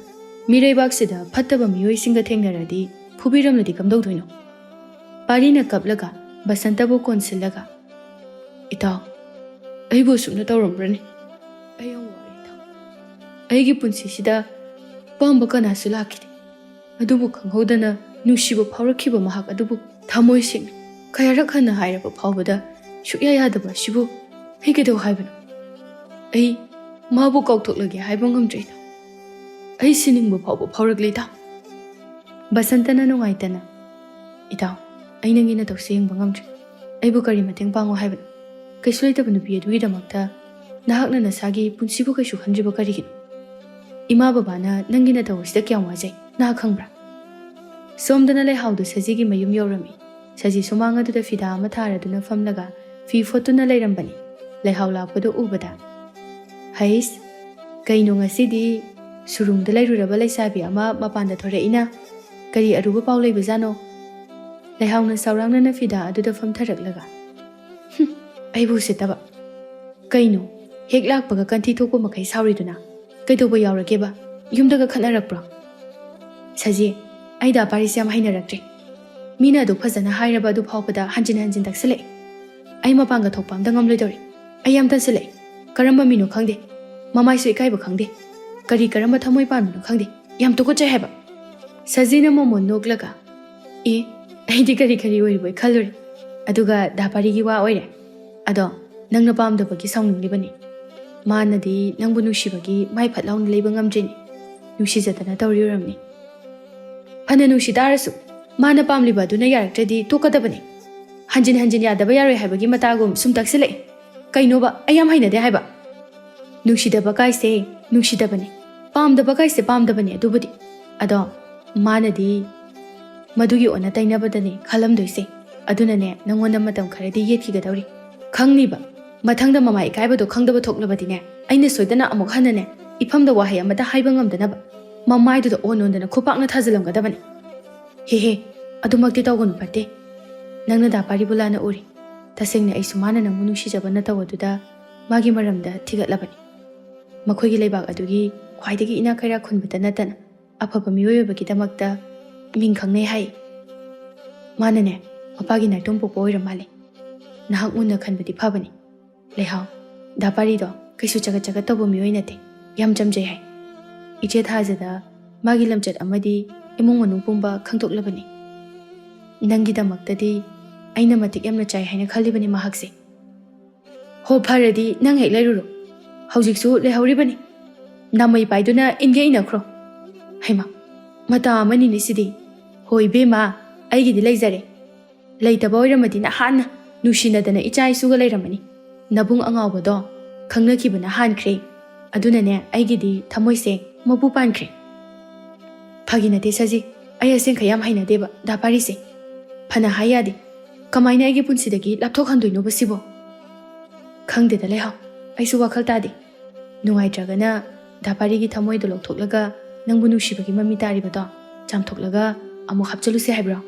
ꯃꯤꯔꯩꯕꯥꯛꯁꯤꯗ ꯐꯠꯇꯕ ꯃꯤꯑꯣꯏꯁꯤꯡꯒ ꯊꯦꯡꯅꯔꯗꯤ ꯐꯨꯕꯤꯔꯝꯂꯗꯤ ꯀꯝꯗꯧꯗꯣꯏꯅꯣ?" ꯄꯥꯔꯤꯅ ꯀꯞꯂꯒ ꯕꯁꯟꯇꯕꯨ ꯀꯣꯟꯁꯤꯜꯂꯒ, "ꯏꯇꯥꯎ, ꯑꯩꯕꯨ ꯑꯁꯨꯝꯅ ꯇꯧꯔꯝꯕ꯭ꯔꯅꯦ? ꯑꯩ ꯌꯥꯝ ꯋꯥꯔꯦ ꯏꯇꯥꯎ꯫ ꯑꯩꯒꯤ ꯄꯨꯟꯁꯤꯁꯤꯗ ꯑꯄꯥꯝꯕ ꯀꯅꯥꯁꯨ ꯂꯥꯛꯈꯤꯗꯦ꯫ ꯑꯗꯨꯕꯨ ꯈꯪꯍꯧꯗꯅ ꯅꯨꯡꯁꯤꯕ ꯐꯥꯎꯔꯛꯈꯤꯕ ꯃꯍꯥꯛ ꯑꯗꯨꯕꯨ ꯊꯃꯣꯏ ꯁꯦꯡꯅ ꯀꯌꯥꯔꯛ ꯍꯟꯅ ꯍꯥꯏꯔꯕ ꯐꯥꯎꯕꯗ ꯁꯨꯛꯌꯥ ꯌꯥꯗꯕ ꯑꯁꯤꯕꯨ ꯑꯩ ꯀꯩꯗꯧ ꯍꯥꯏꯕꯅꯣ? ꯑꯩ ꯃꯥꯕꯨ ꯀꯥꯎꯊꯣꯛꯂꯒꯦ ꯍꯥꯏꯕ ꯉꯝꯗ꯭ꯔꯦ ꯏꯇꯥꯎ꯫ ꯑꯩ ꯁꯤꯅꯤꯡꯕ ꯐꯥꯎꯕ ꯐꯥꯎꯔꯛꯂꯦ ꯏꯇꯥꯎ꯫" ꯕꯁꯟꯇꯅ ꯅꯨꯡꯉꯥꯏꯇꯅ, "ꯏꯇꯥꯎ, ꯑꯩ ꯅꯪꯒꯤ ꯅꯇꯧꯁꯦ ꯌꯦꯡꯕ ꯉꯝꯗ꯭ꯔꯦ꯫ ꯑꯩꯕꯨ ꯀꯔꯤ ꯃꯇꯦꯡ ꯄꯥꯡꯉꯣ ꯍꯥꯏꯕꯅꯣ? ꯀꯩꯁꯨ ꯂꯩꯇꯕ ꯅꯨꯄꯤ ꯑꯗꯨꯒꯤꯗꯃꯛꯇ ꯅꯍꯥꯛꯅ ꯅꯁꯥꯒꯤ ꯄꯨꯟꯁꯤꯕꯨ ꯀꯩꯁꯨ ꯈꯟꯗ꯭ꯔꯤꯕ ꯀꯔꯤꯒꯤꯅꯣ? ꯏꯃꯥ ꯕꯕꯥꯅ ꯅꯪꯒꯤ ꯅꯇꯧ ꯑꯁꯤꯗ ꯀꯌꯥꯝ ꯋꯥꯖꯩ ꯅꯍꯥꯛ ꯈꯪꯕ꯭ꯔꯥ?" ꯁꯣꯝꯗꯅ ꯂꯩꯍꯥꯎꯗꯨ ꯁꯖꯤꯒꯤ ꯃꯌꯨꯝ ꯌꯧꯔꯝꯃꯤ꯫ ꯁꯖꯤ ꯁꯨꯃꯥꯡ ꯑꯗꯨꯗ ꯐꯤꯗꯥ ꯑꯃ ꯊꯥꯔꯗꯨꯅ ꯐꯝꯂꯒ ꯐꯤ ꯐꯣꯠꯇꯨꯅ ꯂꯩꯔꯝꯕꯅꯤ꯫ ꯂꯩꯍꯥꯎ ꯂꯥꯛꯄꯗꯨ ꯎꯕꯗ, "ꯍꯩꯁ, ꯀꯩꯅꯣ ꯉꯁꯤꯗꯤ ꯁꯨꯔꯨꯡꯗ ꯂꯩꯔꯨꯔꯕ ꯂꯩꯁꯥꯕꯤ ꯑꯃ ꯃꯄꯥꯟꯗ ꯊꯣꯔꯛꯏꯅ? ꯀꯔꯤ ꯑꯔꯨꯕ ꯄꯥꯎ ꯂꯩꯕꯖꯥꯠꯅꯣ?" ꯂꯩꯍꯥꯎꯅ ꯁꯥꯎꯔꯥꯡꯅꯅ ꯐꯤꯗꯥ ꯑꯗꯨꯗ ꯐꯝꯊꯔꯛꯂꯒ, "ꯍꯨꯝ, ꯑꯩꯕꯨ ꯎꯁꯤꯠꯇꯕ꯫ ꯀꯩꯅꯣ, ꯍꯦꯛ ꯂꯥꯛꯄꯒ ꯀꯟꯊꯤ ꯊꯣꯛꯄ ꯃꯈꯩ ꯁꯥꯎꯔꯤꯗꯨꯅ? ꯀꯩꯗꯧꯕ ꯌꯥꯎꯔꯒꯦꯕ? ꯌꯨꯝꯗꯒ ꯈꯠꯅꯔꯛꯄ꯭ꯔꯣ?" "ꯁꯖꯤ, ꯑꯩ ꯗꯥ ꯄꯥꯔꯤꯁꯦ ꯌꯥꯝ ꯍꯩꯅꯔꯛꯇ꯭ꯔꯦ꯫ ꯃꯤꯅ ꯑꯗꯨ ꯐꯖꯅ ꯍꯥꯏꯔꯕ ꯑꯗꯨ ꯐꯥꯎꯕꯗ ꯍꯟꯖꯤꯟ ꯍꯟꯖꯤꯟ ꯇꯛꯁꯤꯜꯂꯛꯑꯦ꯫ ꯑꯩ ꯃꯄꯥꯟꯒ ꯊꯣꯛꯄ ꯑꯝꯇ ꯉꯝꯂꯣꯏꯗꯧꯔꯦ꯫ ꯑꯩ ꯌꯥꯝ ꯇꯟꯁꯤꯜꯂꯛꯑꯦ꯫ ꯀꯔꯝꯕ ꯃꯤꯅꯣ ꯈꯪꯗꯦ꯫ ꯃꯃꯥꯏꯁꯨ ꯏꯀꯥꯏꯕ ꯈꯪꯗꯦ꯫ ꯀꯔꯤ ꯀꯔꯝꯕ ꯊꯃꯣꯏ ꯄꯥꯟꯕꯅꯣ ꯈꯪꯗꯦ꯫ ꯌꯥꯝ ꯇꯨꯀꯠꯆꯩ ꯍꯥꯏꯕ꯫ ꯁꯖꯤꯅ ꯃꯣꯃꯣꯟ ꯅꯣꯛꯂꯒ, "ꯑꯦ, ꯑꯩꯗꯤ ꯀꯔꯤ ꯀꯔꯤ ꯑꯣꯏꯔꯤꯕꯣꯏ ꯈꯜꯂꯨꯔꯦ꯫ ꯑꯗꯨꯒ ꯗꯥ ꯄꯥꯔꯤꯒꯤ ꯋꯥ ꯑꯣꯏꯔꯦ꯫ ꯑꯗꯣ ꯅꯪꯅ ꯄꯥꯝꯗꯕꯒꯤ ꯁꯥꯎꯅꯤꯡꯂꯤꯕꯅꯤ꯫ ꯃꯥꯅꯗꯤ ꯅꯪꯕꯨ ꯅꯨꯡꯁꯤꯕꯒꯤ ꯃꯥꯏ ꯐꯠ ꯂꯥꯎꯅ ꯂꯩꯕ ꯉꯝꯗ꯭ꯔꯤꯅꯤ꯫ ꯅꯨꯡꯁꯤꯖꯗꯅ ꯇꯧꯔꯤ ꯑꯣꯏꯔꯝꯅꯤ꯫ ꯐꯅ ꯅꯨꯡꯁꯤ ꯇꯥꯔꯁꯨ, ꯃꯥꯅ ꯄꯥꯝꯂꯤꯕ ꯑꯗꯨꯅ ꯌꯥꯔꯛꯇ꯭ꯔꯗꯤ ꯇꯣꯛꯀꯗꯕꯅꯤ꯫ ꯍꯟꯖꯤꯟ ꯍꯟꯖꯤꯟ ꯌꯥꯗꯕ ꯌꯥꯔꯣꯏ ꯍꯥꯏꯕꯒꯤ ꯃꯇꯥꯒꯨꯝ ꯁꯨꯝ ꯇꯛꯁꯤꯜꯂꯛꯑꯦ꯫ ꯀꯩꯅꯣꯕ? ꯑꯩ ꯌꯥꯝ ꯍꯩꯅꯗꯦ ꯍꯥꯏꯕ꯫ ꯅꯨꯡꯁꯤꯗꯕ ꯀꯥꯏꯁꯦ ꯅꯨꯡꯁꯤꯗꯕꯅꯦ, ꯄꯥꯝꯗꯕ ꯀꯥꯏꯁꯦ ꯄꯥꯝꯗꯕꯅꯦ꯫ ꯑꯗꯨꯕꯨꯗꯤ, ꯑꯗꯣ ꯃꯥꯅꯗꯤ ꯃꯗꯨꯒꯤ ꯑꯣꯟꯅ ꯇꯩꯅꯕꯗꯅꯦ ꯈꯜꯂꯝꯗꯣꯏꯁꯦ꯫ ꯑꯗꯨꯅꯅꯦ, ꯅꯉꯣꯟꯗ ꯃꯇꯝ ꯈꯔꯗꯤ ꯌꯦꯠꯈꯤꯒꯗꯧꯔꯤ꯫ ꯈꯪꯅꯤꯕ, ꯃꯊꯪꯗ ꯃꯃꯥ ꯏꯀꯥꯏꯕꯗꯣ ꯈꯪꯗꯕ ꯊꯣꯛꯂꯕꯗꯤꯅꯦ, ꯑꯩꯅ ꯁꯣꯏꯗꯅ ꯑꯃꯨꯛ ꯍꯟꯅꯅꯦ, ꯏꯐꯝꯗ ꯋꯥꯍꯩ ꯑꯃꯇ ꯍꯥꯏꯕ ꯉꯝꯗꯅꯕ ꯃꯃꯥꯏꯗꯨꯗ ꯑꯣꯟ ꯑꯣꯟꯗꯅ ꯈꯨꯄꯥꯛꯅ ꯊꯥꯖꯤꯜꯂꯝꯒꯗꯕꯅꯤ꯫ ꯍꯦ ꯍꯦ, ꯑꯗꯨꯃꯛꯇꯤ ꯇꯧꯒꯅꯨ ꯐꯠꯇꯦ꯫ ꯅꯪꯅ ꯗꯥ ꯄꯥꯔꯤꯕꯨ ꯂꯥꯟꯅ ꯎꯔꯤ꯫ ꯇꯁꯦꯡꯅ ꯑꯩꯁꯨ ꯃꯥꯅ ꯅꯪꯕꯨ ꯅꯨꯡꯁꯤꯖꯕ ꯅꯠꯇꯧ ꯑꯗꯨꯗ ꯃꯥꯒꯤ ꯃꯔꯝꯗ ꯊꯤꯒꯠꯂꯕꯅꯤ꯫ ꯃꯈꯣꯏꯒꯤ ꯂꯩꯕꯥꯛ ꯑꯗꯨꯒꯤ ꯈ꯭ꯋꯥꯏꯗꯒꯤ ꯏꯅꯥꯛ ꯀꯩꯔꯥꯛ ꯈꯨꯟꯕꯇ ꯅꯠꯇꯅ ꯑꯐꯕ ꯃꯤꯑꯣꯏ ꯑꯣꯏꯕꯒꯤꯗꯃꯛꯇ ꯃꯤꯡ ꯈꯪꯅꯩ ꯍꯥꯏ꯫ ꯃꯥꯅꯅꯦ, ꯃꯄꯥꯒꯤ ꯅꯥꯏꯇꯣꯝ ꯄꯣꯛꯄ ꯑꯣꯏꯔ ꯃꯥꯜꯂꯦ꯫ ꯅꯍꯥꯛ ꯃꯨꯟꯅ ꯈꯟꯕꯗꯤ ꯐꯕꯅꯤ꯫ ꯂꯩꯍꯥꯎ, ꯗꯥ ꯄꯥꯔꯤꯗꯣ ꯀꯩꯁꯨ ꯆꯒꯠ ꯆꯒꯠ ꯇꯧꯕ ꯃꯤꯑꯣꯏ ꯅꯠꯇꯦ꯫ ꯌꯥꯝ ꯆꯝꯖꯩ ꯍꯥꯏ꯫ ꯏꯆꯦ ꯊꯥꯖꯗ ꯃꯥꯒꯤ ꯂꯝꯆꯠ ꯑꯃꯗꯤ ꯏꯃꯨꯡ ꯃꯅꯨꯡ ꯄꯨꯝꯕ ꯈꯪꯗꯣꯛꯂꯕꯅꯤ꯫ ꯅꯪꯒꯤꯗꯃꯛꯇꯗꯤ ꯑꯩꯅ ꯃꯇꯤꯛ ꯌꯥꯝꯅ ꯆꯥꯏ ꯍꯥꯏꯅ ꯈꯜꯂꯤꯕꯅꯤ ꯃꯍꯥꯛꯁꯦ꯫ ꯍꯣ, ꯐꯔꯗꯤ ꯅꯪ ꯍꯦꯛ ꯂꯩꯔꯨꯔꯣ꯫ ꯍꯧꯖꯤꯛꯁꯨ ꯂꯩꯍꯧꯔꯤꯕꯅꯤ꯫ ꯅꯥꯃꯩ ꯄꯥꯏꯗꯨꯅ ꯏꯟꯒꯦ ꯏꯟꯅꯈ꯭ꯔꯣ꯫ ꯍꯩꯃꯥ, ꯃꯇꯥ ꯑꯃꯅꯤꯅꯦ ꯁꯤꯗꯤ꯫ ꯍꯣ ꯏꯕꯦꯝꯃ, ꯑꯩꯒꯤꯗꯤ ꯂꯩꯖꯔꯦ꯫ ꯂꯩꯇꯕ ꯑꯣꯏꯔꯝꯃꯗꯤ ꯅꯍꯥꯟꯅ ꯅꯨꯡꯁꯤꯅꯗꯅ ꯏꯆꯥ ꯏꯁꯨꯒ ꯂꯩꯔꯝꯃꯅꯤ꯫ ꯅꯕꯨꯡ ꯑꯉꯥꯎꯕꯗꯣ ꯈꯪꯅꯈꯤꯕꯅ ꯍꯥꯟꯈ꯭ꯔꯦ꯫ ꯑꯗꯨꯅꯅꯦ, ꯑꯩꯒꯤꯗꯤ ꯊꯃꯣꯏꯁꯦ ꯃꯄꯨ ꯄꯥꯟꯈ꯭ꯔꯦ꯫ ꯐꯥꯒꯤ ꯅꯠꯇꯦ ꯁꯖꯤ, ꯑꯩ ꯑꯁꯦꯡꯈꯩ ꯌꯥꯝ ꯍꯩꯅꯗꯦꯕ ꯗꯥ ꯄꯥꯔꯤꯁꯦ꯫ ꯐꯅ ꯍꯥꯏ ꯌꯥꯗꯦ꯫ ꯀꯃꯥꯏꯅ ꯑꯩꯒꯤ ꯄꯨꯟꯁꯤꯗꯒꯤ ꯂꯥꯞꯊꯣꯛꯍꯟꯗꯣꯏꯅꯣꯕ ꯁꯤꯕꯣ? ꯈꯪꯗꯦꯗ ꯂꯩꯍꯥꯎ, ꯑꯩꯁꯨ ꯋꯥꯈꯜ ꯇꯥꯗꯦ꯫ ꯅꯨꯡꯉꯥꯏꯇ꯭ꯔꯒꯅ ꯗꯥ ꯄꯥꯔꯤꯒꯤ ꯊꯃꯣꯏꯗꯣ ꯂꯧꯊꯣꯛꯂꯒ ꯅꯪꯕꯨ ꯅꯨꯡꯁꯤꯕꯒꯤ ꯃꯃꯤ ꯇꯥꯔꯤꯕꯗꯣ ꯆꯥꯝꯊꯣꯛꯂꯒ ꯑꯃꯨꯛ ꯍꯥꯞꯆꯜꯂꯨꯁꯦ ꯍꯥꯏꯕ꯭ꯔꯣ?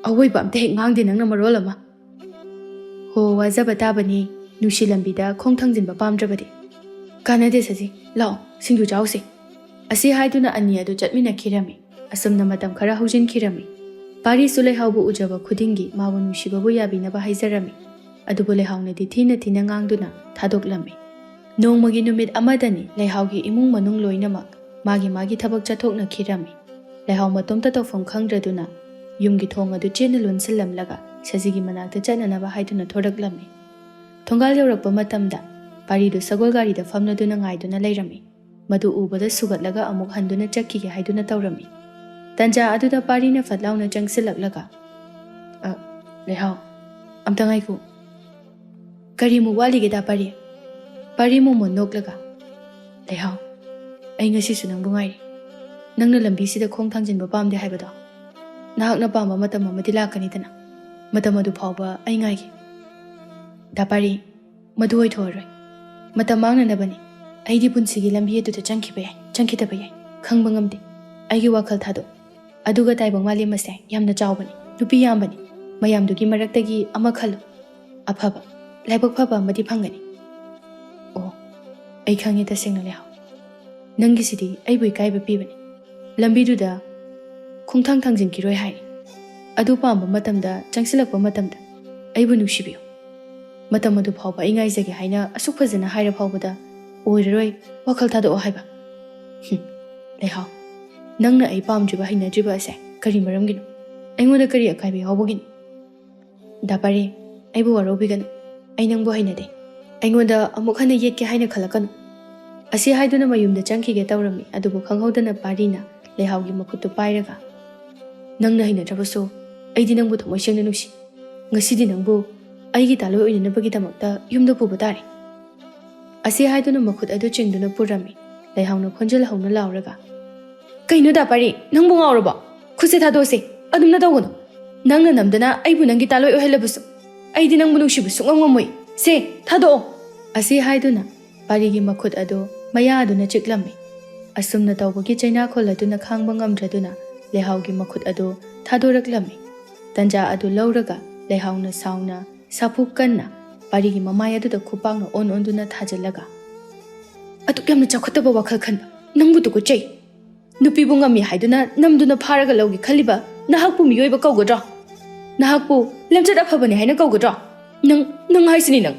ꯑꯋꯣꯏꯕ ꯑꯝꯇ ꯍꯦꯛ ꯉꯥꯡꯗꯦ ꯅꯪꯅ ꯃꯔꯣꯜ ꯑꯃ꯫ ꯍꯣ, ꯋꯥꯖꯕ ꯇꯥꯕꯅꯤ, ꯅꯨꯡꯁꯤ ꯂꯝꯕꯤꯗ ꯈꯣꯡ ꯊꯥꯡꯖꯤꯟꯕ ꯄꯥꯝꯗ꯭ꯔꯕꯗꯤ꯫ ꯀꯥꯟꯅꯗꯦ ꯁꯖꯤ, ꯂꯥꯛꯑꯣ, ꯁꯤꯡꯖꯨ ꯆꯥꯎꯁꯦ꯫ ꯑꯁꯤ ꯍꯥꯏꯗꯨꯅ ꯑꯅꯤ ꯑꯗꯨ ꯆꯠꯃꯤꯟꯅꯈꯤꯔꯝꯃꯤ꯫ ꯑꯁꯨꯝꯅ ꯃꯇꯝ ꯈꯔ ꯍꯧꯖꯤꯟꯈꯤꯔꯝꯃꯤ꯫ ꯄꯥꯔꯤꯁꯨ ꯂꯩꯍꯥꯎꯕꯨ ꯎꯖꯕ ꯈꯨꯗꯤꯡꯒꯤ ꯃꯥꯕꯨ ꯅꯨꯡꯁꯤꯕꯕꯨ ꯌꯥꯕꯤꯅꯕ ꯍꯥꯏꯖꯔꯝꯃꯤ꯫ ꯑꯗꯨꯕꯨ ꯂꯩꯍꯥꯎꯅꯗꯤ ꯊꯤꯅ ꯊꯤꯅ ꯉꯥꯡꯗꯨꯅ ꯊꯥꯗꯣꯛꯂꯝꯃꯤ꯫ ꯅꯣꯡꯃꯒꯤ ꯅꯨꯃꯤꯠ ꯑꯃꯗꯅꯤ ꯂꯩꯍꯥꯎꯒꯤ ꯏꯃꯨꯡ ꯃꯅꯨꯡ ꯂꯣꯏꯅꯃꯛ ꯃꯥꯒꯤ ꯃꯥꯒꯤ ꯊꯕꯛ ꯆꯠꯊꯣꯛꯅꯈꯤꯔꯝꯃꯤ꯫ ꯂꯩꯍꯥꯎ ꯃꯇꯣꯝꯇ ꯇꯧꯐꯝ ꯈꯪꯗ꯭ꯔꯗꯨꯅ ꯌꯨꯝꯒꯤ ꯊꯣꯡ ꯑꯗꯨ ꯆꯦꯠꯅ ꯂꯣꯟꯁꯤꯜꯂꯝꯂꯒ ꯁꯖꯤꯒꯤ ꯃꯅꯥꯛꯇ ꯆꯠꯅꯅꯕ ꯍꯥꯏꯗꯨꯅ ꯊꯣꯔꯛꯂꯝꯃꯤ꯫ ꯊꯣꯡꯒꯥꯜ ꯌꯧꯔꯛꯄ ꯃꯇꯝꯗ ꯄꯥꯔꯤꯗꯨ ꯁꯒꯣꯜ ꯒꯥꯔꯤꯗ ꯐꯝꯂꯗꯨꯅ ꯉꯥꯏꯗꯨꯅ ꯂꯩꯔꯝꯃꯤ꯫ ꯃꯗꯨ ꯎꯕꯗ ꯁꯨꯒꯠꯂꯒ ꯑꯃꯨꯛ ꯍꯟꯗꯨꯅ ꯆꯠꯈꯤꯒꯦ ꯍꯥꯏꯗꯨꯅ ꯇꯧꯔꯝꯃꯤ꯫ ꯇꯟꯖꯥ ꯑꯗꯨꯗ ꯄꯥꯔꯤꯅ ꯐꯠ ꯂꯥꯎꯅ ꯆꯪꯁꯤꯜꯂꯛꯂꯒ, "ꯑ, ꯂꯩꯍꯥꯎ, ꯑꯝꯇ ꯉꯥꯏꯈꯣ꯫ ꯀꯔꯤꯃꯨꯛ ꯋꯥꯠꯂꯤꯒꯦ ꯗꯥ ꯄꯥꯔꯤ?" ꯄꯥꯔꯤ ꯃꯣꯃꯣꯟ ꯅꯣꯛꯂꯒ, "ꯂꯩꯍꯥꯎ, ꯑꯩ ꯉꯁꯤꯁꯨ ꯅꯪꯕꯨ ꯉꯥꯏꯔꯤ꯫ ꯅꯪꯅ ꯂꯝꯕꯤꯁꯤꯗ ꯈꯣꯡ ꯊꯥꯡꯖꯤꯟꯕ ꯄꯥꯝꯗꯦ ꯍꯥꯏꯕꯗꯣ꯫ ꯅꯍꯥꯛꯅ ꯄꯥꯝꯕ ꯃꯇꯝ ꯑꯃꯗꯤ ꯂꯥꯛꯀꯅꯤꯗꯅ꯫ ꯃꯇꯝ ꯑꯗꯨ ꯐꯥꯎꯕ ꯑꯩ ꯉꯥꯏꯒꯦ꯫ ꯗꯥ ꯄꯥꯔꯤ, ꯃꯗꯨ ꯑꯣꯏꯊꯣꯛꯑꯔꯣꯏ꯫ ꯃꯇꯝ ꯃꯥꯡꯅꯅꯕꯅꯤ꯫ ꯑꯩꯗꯤ ꯄꯨꯟꯁꯤꯒꯤ ꯂꯝꯕꯤ ꯑꯗꯨꯗ ꯆꯪꯈꯤꯕ ꯌꯥꯏ, ꯆꯪꯈꯤꯗꯕ ꯌꯥꯏ, ꯈꯪꯕ ꯉꯝꯗꯦ꯫ ꯑꯩꯒꯤ ꯋꯥꯈꯜ ꯊꯥꯗꯣꯛ꯫ ꯑꯗꯨꯒ ꯇꯥꯏꯕꯪ ꯃꯥꯂꯦꯝ ꯑꯁꯦ ꯌꯥꯝꯅ ꯆꯥꯎꯕꯅꯤ, ꯅꯨꯄꯤ ꯌꯥꯝꯕꯅꯤ꯫ ꯃꯌꯥꯝꯗꯨꯒꯤ ꯃꯔꯛꯇꯒꯤ ꯑꯃ ꯈꯜꯂꯨ꯫ ꯑꯐꯕ, ꯂꯥꯏꯕꯛ ꯐꯕ ꯑꯃꯗꯤ ꯐꯪꯒꯅꯤ꯫" "ꯑꯣ, ꯑꯩ ꯈꯪꯉꯦ ꯇꯁꯦꯡꯅ ꯂꯩꯍꯥꯎ꯫ ꯅꯪꯒꯤꯁꯤꯗꯤ ꯑꯩꯕꯨ ꯏꯀꯥꯏꯕ ꯄꯤꯕꯅꯤ꯫ ꯂꯝꯕꯤꯗꯨꯗ ꯈꯣꯡꯊꯥꯡ ꯊꯥꯡꯖꯤꯟꯈꯤꯔꯣꯏ ꯍꯥꯏꯔꯤ꯫ ꯑꯗꯨ ꯄꯥꯝꯕ ꯃꯇꯝꯗ, ꯆꯪꯁꯤꯜꯂꯛꯄ ꯃꯇꯝꯗ ꯑꯩꯕꯨ ꯅꯨꯡꯁꯤꯕꯤꯌꯨ꯫ ꯃꯇꯝ ꯑꯗꯨ ꯐꯥꯎꯕ ꯑꯩ ꯉꯥꯏꯖꯒꯦ ꯍꯥꯏꯅ ꯑꯁꯨꯛ ꯐꯖꯅ ꯍꯥꯏꯔ ꯐꯥꯎꯕꯗ ꯑꯣꯏꯔꯔꯣꯏ, ꯋꯥꯈꯜ ꯊꯥꯗꯣꯛꯑꯣ ꯍꯥꯏꯕ꯫ ꯍꯨꯝ, ꯂꯩꯍꯥꯎ, ꯅꯪꯅ ꯑꯩ ꯄꯥꯝꯗ꯭ꯔꯤꯕ, ꯍꯩꯅꯗ꯭ꯔꯤꯕ ꯑꯁꯦ ꯀꯔꯤ ꯃꯔꯝꯒꯤꯅꯣ? ꯑꯩꯉꯣꯟꯗ ꯀꯔꯤ ꯑꯀꯥꯏꯕ ꯌꯥꯎꯕꯒꯤꯅꯣ?" "ꯗꯥ ꯄꯥꯔꯤ, ꯑꯩꯕꯨ ꯋꯥꯔꯧꯕꯤꯒꯅꯨ꯫ ꯑꯩ ꯅꯪꯕꯨ ꯍꯩꯅꯗꯦ꯫ ꯑꯩꯉꯣꯟꯗ ꯑꯃꯨꯛ ꯍꯟꯅ ꯌꯦꯠꯀꯦ ꯍꯥꯏꯅ ꯈꯜꯂꯛꯀꯅꯨ꯫" ꯑꯁꯤ ꯍꯥꯏꯗꯨꯅ ꯃꯌꯨꯝꯗ ꯆꯪꯈꯤꯒꯦ ꯇꯧꯔꯝꯃꯤ꯫ ꯑꯗꯨꯕꯨ ꯈꯪꯍꯧꯗꯅ ꯄꯥꯔꯤꯅ ꯂꯩꯍꯥꯎꯒꯤ ꯃꯈꯨꯠꯇꯨ ꯄꯥꯏꯔꯒ, "ꯅꯪꯅ ꯍꯩꯅꯗ꯭ꯔꯕꯁꯨ ꯑꯩꯗꯤ ꯅꯪꯕꯨ ꯊꯃꯣꯏ ꯁꯦꯡꯅ ꯅꯨꯡꯁꯤ꯫ ꯉꯁꯤꯗꯤ ꯅꯪꯕꯨ ꯑꯩꯒꯤ ꯇꯥꯂꯣꯏ ꯑꯣꯏꯅꯅꯕꯒꯤꯗꯃꯛꯇ ꯌꯨꯝꯗ ꯄꯨꯕ ꯇꯥꯔꯦ꯫" ꯑꯁꯤ ꯍꯥꯏꯗꯨꯅ ꯃꯈꯨꯠ ꯑꯗꯨ ꯆꯤꯡꯗꯨꯅ ꯄꯨꯔꯝꯃꯤ꯫ ꯂꯩꯍꯥꯎꯅ ꯈꯣꯟꯖꯦꯜ ꯍꯧꯅ ꯂꯥꯎꯔꯒ, "ꯀꯩꯅꯣ ꯗꯥ ꯄꯥꯔꯤ, ꯅꯪꯕꯨ ꯉꯥꯎꯔꯕꯣ? ꯈꯨꯠꯁꯦ ꯊꯥꯗꯣꯛꯑꯁꯦ, ꯑꯗꯨꯝꯅ ꯇꯧꯒꯅꯨ꯫ ꯅꯪꯅ ꯅꯝꯗꯅ ꯑꯩꯕꯨ ꯅꯪꯒꯤ ꯇꯥꯂꯣꯏ ꯑꯣꯏꯍꯜꯂꯕꯁꯨ ꯑꯩꯗꯤ ꯅꯪꯕꯨ ꯅꯨꯡꯁꯤꯕ ꯁꯨꯡꯉꯝ ꯉꯝꯃꯣꯏ꯫ ꯁꯦ, ꯊꯥꯗꯣꯛꯑꯣ꯫" ꯑꯁꯤ ꯍꯥꯏꯗꯨꯅ ꯄꯥꯔꯤꯒꯤ ꯃꯈꯨꯠ ꯑꯗꯨ ꯃꯌꯥ ꯑꯗꯨꯅ ꯆꯤꯛꯂꯝꯃꯤ꯫ ꯑꯁꯨꯝꯅ ꯇꯧꯕꯒꯤ ꯆꯩꯅꯥꯈꯣꯜ ꯑꯗꯨꯅ ꯈꯥꯡꯕ ꯉꯝꯗ꯭ꯔꯗꯨꯅ ꯂꯩꯍꯥꯎꯒꯤ ꯃꯈꯨꯠ ꯑꯗꯨ ꯊꯥꯗꯣꯔꯛꯂꯝꯃꯤ꯫ ꯇꯟꯖꯥ ꯑꯗꯨ ꯂꯧꯔꯒ ꯂꯩꯍꯥꯎꯅ ꯁꯥꯎꯅ ꯁꯥꯐꯨ ꯀꯟꯅ ꯄꯥꯔꯤꯒꯤ ꯃꯃꯥꯏ ꯑꯗꯨꯗ ꯈꯨꯄꯥꯛꯅ ꯑꯣꯟ ꯑꯣꯟꯗꯨꯅ ꯊꯥꯖꯤꯜꯂꯒ, "ꯑꯗꯨꯛ ꯌꯥꯝꯅ ꯆꯥꯎꯈꯠꯇꯕ ꯋꯥꯈꯜ ꯈꯟꯕ, ꯅꯪꯕꯨ ꯇꯨꯀꯠꯆꯩ꯫ ꯅꯨꯄꯤꯕꯨ ꯉꯝꯃꯤ ꯍꯥꯏꯗꯨꯅ ꯅꯝꯗꯨꯅ ꯐꯥꯔꯒ ꯂꯧꯒꯦ ꯈꯜꯂꯤꯕ ꯅꯍꯥꯛꯄꯨ ꯃꯤꯑꯣꯏꯕ ꯀꯧꯒꯗ꯭ꯔꯣ? ꯅꯍꯥꯛꯄꯨ ꯂꯝꯆꯠ ꯑꯐꯕꯅꯤ ꯍꯥꯏꯅ ꯀꯧꯒꯗ꯭ꯔꯣ? ꯅꯪ, ꯅꯪ ꯍꯥꯏꯁꯤꯅꯤ ꯅꯪ!"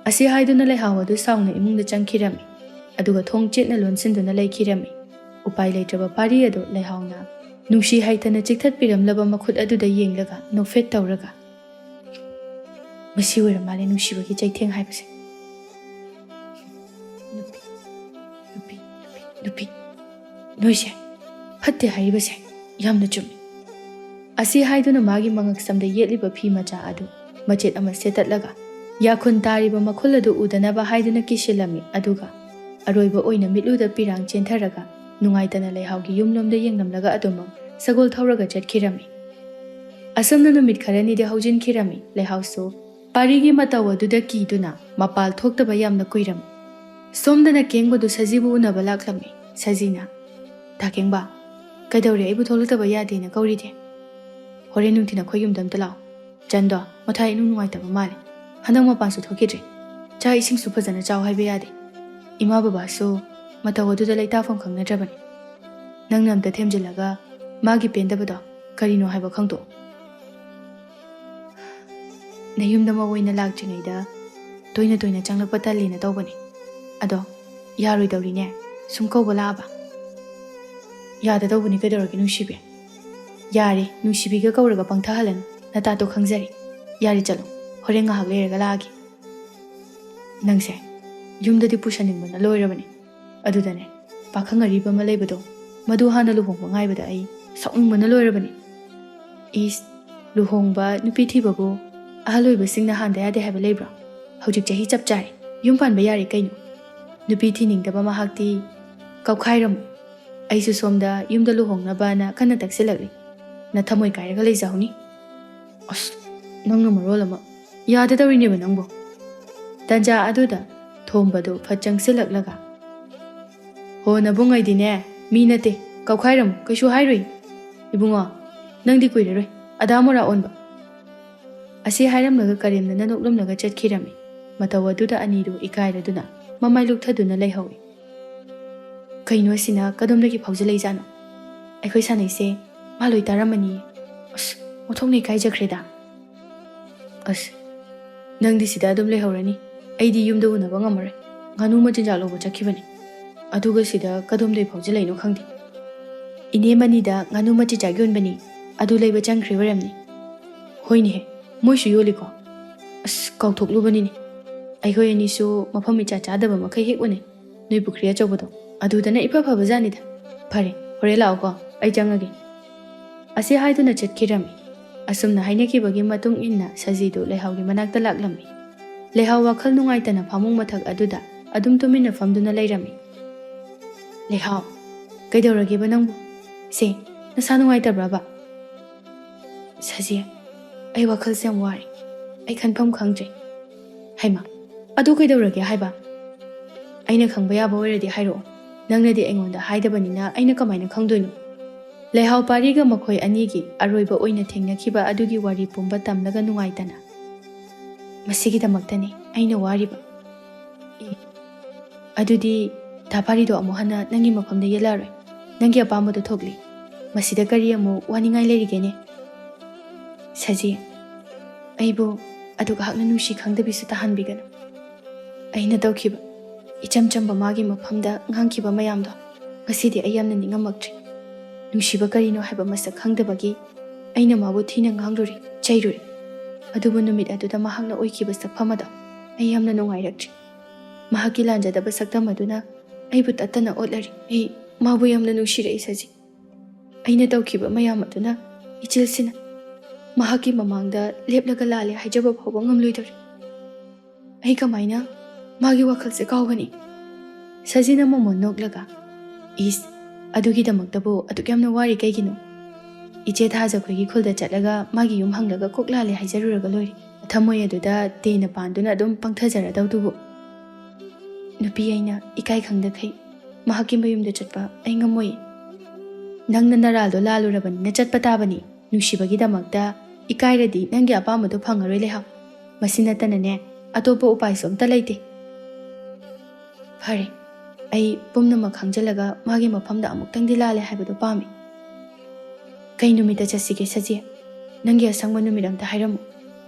ꯑꯁꯤ ꯍꯥꯏꯗꯨꯅ ꯂꯩꯍꯥꯎ ꯑꯗꯨ ꯁꯥꯎꯅ ꯏꯃꯨꯡꯗ ꯆꯪꯈꯤꯔꯝꯃꯤ, ꯑꯗꯨꯒ ꯊꯣꯡ ꯆꯦꯠꯅ ꯂꯣꯟꯁꯤꯟꯗꯨꯅ ꯂꯩꯈꯤꯔꯝꯃꯤ꯫ ꯎꯄꯥꯏ ꯂꯩꯇ꯭ꯔꯕ ꯄꯥꯔꯤ ꯑꯗꯨ ꯂꯩꯍꯥꯎꯅ ꯅꯨꯡꯁꯤ ꯍꯩꯇꯅ ꯆꯤꯛꯊꯠꯄꯤꯔꯝꯂꯕ ꯃꯈꯨꯠ ꯑꯗꯨꯗ ꯌꯦꯡꯂꯒ ꯅꯣꯛꯐꯦꯠ ꯇꯧꯔꯒ, "ꯃꯁꯤ ꯑꯣꯏꯔ ꯃꯥꯜꯂꯦ ꯅꯨꯡꯁꯤꯕꯒꯤ ꯆꯩꯊꯦꯡ ꯍꯥꯏꯕꯁꯦ꯫ ꯅꯨꯄꯤ, ꯅꯨꯄꯤ, ꯅꯨꯄꯤ, ꯅꯨꯄꯤ꯫ ꯅꯣꯏꯁꯦ ꯐꯠꯇꯦ ꯍꯥꯏꯔꯤꯕꯁꯦ ꯌꯥꯝꯅ ꯆꯨꯝꯃꯤ"꯫ ꯑꯁꯤ ꯍꯥꯏꯗꯨꯅ ꯃꯥꯒꯤ ꯃꯉꯛꯁꯝꯗ ꯌꯦꯠꯂꯤꯕ ꯐꯤ ꯃꯆꯥ ꯑꯗꯨ ꯃꯆꯦꯠ ꯑꯃ ꯁꯦꯠꯇꯠꯂꯒ ꯌꯥꯈꯨꯟ ꯇꯥꯔꯤꯕ ꯃꯈꯨꯜ ꯑꯗꯨ ꯎꯗꯅꯕ ꯍꯥꯏꯗꯨꯅ ꯀꯤꯁꯤꯜꯂꯝꯃꯤ, ꯑꯗꯨꯒ ꯑꯔꯣꯏꯕ ꯑꯣꯏꯅ ꯃꯤꯠꯂꯨꯗ ꯄꯤꯔꯥꯡ ꯆꯦꯟꯊꯔꯒ ꯅꯨꯡꯉꯥꯏꯇꯅ ꯂꯩꯍꯥꯎꯒꯤ ꯌꯨꯝꯂꯣꯝꯗ ꯌꯦꯡꯂꯝꯂꯒ ꯑꯗꯨꯃꯛ ꯁꯒꯣꯜ ꯊꯧꯔꯒ ꯆꯠꯈꯤꯔꯝꯃꯤ꯫ ꯑꯁꯨꯝꯅ ꯅꯨꯃꯤꯠ ꯈꯔꯅꯤꯗꯤ ꯍꯧꯖꯤꯟꯈꯤꯔꯝꯃꯤ꯫ ꯂꯩꯍꯥꯎꯁꯨ ꯄꯥꯔꯤꯒꯤ ꯃꯇꯧ ꯑꯗꯨꯗ ꯀꯤꯗꯨꯅ ꯃꯄꯥꯜ ꯊꯣꯛꯇꯕ ꯌꯥꯝꯅ ꯀꯨꯏꯔꯝꯃꯤ꯫ ꯁꯣꯝꯗꯅ ꯀꯦꯡꯕꯗꯨ ꯁꯖꯤꯕꯨ ꯎꯅꯕ ꯂꯥꯛꯂꯝꯃꯤ꯫ ꯁꯖꯤꯅ, "ꯇꯥ ꯀꯦꯡꯕ, ꯀꯩꯗꯧꯔꯦ ꯑꯩꯕꯨ ꯊꯣꯛꯂꯛꯇꯕ ꯌꯥꯗꯦꯅ ꯀꯧꯔꯤꯗꯤ? ꯍꯣꯔꯦꯟ ꯅꯨꯡꯊꯤꯜ ꯑꯩꯈꯣꯏ ꯌꯨꯝꯗ ꯑꯝꯇ ꯂꯥꯛꯑꯣ꯫ ꯆꯟꯗꯣ ꯃꯊꯥ ꯏꯅꯨꯡ ꯅꯨꯡꯉꯥꯏꯇꯕ ꯃꯥꯜꯂꯦ꯫ ꯍꯟꯗꯛ ꯃꯄꯥꯟꯁꯨ ꯊꯣꯛꯈꯤꯗ꯭ꯔꯦ꯫ ꯆꯥꯛ ꯏꯁꯤꯡꯁꯨ ꯐꯖꯅ ꯆꯥꯎ ꯍꯥꯏꯕ ꯌꯥꯗꯦ꯫ ꯏꯃꯥ ꯕꯕꯥꯁꯨ ꯃꯇꯧ ꯑꯗꯨꯗ ꯂꯩꯇꯥꯐꯝ ꯈꯪꯅꯗ꯭ꯔꯕꯅꯤ꯫ ꯅꯪꯅ ꯑꯝꯇ ꯊꯦꯝꯖꯤꯜꯂꯒ ꯃꯥꯒꯤ ꯄꯦꯟꯗꯕꯗꯣ ꯀꯔꯤꯅꯣ ꯍꯥꯏꯕ ꯈꯪꯗꯣꯛꯑꯣ꯫ ꯅꯌꯨꯝꯗ ꯃꯧ ꯑꯣꯏꯅ ꯂꯥꯛꯇ꯭ꯔꯤꯉꯩꯗ ꯇꯣꯏꯅ ꯇꯣꯏꯅ ꯆꯪꯂꯛꯄ ꯇꯜꯂꯦꯅ ꯇꯧꯕꯅꯦ꯫ ꯑꯗꯣ ꯌꯥꯔꯣꯏꯗꯧꯔꯤꯅꯦ ꯁꯨꯝ ꯀꯧꯕ ꯂꯥꯛꯑꯕ?" "ꯌꯥꯗꯗꯧꯕꯅꯤ ꯀꯩꯗꯧꯔꯒꯦ ꯅꯨꯡꯁꯤꯕꯤ?" "ꯌꯥꯔꯦ, ꯅꯨꯡꯁꯤꯕꯤꯒ ꯀꯧꯔꯒ ꯄꯪꯊꯍꯜꯂꯅꯨ, ꯅꯇꯥꯇꯣ ꯈꯪꯖꯔꯦ꯫ ꯌꯥꯔꯦ ꯆꯠꯂꯣ, ꯍꯣꯔꯦꯟ ꯉꯥꯏꯍꯥꯛ ꯂꯩꯔꯒ ꯂꯥꯛꯑꯒꯦ"꯫ "ꯅꯪꯁꯦ ꯌꯨꯝꯗꯗꯤ ꯄꯨꯁꯟꯅꯤꯡꯕꯅ ꯂꯣꯏꯔꯕꯅꯤ꯫ ꯑꯗꯨꯗꯅꯦ, ꯄꯥꯈꯪ ꯑꯔꯤꯕ ꯑꯃ ꯂꯩꯕꯗꯣ, ꯃꯗꯨ ꯍꯥꯟꯅ ꯂꯨꯍꯣꯡꯕ ꯉꯥꯏꯕꯗ ꯑꯩ ꯁꯥꯎꯅꯤꯡꯕꯅ ꯂꯣꯏꯔꯕꯅꯤ"꯫ "ꯏꯁ, ꯂꯨꯍꯣꯡꯕ ꯅꯨꯄꯤ ꯊꯤꯕꯕꯨ ꯑꯍꯜ ꯑꯣꯏꯕꯁꯤꯡꯅ ꯍꯥꯟꯗ ꯌꯥꯗꯦ ꯍꯥꯏꯕ ꯂꯩꯕ꯭ꯔꯣ? ꯍꯧꯖꯤꯛ ꯆꯍꯤ ꯆꯞ ꯆꯥꯔꯦ, ꯌꯨꯝ ꯄꯥꯟꯕ ꯌꯥꯔꯦ ꯀꯩꯅꯣ꯫ ꯅꯨꯄꯤ ꯊꯤꯅꯤꯡꯗꯕ ꯃꯍꯥꯛꯇꯤ ꯀꯧꯈꯥꯏꯔꯝꯃꯨ꯫ ꯑꯩꯁꯨ ꯁꯣꯝꯗ ꯌꯨꯝꯗ ꯂꯨꯍꯣꯡꯅꯕꯅ ꯀꯟꯅ ꯇꯛꯁꯤꯜꯂꯛꯂꯤ꯫ ꯅꯊꯃꯣꯏ ꯀꯥꯏꯔꯒ ꯂꯩꯖꯍꯧꯅꯤ"꯫ ꯑꯁ, ꯅꯪꯅ ꯃꯔꯣꯜ ꯑꯃ ꯌꯥꯗꯗꯧꯔꯤꯅꯦꯕ ꯅꯪꯕꯨ꯫ ꯇꯟꯖꯥ ꯑꯗꯨꯗ ꯊꯣꯝꯕꯗꯨ ꯐꯠ ꯆꯪꯁꯤꯜꯂꯛꯂꯒ, "ꯍꯣ, ꯅꯕꯨꯡ ꯑꯩꯗꯤꯅꯦ, ꯃꯤ ꯅꯠꯇꯦ, ꯀꯧꯈꯥꯏꯔꯝꯃꯨ, ꯀꯩꯁꯨ ꯍꯥꯏꯔꯣꯏ꯫ ꯏꯕꯨꯡꯉꯣ, ꯅꯪꯗꯤ ꯀꯨꯏꯔꯔꯣꯏ ꯑꯗꯥ ꯃꯣꯔꯥ ꯑꯣꯟꯕ"꯫ ꯑꯁꯤ ꯍꯥꯏꯔꯝꯂꯒ ꯀꯔꯦꯝꯅꯅ ꯅꯣꯛꯂꯝꯂꯒ ꯆꯠꯈꯤꯔꯝꯃꯤ꯫ ꯃꯇꯧ ꯑꯗꯨꯗ ꯑꯅꯤꯗꯨ ꯏꯀꯥꯏꯔꯗꯨꯅ ꯃꯃꯥꯏ ꯂꯨꯛꯊꯗꯨꯅ ꯂꯩꯍꯧꯏ꯫ "ꯀꯩꯅꯣ ꯑꯁꯤꯅ ꯀꯗꯣꯝꯗꯒꯤ ꯐꯥꯎꯖꯜꯂꯛꯏꯖꯥꯠꯅꯣ? ꯑꯩꯈꯣꯏ ꯁꯥꯟꯅꯩꯁꯦ ꯃꯥ ꯂꯣꯏ ꯇꯥꯔꯝꯃꯅꯤ꯫ ꯑꯁ, ꯑꯣꯟꯊꯣꯛꯅ ꯏꯀꯥꯏꯖꯈ꯭ꯔꯦꯗ꯫ ꯑꯁ, ꯅꯪꯗꯤ ꯁꯤꯗ ꯑꯗꯨꯝ ꯂꯩꯍꯧꯔꯅꯤ꯫ ꯑꯩꯗꯤ ꯌꯨꯝꯗ ꯎꯅꯕ ꯉꯝꯃꯔꯣꯏ꯫ ꯉꯥꯅꯨ ꯃꯆꯤꯟꯖꯥꯛ ꯂꯧꯕ ꯆꯠꯈꯤꯕꯅꯤ꯫ ꯑꯗꯨꯒ ꯁꯤꯗ ꯀꯗꯣꯝꯗꯒꯤ ꯐꯥꯎꯖꯜꯂꯛꯏꯅꯣ ꯈꯪꯗꯦ꯫ ꯏꯅꯦ ꯃꯅꯤꯗ ꯉꯥꯅꯨ ꯃꯆꯤꯟꯖꯥꯛ ꯌꯣꯟꯕꯅꯤ, ꯑꯗꯨ ꯂꯩꯕ ꯆꯪꯈ꯭ꯔꯤ ꯑꯣꯏꯔꯝꯅꯤ꯫" "ꯍꯣꯏꯅꯦꯍꯦ, ꯃꯣꯏꯁꯨ ꯌꯣꯜꯂꯤꯀꯣ? ꯑꯁ, ꯀꯥꯎꯊꯣꯛꯂꯨꯕꯅꯤꯅꯦ꯫ ꯑꯩꯈꯣꯏ ꯑꯅꯤꯁꯨ ꯃꯐꯝ ꯏꯆꯥ ꯆꯥꯗꯕ ꯃꯈꯩ ꯍꯦꯛ ꯎꯅꯩ꯫ ꯅꯣꯏ ꯄꯨꯈ꯭ꯔꯤ ꯑꯆꯧꯕꯗꯣ, ꯑꯗꯨꯗꯅ ꯏꯐ ꯐꯕ ꯖꯥꯠꯅꯤꯗ꯫ ꯐꯔꯦ, ꯍꯣꯔꯦꯟ ꯂꯥꯛꯑꯣꯀꯣ, ꯑꯩ ꯆꯪꯉꯒꯦ꯫" ꯑꯁꯤ ꯍꯥꯏꯗꯨꯅ ꯆꯠꯈꯤꯔꯝꯃꯤ꯫ ꯑꯁꯨꯝꯅ ꯍꯥꯏꯅꯈꯤꯕꯒꯤ ꯃꯇꯨꯡ ꯏꯟꯅ ꯁꯖꯤꯗꯨ ꯂꯩꯍꯥꯎꯒꯤ ꯃꯅꯥꯛꯇ ꯂꯥꯛꯂꯝꯃꯤ꯫ ꯂꯩꯍꯥꯎ ꯋꯥꯈꯜ ꯅꯨꯡꯉꯥꯏꯇꯅ ꯐꯃꯨꯡ ꯃꯊꯛ ꯑꯗꯨꯗ ꯑꯗꯨꯝ ꯇꯨꯃꯤꯟꯅ ꯐꯝꯗꯨꯅ ꯂꯩꯔꯝꯃꯤ꯫ "ꯂꯩꯍꯥꯎ, ꯀꯩꯗꯧꯔꯒꯦꯕ ꯅꯪꯕꯨ? ꯁꯦ, ꯅꯁꯥ ꯅꯨꯡꯉꯥꯏꯇꯕ꯭ꯔꯕ?" "ꯁꯖꯤ, ꯑꯩ ꯋꯥꯈꯜꯁꯦ ꯌꯥꯝ ꯋꯥꯔꯦ꯫ ꯑꯩ ꯈꯟꯐꯝ ꯈꯪꯗ꯭ꯔꯦ꯫" "ꯍꯩꯃꯥ, ꯑꯗꯨ ꯀꯩꯗꯧꯔꯒꯦ ꯍꯥꯏꯕ? ꯑꯩꯅ ꯈꯪꯕ ꯌꯥꯕ ꯑꯣꯏꯔꯗꯤ ꯍꯥꯏꯔꯛꯑꯣ꯫ ꯅꯪꯅꯗꯤ ꯑꯩꯉꯣꯟꯗ ꯍꯥꯏꯗꯕꯅꯤꯅ ꯑꯩꯅ ꯀꯃꯥꯏꯅ ꯈꯪꯗꯣꯏꯅꯣ?" ꯂꯩꯍꯥꯎ ꯄꯥꯔꯤꯒ ꯃꯈꯣꯏ ꯑꯅꯤꯒꯤ ꯑꯔꯣꯏꯕ ꯑꯣꯏꯅ ꯊꯦꯡꯅꯈꯤꯕ ꯑꯗꯨꯒꯤ ꯋꯥꯔꯤ ꯄꯨꯝꯕ ꯇꯝꯂꯒ ꯅꯨꯡꯉꯥꯏꯇꯅ, "ꯃꯁꯤꯒꯤꯗꯃꯛꯇꯅꯤ ꯑꯩꯅ ꯋꯥꯔꯤꯕ꯫" "ꯑꯦ, ꯑꯗꯨꯗꯤ ꯗꯥ ꯄꯥꯔꯤꯗꯣ ꯑꯃꯨꯛ ꯍꯟꯅ ꯅꯪꯒꯤ ꯃꯐꯝꯗ ꯌꯦꯜꯂꯛꯑꯔꯣꯏ꯫ ꯅꯪꯒꯤ ꯑꯄꯥꯝꯕꯗꯣ ꯊꯣꯛꯂꯤ꯫ ꯃꯁꯤꯗ ꯀꯔꯤ ꯑꯃꯨꯛ ꯋꯥꯅꯤꯡꯉꯥꯏ ꯂꯩꯔꯤꯒꯦꯅꯦ?" "ꯁꯖꯤ, ꯑꯩꯕꯨ ꯑꯗꯨꯛ ꯍꯥꯛꯅ ꯅꯨꯡꯁꯤ ꯈꯪꯗꯕꯤꯁꯨ ꯇꯥꯍꯟꯕꯤꯒꯅꯨ꯫ ꯑꯩꯅ ꯇꯧꯈꯤꯕ ꯏꯆꯝ ꯆꯝꯕ ꯃꯥꯒꯤ ꯃꯐꯝꯗ ꯉꯥꯡꯈꯤꯕ ꯃꯌꯥꯝꯗꯣ ꯉꯁꯤꯗꯤ ꯑꯩ ꯌꯥꯝꯅ ꯅꯤꯡꯉꯝꯃꯛꯇ꯭ꯔꯦ꯫ ꯅꯨꯡꯁꯤꯕ ꯀꯔꯤꯅꯣ ꯍꯥꯏꯕ ꯃꯁꯛ ꯈꯪꯗꯕꯒꯤ ꯑꯩꯅ ꯃꯥꯕꯨ ꯊꯤꯅ ꯉꯥꯡꯂꯨꯔꯦ, ꯆꯩꯔꯨꯔꯦ꯫ ꯑꯗꯨꯕꯨ ꯅꯨꯃꯤꯠ ꯑꯗꯨꯗ ꯃꯍꯥꯛꯅ ꯑꯣꯏꯈꯤꯕ ꯁꯛꯐꯝ ꯑꯗꯣ ꯑꯩ ꯌꯥꯝꯅ ꯅꯨꯡꯉꯥꯏꯔꯛꯇ꯭ꯔꯦ꯫ ꯃꯍꯥꯛꯀꯤ ꯂꯥꯟꯖꯗꯕ ꯁꯛꯇꯝ ꯑꯗꯨꯅ ꯑꯩꯕꯨ ꯇꯠꯇꯅ ꯑꯣꯠꯂꯔꯤ꯫ ꯑꯩ ꯃꯥꯕꯨ ꯌꯥꯝꯅ ꯅꯨꯡꯁꯤꯔꯛꯏ ꯁꯖꯤ꯫ ꯑꯩꯅ ꯇꯧꯈꯤꯕ ꯃꯌꯥꯝ ꯑꯗꯨꯅ ꯏꯆꯦꯜꯁꯤꯅ ꯃꯍꯥꯛꯀꯤ ꯃꯃꯥꯡꯗ ꯂꯦꯞꯂꯒ ꯂꯥꯜꯂꯦ ꯍꯥꯏꯖꯕ ꯐꯥꯎꯕ ꯉꯝꯂꯣꯏꯗꯧꯔꯤ꯫ ꯑꯩ ꯀꯃꯥꯏꯅ ꯃꯥꯒꯤ ꯋꯥꯈꯜꯁꯦ ꯀꯥꯎꯒꯅꯤ?" ꯁꯖꯤꯅ ꯃꯣꯃꯣꯟ ꯅꯣꯛꯂꯒ, "ꯏꯁ, ꯑꯗꯨꯒꯤꯗꯃꯛꯇꯕꯨ ꯑꯗꯨꯛ ꯌꯥꯝꯅ ꯋꯥꯔꯤ ꯀꯩꯒꯤꯅꯣ? ꯏꯆꯦ ꯊꯥꯖꯈꯣꯏꯒꯤ ꯈꯨꯜꯗ ꯆꯠꯂꯒ ꯃꯥꯒꯤ ꯌꯨꯝ ꯍꯪꯂꯒ ꯀꯣꯛ ꯂꯥꯜꯂꯦ ꯍꯥꯏꯖꯔꯨꯔꯒ ꯂꯣꯏꯔꯦ꯫ ꯃꯊꯃꯣꯏ ꯑꯗꯨꯗ ꯇꯦꯟꯅ ꯄꯥꯟꯗꯨꯅ ꯑꯗꯨꯝ ꯄꯪꯊꯖꯔꯗꯧꯗꯨꯕꯨ꯫ ꯅꯨꯄꯤ ꯑꯩꯅ ꯏꯀꯥꯏ ꯈꯪꯗꯈꯩ ꯃꯍꯥꯛꯀꯤ ꯃꯌꯨꯝꯗ ꯆꯠꯄ ꯑꯩ ꯉꯝꯃꯣꯏ꯫ ꯅꯪꯅ ꯅꯔꯥꯜꯗꯣ ꯂꯥꯜꯂꯨꯔꯕꯅꯤꯅ ꯆꯠꯄ ꯇꯥꯕꯅꯤ꯫ ꯅꯨꯡꯁꯤꯕꯒꯤꯗꯃꯛꯇ ꯏꯀꯥꯏꯔꯗꯤ ꯅꯪꯒꯤ ꯑꯄꯥꯝꯕꯗꯣ ꯐꯪꯉꯔꯣꯏ, ꯂꯩꯍꯥꯎ꯫ ꯃꯁꯤ ꯅꯠꯇꯅꯅꯦ ꯑꯇꯣꯞꯄ ꯎꯄꯥꯏꯁꯨ ꯑꯝꯇ ꯂꯩꯇꯦ꯫" "ꯐꯔꯦ, ꯑꯩ ꯄꯨꯝꯅꯃꯛ ꯈꯪꯖꯤꯜꯂꯒ ꯃꯥꯒꯤ ꯃꯐꯝꯗ ꯑꯃꯨꯛꯇꯪꯗꯤ ꯂꯥꯜꯂꯦ ꯍꯥꯏꯕꯗꯨ ꯄꯥꯝꯃꯤ꯫ ꯀꯩ ꯅꯨꯃꯤꯠꯇ ꯆꯠꯁꯤꯒꯦ ꯁꯖꯤ? ꯅꯪꯒꯤ ꯑꯁꯪꯕ ꯅꯨꯃꯤꯠ ꯑꯝꯇ ꯍꯥꯏꯔꯝꯃꯨ꯫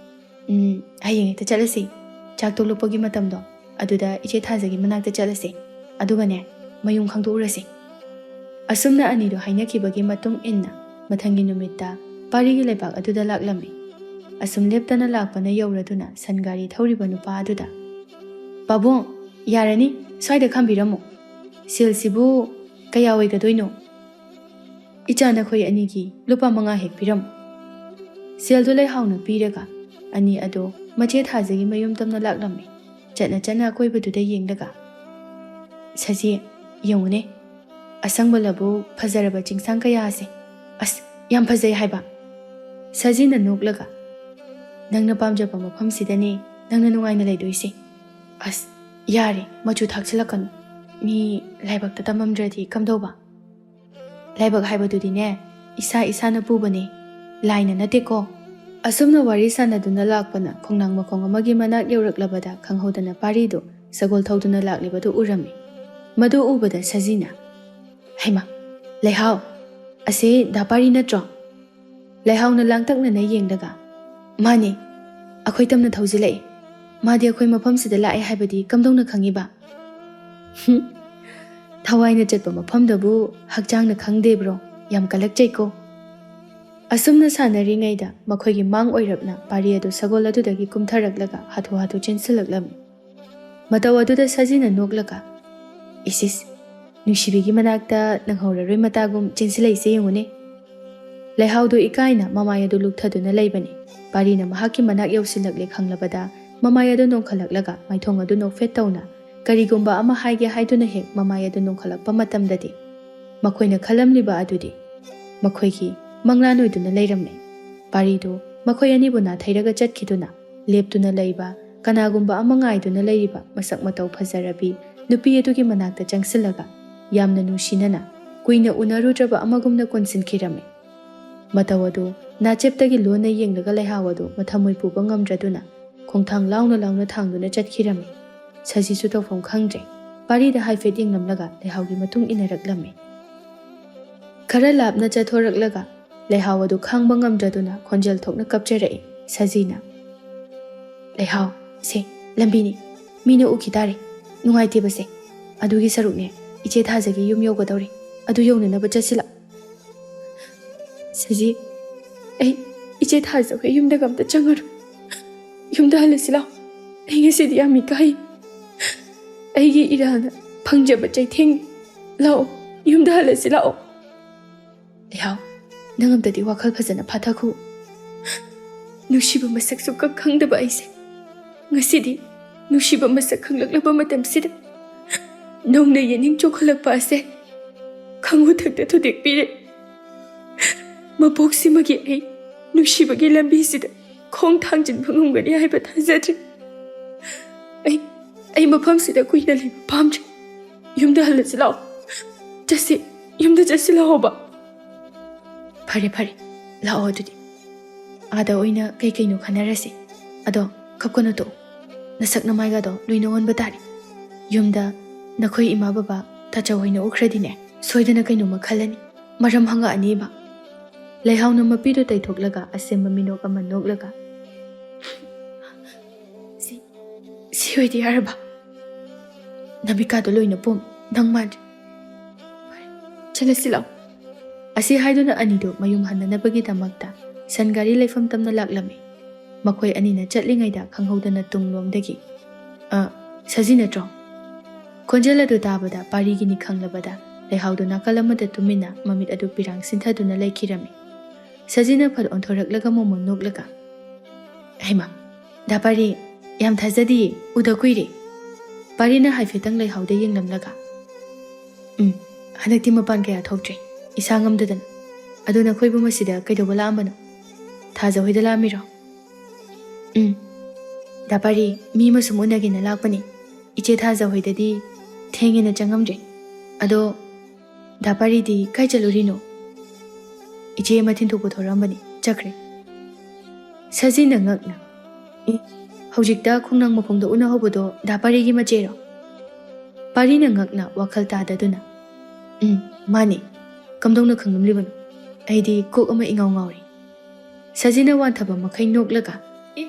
ꯎꯝ, ꯍꯌꯦꯡ ꯍꯦꯛꯇ ꯆꯠꯂꯁꯤ꯫ ꯆꯥꯛ ꯇꯣꯛꯂꯛꯄꯒꯤ ꯃꯇꯝꯗꯣ, ꯑꯗꯨꯗ ꯏꯆꯦ ꯊꯥꯖꯒꯤ ꯃꯅꯥꯛꯇ ꯆꯠꯂꯁꯤ꯫ ꯑꯗꯨꯒꯅꯦ, ꯃꯌꯨꯝ ꯈꯪꯗꯣꯛꯎꯔꯁꯤ꯫ ꯑꯁꯨꯝꯅ ꯑꯅꯤꯗꯨ ꯍꯥꯏꯅꯈꯤꯕꯒꯤ ꯃꯇꯨꯡ ꯏꯟꯅ ꯃꯊꯪꯒꯤ ꯅꯨꯃꯤꯠꯇ ꯄꯥꯔꯤꯒꯤ ꯂꯩꯕꯥꯛ ꯑꯗꯨꯗ ꯂꯥꯛꯂꯝꯃꯤ꯫ ꯑꯁꯨꯝ ꯂꯦꯞꯇꯅ ꯂꯥꯛꯄꯅ ꯌꯧꯔꯗꯨꯅ ꯁꯟ ꯒꯥꯔꯤ ꯊꯧꯔꯤꯕ ꯅꯨꯄꯥ ꯑꯗꯨꯗ, "ꯄꯥꯕꯨꯡ, ꯌꯥꯔꯅꯤ, ꯁ꯭ꯋꯥꯏꯗ ꯈꯥꯝꯕꯤꯔꯝꯃꯨ꯫ ꯁꯦꯜꯁꯤꯕꯨ ꯀꯌꯥ ꯑꯣꯏꯒꯗꯣꯏꯅꯣ?" "ꯏꯆꯥ, ꯅꯈꯣꯏ ꯑꯅꯤꯒꯤ ꯂꯨꯄꯥ ꯃꯉꯥ ꯍꯦꯛ ꯄꯤꯔꯝꯃꯨ꯫" ꯁꯦꯜꯗꯨ ꯂꯩꯍꯥꯎꯅ ꯄꯤꯔꯒ ꯑꯅꯤ ꯑꯗꯨ ꯃꯆꯦ ꯊꯥꯖꯒꯤ ꯃꯌꯨꯝ ꯇꯝꯅ ꯂꯥꯛꯂꯝꯃꯤ꯫ ꯆꯠꯅ ꯆꯠꯅ ꯑꯀꯣꯏꯕꯗꯨꯗ ꯌꯦꯡꯂꯒ, "ꯁꯖꯤ, ꯌꯦꯡꯉꯨꯅꯦ, ꯑꯁꯪꯕ ꯂꯧꯕꯨꯛ, ꯐꯖꯔꯕ ꯆꯤꯡꯁꯥꯡ ꯀꯌꯥ ꯑꯁꯦ꯫ ꯑꯁ, ꯌꯥꯝ ꯐꯖꯩ ꯍꯥꯏꯕ꯫" ꯁꯖꯤꯅ ꯅꯣꯛꯂꯒ, "ꯅꯪꯅ ꯄꯥꯝꯖꯕ ꯃꯐꯝꯁꯤꯗꯅꯦ ꯅꯪꯅ ꯅꯨꯡꯉꯥꯏꯅ ꯂꯩꯗꯣꯏꯁꯦ꯫ ꯑꯁ, ꯌꯥꯔꯦ, ꯃꯆꯨ ꯊꯥꯛꯆꯤꯜꯂꯛꯀꯅꯨ꯫ ꯃꯤ ꯂꯥꯏꯕꯛꯇ ꯇꯝꯃꯝꯗ꯭ꯔꯗꯤ ꯀꯝꯗꯧꯕ? ꯂꯥꯏꯕꯛ ꯍꯥꯏꯕꯗꯨꯗꯤꯅꯦ, ꯏꯁꯥ ꯏꯁꯥꯅ ꯄꯨꯕꯅꯦ, ꯂꯥꯏꯅ ꯅꯠꯇꯦꯀꯣ꯫" ꯑꯁꯨꯝꯅ ꯋꯥꯔꯤ ꯁꯥꯟꯅꯗꯨꯅ ꯂꯥꯛꯄꯅ ꯈꯣꯡꯅꯥꯡ ꯃꯈꯣꯡ ꯑꯃꯒꯤ ꯃꯅꯥꯛ ꯌꯧꯔꯛꯂꯕꯗ ꯈꯪꯍꯧꯗꯅ ꯄꯥꯔꯤꯗꯨ ꯁꯒꯣꯜ ꯊꯧꯗꯨꯅ ꯂꯥꯛꯂꯤꯕꯗꯨ ꯎꯔꯝꯃꯤ꯫ ꯃꯗꯨ ꯎꯕꯗ ꯁꯖꯤꯅ, "ꯍꯩꯃꯥ, ꯂꯩꯍꯥꯎ, ꯑꯁꯤ ꯗꯥ ꯄꯥꯔꯤ ꯅꯠꯇ꯭ꯔꯣ?" ꯂꯩꯍꯥꯎꯅ ꯂꯥꯡꯇꯛꯅꯅ ꯌꯦꯡꯂꯒ, "ꯃꯥꯅꯦ, ꯑꯩꯈꯣꯏ ꯇꯝꯅ ꯊꯧꯖꯤꯜꯂꯛꯏ꯫ ꯃꯥꯗꯤ ꯑꯩꯈꯣꯏ ꯃꯐꯝꯁꯤꯗ ꯂꯥꯛꯑꯦ ꯍꯥꯏꯕꯗꯤ ꯀꯝꯗꯧꯅ ꯈꯪꯉꯤꯕ?" "ꯍꯨꯝ, ꯊꯋꯥꯏꯅ ꯆꯠꯄ ꯃꯐꯝꯗꯕꯨ ꯍꯛꯆꯥꯡꯅ ꯈꯪꯗꯦꯕ꯭ꯔꯣ? ꯌꯥꯝ ꯀꯜꯂꯛꯆꯩꯀꯣ꯫" ꯑꯁꯨꯝꯅ ꯁꯥꯟꯅꯔꯤꯉꯩꯗ ꯃꯈꯣꯏꯒꯤ ꯃꯥꯡ ꯑꯣꯏꯔꯞꯅ ꯄꯥꯔꯤ ꯑꯗꯨ ꯁꯒꯣꯜ ꯑꯗꯨꯗꯒꯤ ꯀꯨꯝꯊꯔꯛꯂꯒ ꯍꯥꯊꯨ ꯍꯥꯊꯨ ꯆꯦꯟꯁꯤꯜꯂꯛꯂꯝꯃꯤ꯫ ꯃꯇꯧ ꯑꯗꯨꯗ ꯁꯖꯤꯅ ꯅꯣꯛꯂꯒ, "ꯏꯁ ꯏꯁ, ꯅꯨꯡꯁꯤꯕꯤꯒꯤ ꯃꯅꯥꯛꯇ ꯅꯪꯍꯧꯔꯔꯣꯏ ꯃꯇꯥꯒꯨꯝ ꯆꯦꯟꯁꯤꯜꯂꯛꯏꯁꯦ ꯌꯦꯡꯉꯨꯅꯦ꯫" ꯂꯩꯍꯥꯎꯗꯨ ꯏꯀꯥꯏꯅ ꯃꯃꯥꯏ ꯑꯗꯨ ꯂꯨꯛꯊꯗꯨꯅ ꯂꯩꯕꯅꯤ꯫ ꯄꯥꯔꯤꯅ ꯃꯍꯥꯛꯀꯤ ꯃꯅꯥꯛ ꯌꯧꯁꯤꯜꯂꯛꯂꯦ ꯈꯪꯂꯕꯗ ꯃꯃꯥꯏ ꯑꯗꯨ ꯅꯣꯡꯈꯠꯂꯛꯂꯒ ꯃꯥꯏꯊꯣꯡ ꯑꯗꯨ ꯅꯣꯛꯐꯦꯠ ꯇꯧꯅ ꯀꯔꯤꯒꯨꯝꯕ ꯑꯃ ꯍꯥꯏꯒꯦ ꯍꯥꯏꯗꯨꯅ ꯍꯦꯛ ꯃꯃꯥꯏ ꯑꯗꯨ ꯅꯣꯡꯈꯠꯂꯛꯄ ꯃꯇꯝꯗꯗꯤ ꯃꯈꯣꯏꯅ ꯈꯜꯂꯝꯂꯤꯕ ꯑꯗꯨꯗꯤ ꯃꯈꯣꯏꯒꯤ ꯃꯪꯂꯥꯟ ꯑꯣꯏꯗꯨꯅ ꯂꯩꯔꯝꯂꯦ꯫ ꯄꯥꯔꯤꯗꯨ ꯃꯈꯣꯏ ꯑꯅꯤꯕꯨ ꯅꯥꯊꯩꯔꯒ ꯆꯠꯈꯤꯗꯨꯅ ꯂꯦꯞꯇꯨꯅ ꯂꯩꯕ ꯀꯅꯥꯒꯨꯝꯕ ꯑꯃ ꯉꯥꯏꯗꯨꯅ ꯂꯩꯔꯤꯕ ꯃꯁꯛ ꯃꯇꯧ ꯐꯖꯔꯕꯤ ꯅꯨꯄꯤ ꯑꯗꯨꯒꯤ ꯃꯅꯥꯛꯇ ꯆꯪꯁꯤꯜꯂꯒ ꯌꯥꯝꯅ ꯅꯨꯡꯁꯤꯅꯅ ꯀꯨꯏꯅ ꯎꯅꯔꯨꯗ꯭ꯔꯕ ꯑꯃꯒꯨꯝꯅ ꯀꯣꯟꯁꯤꯟꯈꯤꯔꯝꯃꯤ꯫ ꯃꯇꯧ ꯑꯗꯨ ꯅꯥꯆꯦꯞꯇꯒꯤ ꯂꯣꯟꯅ ꯌꯦꯡꯂꯒ ꯂꯩꯍꯥꯎ ꯑꯗꯨ ꯃꯊꯃꯣꯏ ꯄꯨꯕ ꯉꯝꯗ꯭ꯔꯗꯨꯅ ꯈꯣꯡꯊꯥꯡ ꯂꯥꯎꯅ ꯂꯥꯎꯅ ꯊꯥꯡꯗꯨꯅ ꯆꯠꯈꯤꯔꯝꯃꯤ꯫ ꯁꯖꯤꯁꯨ ꯇꯧꯐꯝ ꯈꯪꯗ꯭ꯔꯦ꯫ ꯄꯥꯔꯤꯗ ꯍꯥꯏꯐꯦꯠ ꯌꯦꯡꯂꯝꯂꯒ ꯂꯩꯍꯥꯎꯒꯤ ꯃꯇꯨꯡ ꯏꯟꯅꯔꯛꯂꯝꯃꯤ꯫ ꯈꯔ ꯂꯥꯞꯅ ꯆꯠꯊꯣꯔꯛꯂꯒ ꯂꯩꯍꯥꯎ ꯑꯗꯨ ꯈꯥꯡꯕ ꯉꯝꯗ꯭ꯔꯗꯨꯅ ꯈꯣꯟꯖꯦꯜ ꯊꯣꯛꯅ ꯀꯞꯆꯔꯛꯏ ꯁꯖꯤꯅ꯫ "ꯂꯩꯍꯥꯎ, ꯁꯦ, ꯂꯝꯕꯤꯅꯤ, ꯃꯤꯅ ꯎꯈꯤ ꯇꯥꯔꯦ, ꯅꯨꯡꯉꯥꯏꯇꯦꯕꯁꯦ꯫ ꯑꯗꯨꯒꯤ ꯁꯔꯨꯛꯅꯦ, ꯏꯆꯦ ꯊꯥꯖꯒꯤ ꯌꯨꯝ ꯌꯧꯒꯗꯧꯔꯦ, ꯑꯗꯨ ꯌꯧꯅꯅꯕ ꯆꯠꯁꯤꯂꯥꯎ꯫" "ꯁꯖꯤ, ꯑꯩ ꯏꯆꯦ ꯊꯥꯖ ꯍꯣꯏ ꯌꯨꯝꯗꯒ ꯑꯝꯇ ꯆꯪꯉꯔꯣꯏ꯫ ꯌꯨꯝꯗ ꯍꯜꯂꯁꯤ ꯂꯥꯛꯑꯣ꯫ ꯑꯩ ꯉꯁꯤꯗꯤ ꯌꯥꯝ ꯏꯀꯥꯏ꯫ ꯑꯩꯒꯤ ꯏꯔꯥꯜꯅ ꯐꯪꯖꯕ ꯆꯩꯊꯦꯡ꯫ ꯂꯥꯛꯑꯣ, ꯌꯨꯝꯗ ꯍꯜꯂꯁꯤ ꯂꯥꯛꯑꯣ꯫" "ꯂꯩꯍꯥꯎ, ꯅꯪ ꯑꯝꯇꯗꯤ ꯋꯥꯈꯜ ꯐꯖꯅ ꯐꯥꯊꯈꯣ꯫ ꯅꯨꯡꯁꯤꯕ ꯃꯁꯛꯁꯨ ꯈꯪ ꯈꯪꯗꯕ ꯑꯩꯁꯦ ꯉꯁꯤꯗꯤ ꯅꯨꯡꯁꯤꯕ ꯃꯁꯛ ꯈꯪꯂꯛꯂꯕ ꯃꯇꯝꯁꯤꯗ ꯅꯧꯅ ꯌꯦꯅꯤꯡ ꯆꯣꯡꯈꯠꯂꯛꯄ ꯑꯁꯦ ꯈꯪꯍꯨ ꯊꯛꯇ ꯊꯨꯗꯦꯛꯄꯤꯔꯦ꯫ ꯃꯄꯣꯛꯁꯤꯃꯒꯤ ꯑꯩ ꯅꯨꯡꯁꯤꯕꯒꯤ ꯂꯝꯕꯤꯁꯤꯗ ꯈꯣꯡ ꯊꯥꯡꯖꯤꯟꯕ ꯉꯝꯒꯅꯤ ꯍꯥꯏꯕ ꯊꯥꯖꯗ꯭ꯔꯦ꯫ ꯑꯩ, ꯑꯩ ꯃꯐꯝꯁꯤꯗ ꯀꯨꯏꯅ ꯂꯩꯕ ꯄꯥꯝꯗ꯭ꯔꯦ꯫ ꯌꯨꯝꯗ ꯍꯜꯂꯁꯤ ꯂꯥꯛꯑꯣ꯫ ꯆꯠꯁꯤ, ꯌꯨꯝꯗ ꯆꯠꯁꯤ ꯂꯥꯛꯑꯣꯕ꯫" "ꯐꯔꯦ, ꯐꯔꯦ, ꯂꯥꯛꯑꯣ ꯑꯗꯨꯗꯤ꯫ ꯑꯥꯗ ꯑꯣꯏꯅ ꯀꯩ ꯀꯩꯅꯣ ꯈꯟꯅꯔꯁꯤ꯫ ꯑꯗꯣ ꯀꯞꯀꯅꯨ ꯇꯣꯛꯑꯣ꯫ ꯅꯁꯛ ꯅꯃꯥꯏꯒꯗꯣ ꯂꯣꯏꯅ ꯑꯣꯟꯕ ꯇꯥꯔꯦ꯫ ꯌꯨꯝꯗ ꯅꯈꯣꯏ ꯏꯃꯥ ꯕꯕꯥ ꯇꯥꯆꯧ ꯍꯣꯏꯅ ꯎꯈ꯭ꯔꯗꯤꯅꯦ, ꯁꯣꯏꯗꯅ ꯀꯩꯅꯣꯝꯃ ꯈꯜꯂꯅꯤ꯫ ꯃꯔꯝ ꯍꯪꯉꯛꯑꯅꯤꯕ꯫" ꯂꯩꯍꯥꯎꯅ ꯃꯄꯤꯗꯨ ꯇꯩꯊꯣꯛꯂꯒ ꯑꯁꯦꯝꯕ ꯃꯤꯅꯣꯛ ꯑꯃ ꯅꯣꯛꯂꯒ, "ꯁꯤ, ꯁꯤ ꯑꯣꯏꯗꯤ ꯌꯥꯔꯕ? ꯅꯃꯤꯠꯀꯥꯗꯣ ꯂꯣꯏꯅ ꯄꯣꯝ, ꯅꯪ ꯃꯥꯟꯗ꯭ꯔꯦ꯫ ꯐꯔꯦ, ꯆꯠꯂꯁꯤ ꯂꯥꯛꯑꯣ꯫" ꯑꯁꯤ ꯍꯥꯏꯗꯨꯅ ꯑꯅꯤꯗꯨ ꯃꯌꯨꯝ ꯍꯟꯅꯅꯕꯒꯤꯗꯃꯛꯇ ꯁꯟ ꯒꯥꯔꯤ ꯂꯩꯐꯝ ꯇꯝꯅ ꯂꯥꯛꯂꯝꯃꯤ꯫ ꯃꯈꯣꯏ ꯑꯅꯤꯅ ꯆꯠꯂꯤꯉꯩꯗ ꯈꯪꯍꯧꯗꯅ ꯇꯨꯡꯂꯣꯝꯗꯒꯤ, "ꯑ, ꯁꯖꯤ ꯅꯠꯇ꯭ꯔꯣ?" ꯈꯣꯟꯖꯦꯜ ꯑꯗꯨ ꯇꯥꯕꯗ ꯄꯥꯔꯤꯒꯤꯅꯤ ꯈꯪꯂꯕꯗ ꯂꯩꯍꯥꯎꯗꯨ ꯅꯥꯀꯜ ꯑꯃꯗ ꯇꯨꯃꯤꯟꯅ ꯃꯃꯤꯠ ꯑꯗꯨ ꯄꯤꯔꯥꯡ ꯁꯤꯟꯊꯗꯨꯅ ꯂꯩꯈꯤꯔꯝꯃꯤ꯫ ꯁꯖꯤꯅ ꯐꯠ ꯑꯣꯟꯊꯣꯔꯛꯂꯒ ꯃꯣꯃꯣꯟ ꯅꯣꯛꯂꯒ, "ꯍꯩꯃꯥ, ꯗꯥ ꯄꯥꯔꯤ, ꯌꯥꯝ ꯊꯥꯖꯗꯤꯌꯦ, ꯎꯗ ꯀꯨꯏꯔꯦ꯫" ꯄꯥꯔꯤꯅ ꯍꯥꯏꯐꯦꯠꯇꯪ ꯂꯩꯍꯥꯎꯗ ꯌꯦꯡꯂꯝꯂꯒ, "ꯎꯝ, ꯍꯟꯗꯛꯇꯤ ꯃꯄꯥꯟ ꯀꯌꯥ ꯊꯣꯛꯇ꯭ꯔꯦ, ꯏꯁꯥ ꯉꯝꯗꯗꯅ꯫ ꯑꯗꯣ ꯅꯈꯣꯏꯕꯨ ꯃꯁꯤꯗ ꯀꯩꯗꯧꯕ ꯂꯥꯛꯑꯝꯕꯅꯣ? ꯊꯥꯖ ꯍꯣꯏꯗ ꯂꯥꯛꯑꯝꯃꯤꯔꯣ?" "ꯎꯝ, ꯗꯥ ꯄꯥꯔꯤ, ꯃꯤ ꯑꯃ ꯁꯨꯝ ꯎꯅꯒꯦꯅ ꯂꯥꯛꯄꯅꯤ꯫ ꯏꯆꯦ ꯊꯥꯖ ꯍꯣꯏꯗꯗꯤ ꯊꯦꯡꯉꯦꯅ ꯆꯪꯉꯝꯗ꯭ꯔꯦ꯫ ꯑꯗꯣ ꯗꯥ ꯄꯥꯔꯤꯗꯤ ꯀꯥꯏ ꯆꯠꯂꯨꯔꯤꯅꯣ?" "ꯏꯆꯦ ꯑꯃ ꯊꯤꯟꯗꯣꯛꯄ ꯊꯣꯔꯛꯑꯝꯕꯅꯤ, ꯆꯠꯈ꯭ꯔꯦ꯫" ꯁꯖꯤꯅ ꯉꯛꯅ, "ꯑꯦ, ꯍꯧꯖꯤꯛꯇ ꯈꯣꯡꯅꯥꯡ ꯃꯈꯣꯡꯗ ꯎꯅꯍꯧꯕꯗꯣ ꯗꯥ ꯄꯥꯔꯤꯒꯤ ꯃꯆꯦꯔꯣ?" ꯄꯥꯔꯤꯅ ꯉꯛꯅ ꯋꯥꯈꯜ ꯇꯥꯗꯗꯨꯅ, "ꯎꯝ, ꯃꯥꯅꯤ꯫ ꯀꯝꯗꯧꯅ ꯈꯪꯂꯝꯂꯤꯕꯅꯣ? ꯑꯩꯗꯤ ꯀꯣꯛ ꯑꯃ ꯏꯉꯥꯎ ꯉꯥꯎꯔꯤ꯫" ꯁꯖꯤꯅ ꯋꯥꯟꯊꯕ ꯃꯈꯩ ꯅꯣꯛꯂꯒ, "ꯑꯦ,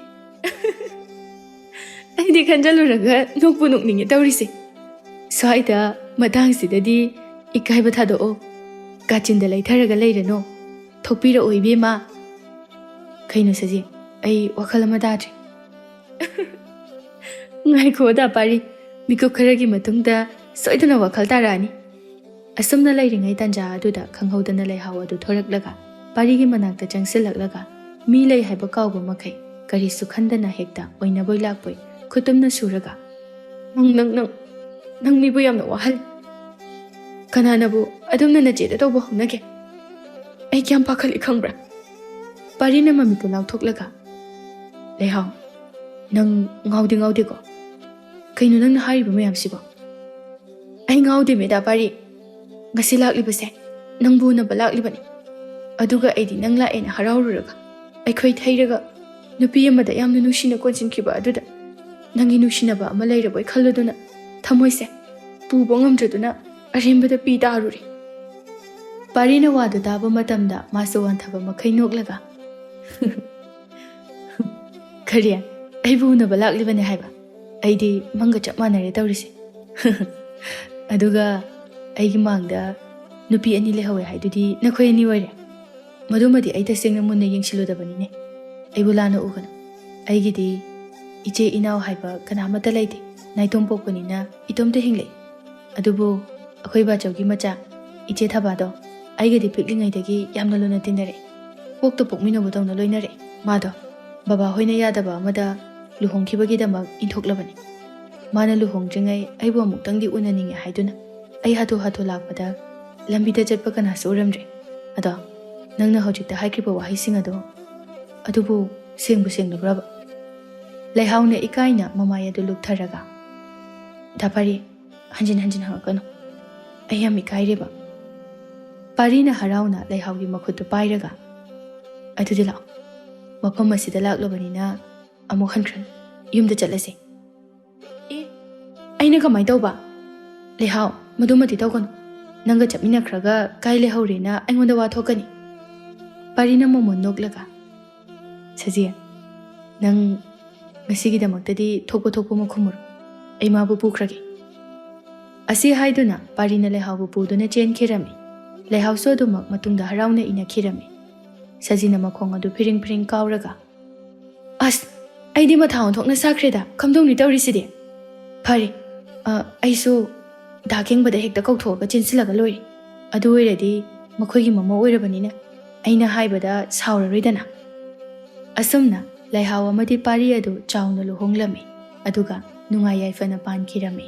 ꯑꯩꯗꯤ ꯈꯟꯖꯜꯂꯨꯔꯒ ꯅꯣꯛꯄꯨ ꯅꯣꯛꯅꯤꯡꯉꯦ ꯇꯧꯔꯤꯁꯦ꯫ ꯁ꯭ꯋꯥꯏꯗ ꯃꯇꯥꯡꯁꯤꯗꯗꯤ ꯏꯀꯥꯏꯕ ꯊꯥꯗꯣꯛꯑꯣ꯫ ꯀꯥꯆꯤꯟꯗ ꯂꯩꯊꯔꯒ ꯂꯩꯔꯅꯣ꯫ ꯊꯣꯛꯄꯤꯔꯛꯑꯣ ꯏꯕꯦꯝꯃ꯫" "ꯀꯩꯅꯣ ꯁꯖꯤ? ꯑꯩ ꯋꯥꯈꯜ ꯑꯃ ꯇꯥꯗ꯭ꯔꯦ꯫" "ꯉꯥꯏꯈꯣ ꯗꯥ ꯄꯥꯔꯤ, ꯃꯤꯀꯨꯞ ꯈꯔꯒꯤ ꯃꯇꯨꯡꯗ ꯁꯣꯏꯗꯅ ꯋꯥꯈꯜ ꯇꯥꯔꯛꯑꯅꯤ꯫" ꯑꯁꯨꯝꯅ ꯂꯩꯔꯤꯉꯩ ꯇꯥꯟꯖꯥ ꯑꯗꯨꯗ ꯈꯪꯍꯧꯗꯅ ꯂꯩꯍꯥꯎ ꯑꯗꯨ ꯊꯣꯔꯛꯂꯒ ꯄꯥꯔꯤꯒꯤ ꯃꯅꯥꯛꯇ ꯆꯪꯁꯤꯜꯂꯛꯂꯒ ꯃꯤ ꯂꯩ ꯍꯥꯏꯕ ꯀꯥꯎꯕ ꯃꯈꯩ ꯀꯔꯤꯁꯨ ꯈꯟꯗꯅ ꯍꯦꯛꯇ ꯑꯣꯏꯅꯕꯣꯏ ꯂꯥꯛꯄꯣꯏ ꯈꯨꯇꯨꯝꯅ ꯁꯨꯔꯒ, "ꯅꯪ, ꯅꯪ, ꯅꯪ, ꯅꯪ ꯃꯤꯕꯨ ꯌꯥꯝꯅ ꯋꯥꯍꯜꯂꯤ꯫ ꯀꯅꯥꯅꯕꯨ ꯑꯗꯨꯝꯅ ꯅꯆꯦꯗ ꯇꯧꯕ ꯍꯧꯅꯒꯦ? ꯑꯩ ꯀꯌꯥꯝ ꯄꯥꯈꯠꯂꯤ ꯈꯪꯕ꯭ꯔꯥ?" ꯄꯥꯔꯤꯅ ꯃꯃꯤꯠꯇꯨ ꯂꯥꯎꯊꯣꯛꯂꯒ, "ꯂꯩꯍꯥꯎ, ꯅꯪ ꯉꯥꯎꯗꯤ ꯉꯥꯎꯗꯦꯀꯣ? ꯀꯩꯅꯣ ꯅꯪꯅ ꯍꯥꯏꯔꯤꯕ ꯃꯌꯥꯝꯁꯤꯕꯣ?" "ꯑꯩ ꯉꯥꯎꯗꯦ ꯃꯦꯗꯥ ꯄꯥꯔꯤ꯫ ꯉꯁꯤ ꯂꯥꯛꯂꯤꯕꯁꯦ ꯅꯪꯕꯨ ꯎꯅꯕ ꯂꯥꯛꯂꯤꯕꯅꯤ꯫ ꯑꯗꯨꯒ ꯑꯩꯗꯤ ꯅꯪ ꯂꯥꯛꯑꯦꯅ ꯍꯔꯥꯎꯔꯨꯔꯒ ꯑꯩꯈꯣꯏ ꯊꯩꯔꯒ ꯅꯨꯄꯤ ꯑꯃꯗ ꯌꯥꯝꯅ ꯅꯨꯡꯁꯤꯅ ꯀꯣꯟꯁꯤꯟꯈꯤꯕ ꯑꯗꯨꯗ ꯅꯪꯒꯤ ꯅꯨꯡꯁꯤꯅꯕ ꯑꯃ ꯂꯩꯔꯕꯣꯏ ꯈꯜꯂꯨꯗꯨꯅ ꯊꯃꯣꯏꯁꯦ ꯄꯨꯕ ꯉꯝꯗ꯭ꯔꯗꯨꯅ ꯑꯔꯦꯝꯕꯗ ꯄꯤ ꯇꯥꯔꯨꯔꯦ꯫" ꯄꯥꯔꯤꯅ ꯋꯥꯗꯨ ꯇꯥꯕ ꯃꯇꯝꯗ ꯃꯥꯁꯨ ꯋꯥꯟꯊꯕ ꯃꯈꯩ ꯅꯣꯛꯂꯒ, "ꯀꯔꯤ? ꯑꯩꯕꯨ ꯎꯅꯕ ꯂꯥꯛꯂꯤꯕꯅꯦ ꯍꯥꯏꯕ? ꯑꯩꯗꯤ ꯃꯪꯒ ꯆꯞ ꯃꯥꯟꯅꯔꯦ ꯇꯧꯔꯤꯁꯦ꯫" "ꯑꯗꯨꯒ ꯑꯩꯒꯤ ꯃꯥꯡꯗ ꯅꯨꯄꯤ ꯑꯅꯤ ꯂꯩꯍꯧꯋꯦ ꯍꯥꯏꯗꯨꯗꯤ ꯅꯈꯣꯏ ꯑꯅꯤ ꯑꯣꯏꯔꯦ꯫ ꯃꯗꯨꯃꯗꯤ ꯑꯩ ꯇꯁꯦꯡꯅ ꯃꯨꯟꯅ ꯌꯦꯡꯁꯤꯜꯂꯨꯗꯕꯅꯤꯅꯦ꯫ ꯑꯩꯕꯨ ꯂꯥꯟꯅ ꯎꯒꯅꯨ꯫ ꯑꯩꯒꯤꯗꯤ ꯏꯆꯦ ꯏꯅꯥꯎ ꯍꯥꯏꯕ ꯀꯅꯥꯃꯠꯇ ꯂꯩꯇꯦ꯫ ꯅꯥꯏꯇꯣꯝ ꯄꯣꯛꯄꯅꯤꯅ ꯏꯇꯣꯝꯇ ꯍꯤꯡꯂꯛꯏ꯫ ꯑꯗꯨꯕꯨ ꯑꯩꯈꯣꯏ ꯕꯥꯆꯧꯒꯤ ꯃꯆꯥ ꯏꯆꯦ ꯊꯕꯥꯗꯣ ꯑꯩꯒꯗꯤ ꯄꯤꯛꯂꯤꯉꯩꯗꯒꯤ ꯌꯥꯝꯅ ꯂꯨꯅ ꯇꯤꯟꯅꯔꯛꯏ꯫ ꯄꯣꯛꯇ ꯄꯣꯛꯃꯤꯟꯅꯕꯗꯧꯅ ꯂꯣꯏꯅꯔꯛꯏ꯫ ꯃꯥꯗꯣ ꯕꯕꯥ ꯍꯣꯏꯅ ꯌꯥꯗꯕ ꯑꯃꯗ ꯂꯨꯍꯣꯡꯈꯤꯕꯒꯤꯗꯃꯛ ꯏꯟꯊꯣꯛꯂꯕꯅꯤ꯫ ꯃꯥꯅ ꯂꯨꯍꯣꯡꯗ꯭ꯔꯤꯉꯩ ꯑꯩꯕꯨ ꯑꯃꯨꯛꯇꯪꯗꯤ ꯎꯅꯅꯤꯡꯉꯦ ꯍꯥꯏꯗꯨꯅ ꯑꯩ ꯍꯥꯊꯨ ꯍꯥꯊꯨ ꯂꯥꯛꯄꯗ ꯂꯝꯕꯤꯗ ꯆꯠꯄ ꯀꯅꯥꯁꯨ ꯎꯔꯝꯗ꯭ꯔꯦ꯫ ꯑꯗꯣ ꯅꯪꯅ ꯍꯧꯖꯤꯛꯇ ꯍꯥꯏꯈ꯭ꯔꯤꯕ ꯋꯥꯍꯩꯁꯤꯡ ꯑꯗꯣ, ꯑꯗꯨꯕꯨ ꯁꯦꯡꯕꯨ ꯁꯦꯡꯂꯕ꯭ꯔꯕ?" ꯂꯩꯍꯥꯎꯅ ꯏꯀꯥꯏꯅ ꯃꯃꯥꯏ ꯑꯗꯨ ꯂꯨꯞꯊꯔꯒ, "ꯗꯥ ꯄꯥꯔꯤ, ꯍꯟꯖꯤꯟ ꯍꯟꯖꯤꯟ ꯍꯪꯉꯛꯀꯅꯨ꯫ ꯑꯩ ꯌꯥꯝ ꯏꯀꯥꯏꯔꯦꯕ꯫" ꯄꯥꯔꯤꯅ ꯍꯔꯥꯎꯅ ꯂꯩꯍꯥꯎꯒꯤ ꯃꯈꯨꯠꯇꯨ ꯄꯥꯏꯔꯒ, "ꯑꯗꯨꯗꯤ ꯂꯥꯛꯑꯣ꯫ ꯃꯐꯝ ꯑꯁꯤꯗ ꯂꯥꯛꯂꯕꯅꯤꯅ ꯑꯃꯨꯛ ꯍꯟꯈ꯭ꯔꯅꯨ꯫ ꯌꯨꯝꯗ ꯆꯠꯂꯁꯦ꯫" "ꯑꯦ, ꯑꯩꯅ ꯀꯃꯥꯏ ꯇꯧꯕ? "ꯂꯩꯍꯥꯎ, ꯃꯗꯨꯃꯗꯤ ꯇꯧꯒꯅꯨ꯫ ꯅꯪꯒ ꯆꯠꯃꯤꯟꯅꯈ꯭ꯔꯒ ꯀꯥꯏ ꯂꯩꯍꯧꯔꯦꯅ ꯑꯩꯉꯣꯟꯗ ꯋꯥ ꯊꯣꯛꯀꯅꯤ꯫" ꯄꯥꯔꯤꯅ ꯃꯣꯃꯣꯟ ꯅꯣꯛꯂꯒ, "ꯁꯖꯤ, ꯅꯪ ꯉꯁꯤꯒꯤꯗꯃꯛꯇꯗꯤ ꯊꯣꯛꯄ ꯊꯣꯛꯄ ꯑꯃ ꯈꯨꯝꯃꯨꯔꯣ꯫ ꯑꯩ ꯃꯥꯕꯨ ꯄꯨꯈ꯭ꯔꯒꯦ꯫" ꯑꯁꯤ ꯍꯥꯏꯗꯨꯅ ꯄꯥꯔꯤꯅ ꯂꯩꯍꯥꯎꯕꯨ ꯄꯨꯗꯨꯅ ꯆꯦꯟꯈꯤꯔꯝꯃꯤ꯫ ꯂꯩꯍꯥꯎꯁꯨ ꯑꯗꯨꯃꯛ ꯃꯇꯨꯡꯗ ꯍꯔꯥꯎꯅ ꯏꯟꯅꯈꯤꯔꯝꯃꯤ꯫ ꯁꯖꯤꯅ ꯃꯈꯣꯡ ꯑꯗꯨ ꯐꯤꯔꯤꯡ ꯐꯤꯔꯤꯡ ꯀꯥꯎꯔꯒ, "ꯑꯁ, ꯑꯩꯗꯤ ꯃꯊꯥ ꯑꯣꯟꯊꯣꯛꯅ ꯁꯥꯈ꯭ꯔꯦꯗ, ꯈꯝꯗꯣꯡꯅꯤ ꯇꯧꯔꯤꯁꯤꯗꯤ꯫ ꯐꯔꯦ, ꯑ, ꯑꯩꯁꯨ ꯗꯥ ꯀꯦꯡꯕꯗ ꯍꯦꯛꯇ ꯀꯧꯊꯣꯛꯑꯒ ꯆꯦꯟꯁꯤꯜꯂꯒ ꯂꯣꯏꯔꯦ꯫ ꯑꯗꯨ ꯑꯣꯏꯔꯗꯤ ꯃꯈꯣꯏꯒꯤ ꯃꯃꯧ ꯑꯣꯏꯔꯕꯅꯤꯅ ꯑꯩꯅ ꯍꯥꯏꯕꯗ ꯁꯥꯎꯔꯔꯣꯏꯗꯅ꯫" ꯑꯁꯨꯝꯅ ꯂꯩꯍꯥꯎ ꯑꯃꯗꯤ ꯄꯥꯔꯤ ꯑꯗꯨ ꯆꯥꯎꯅ ꯂꯨꯍꯣꯡꯂꯝꯃꯤ, ꯑꯗꯨꯒ ꯅꯨꯡꯉꯥꯏ ꯌꯥꯏꯐꯅ ꯄꯥꯟꯈꯤꯔꯝꯃꯤ꯫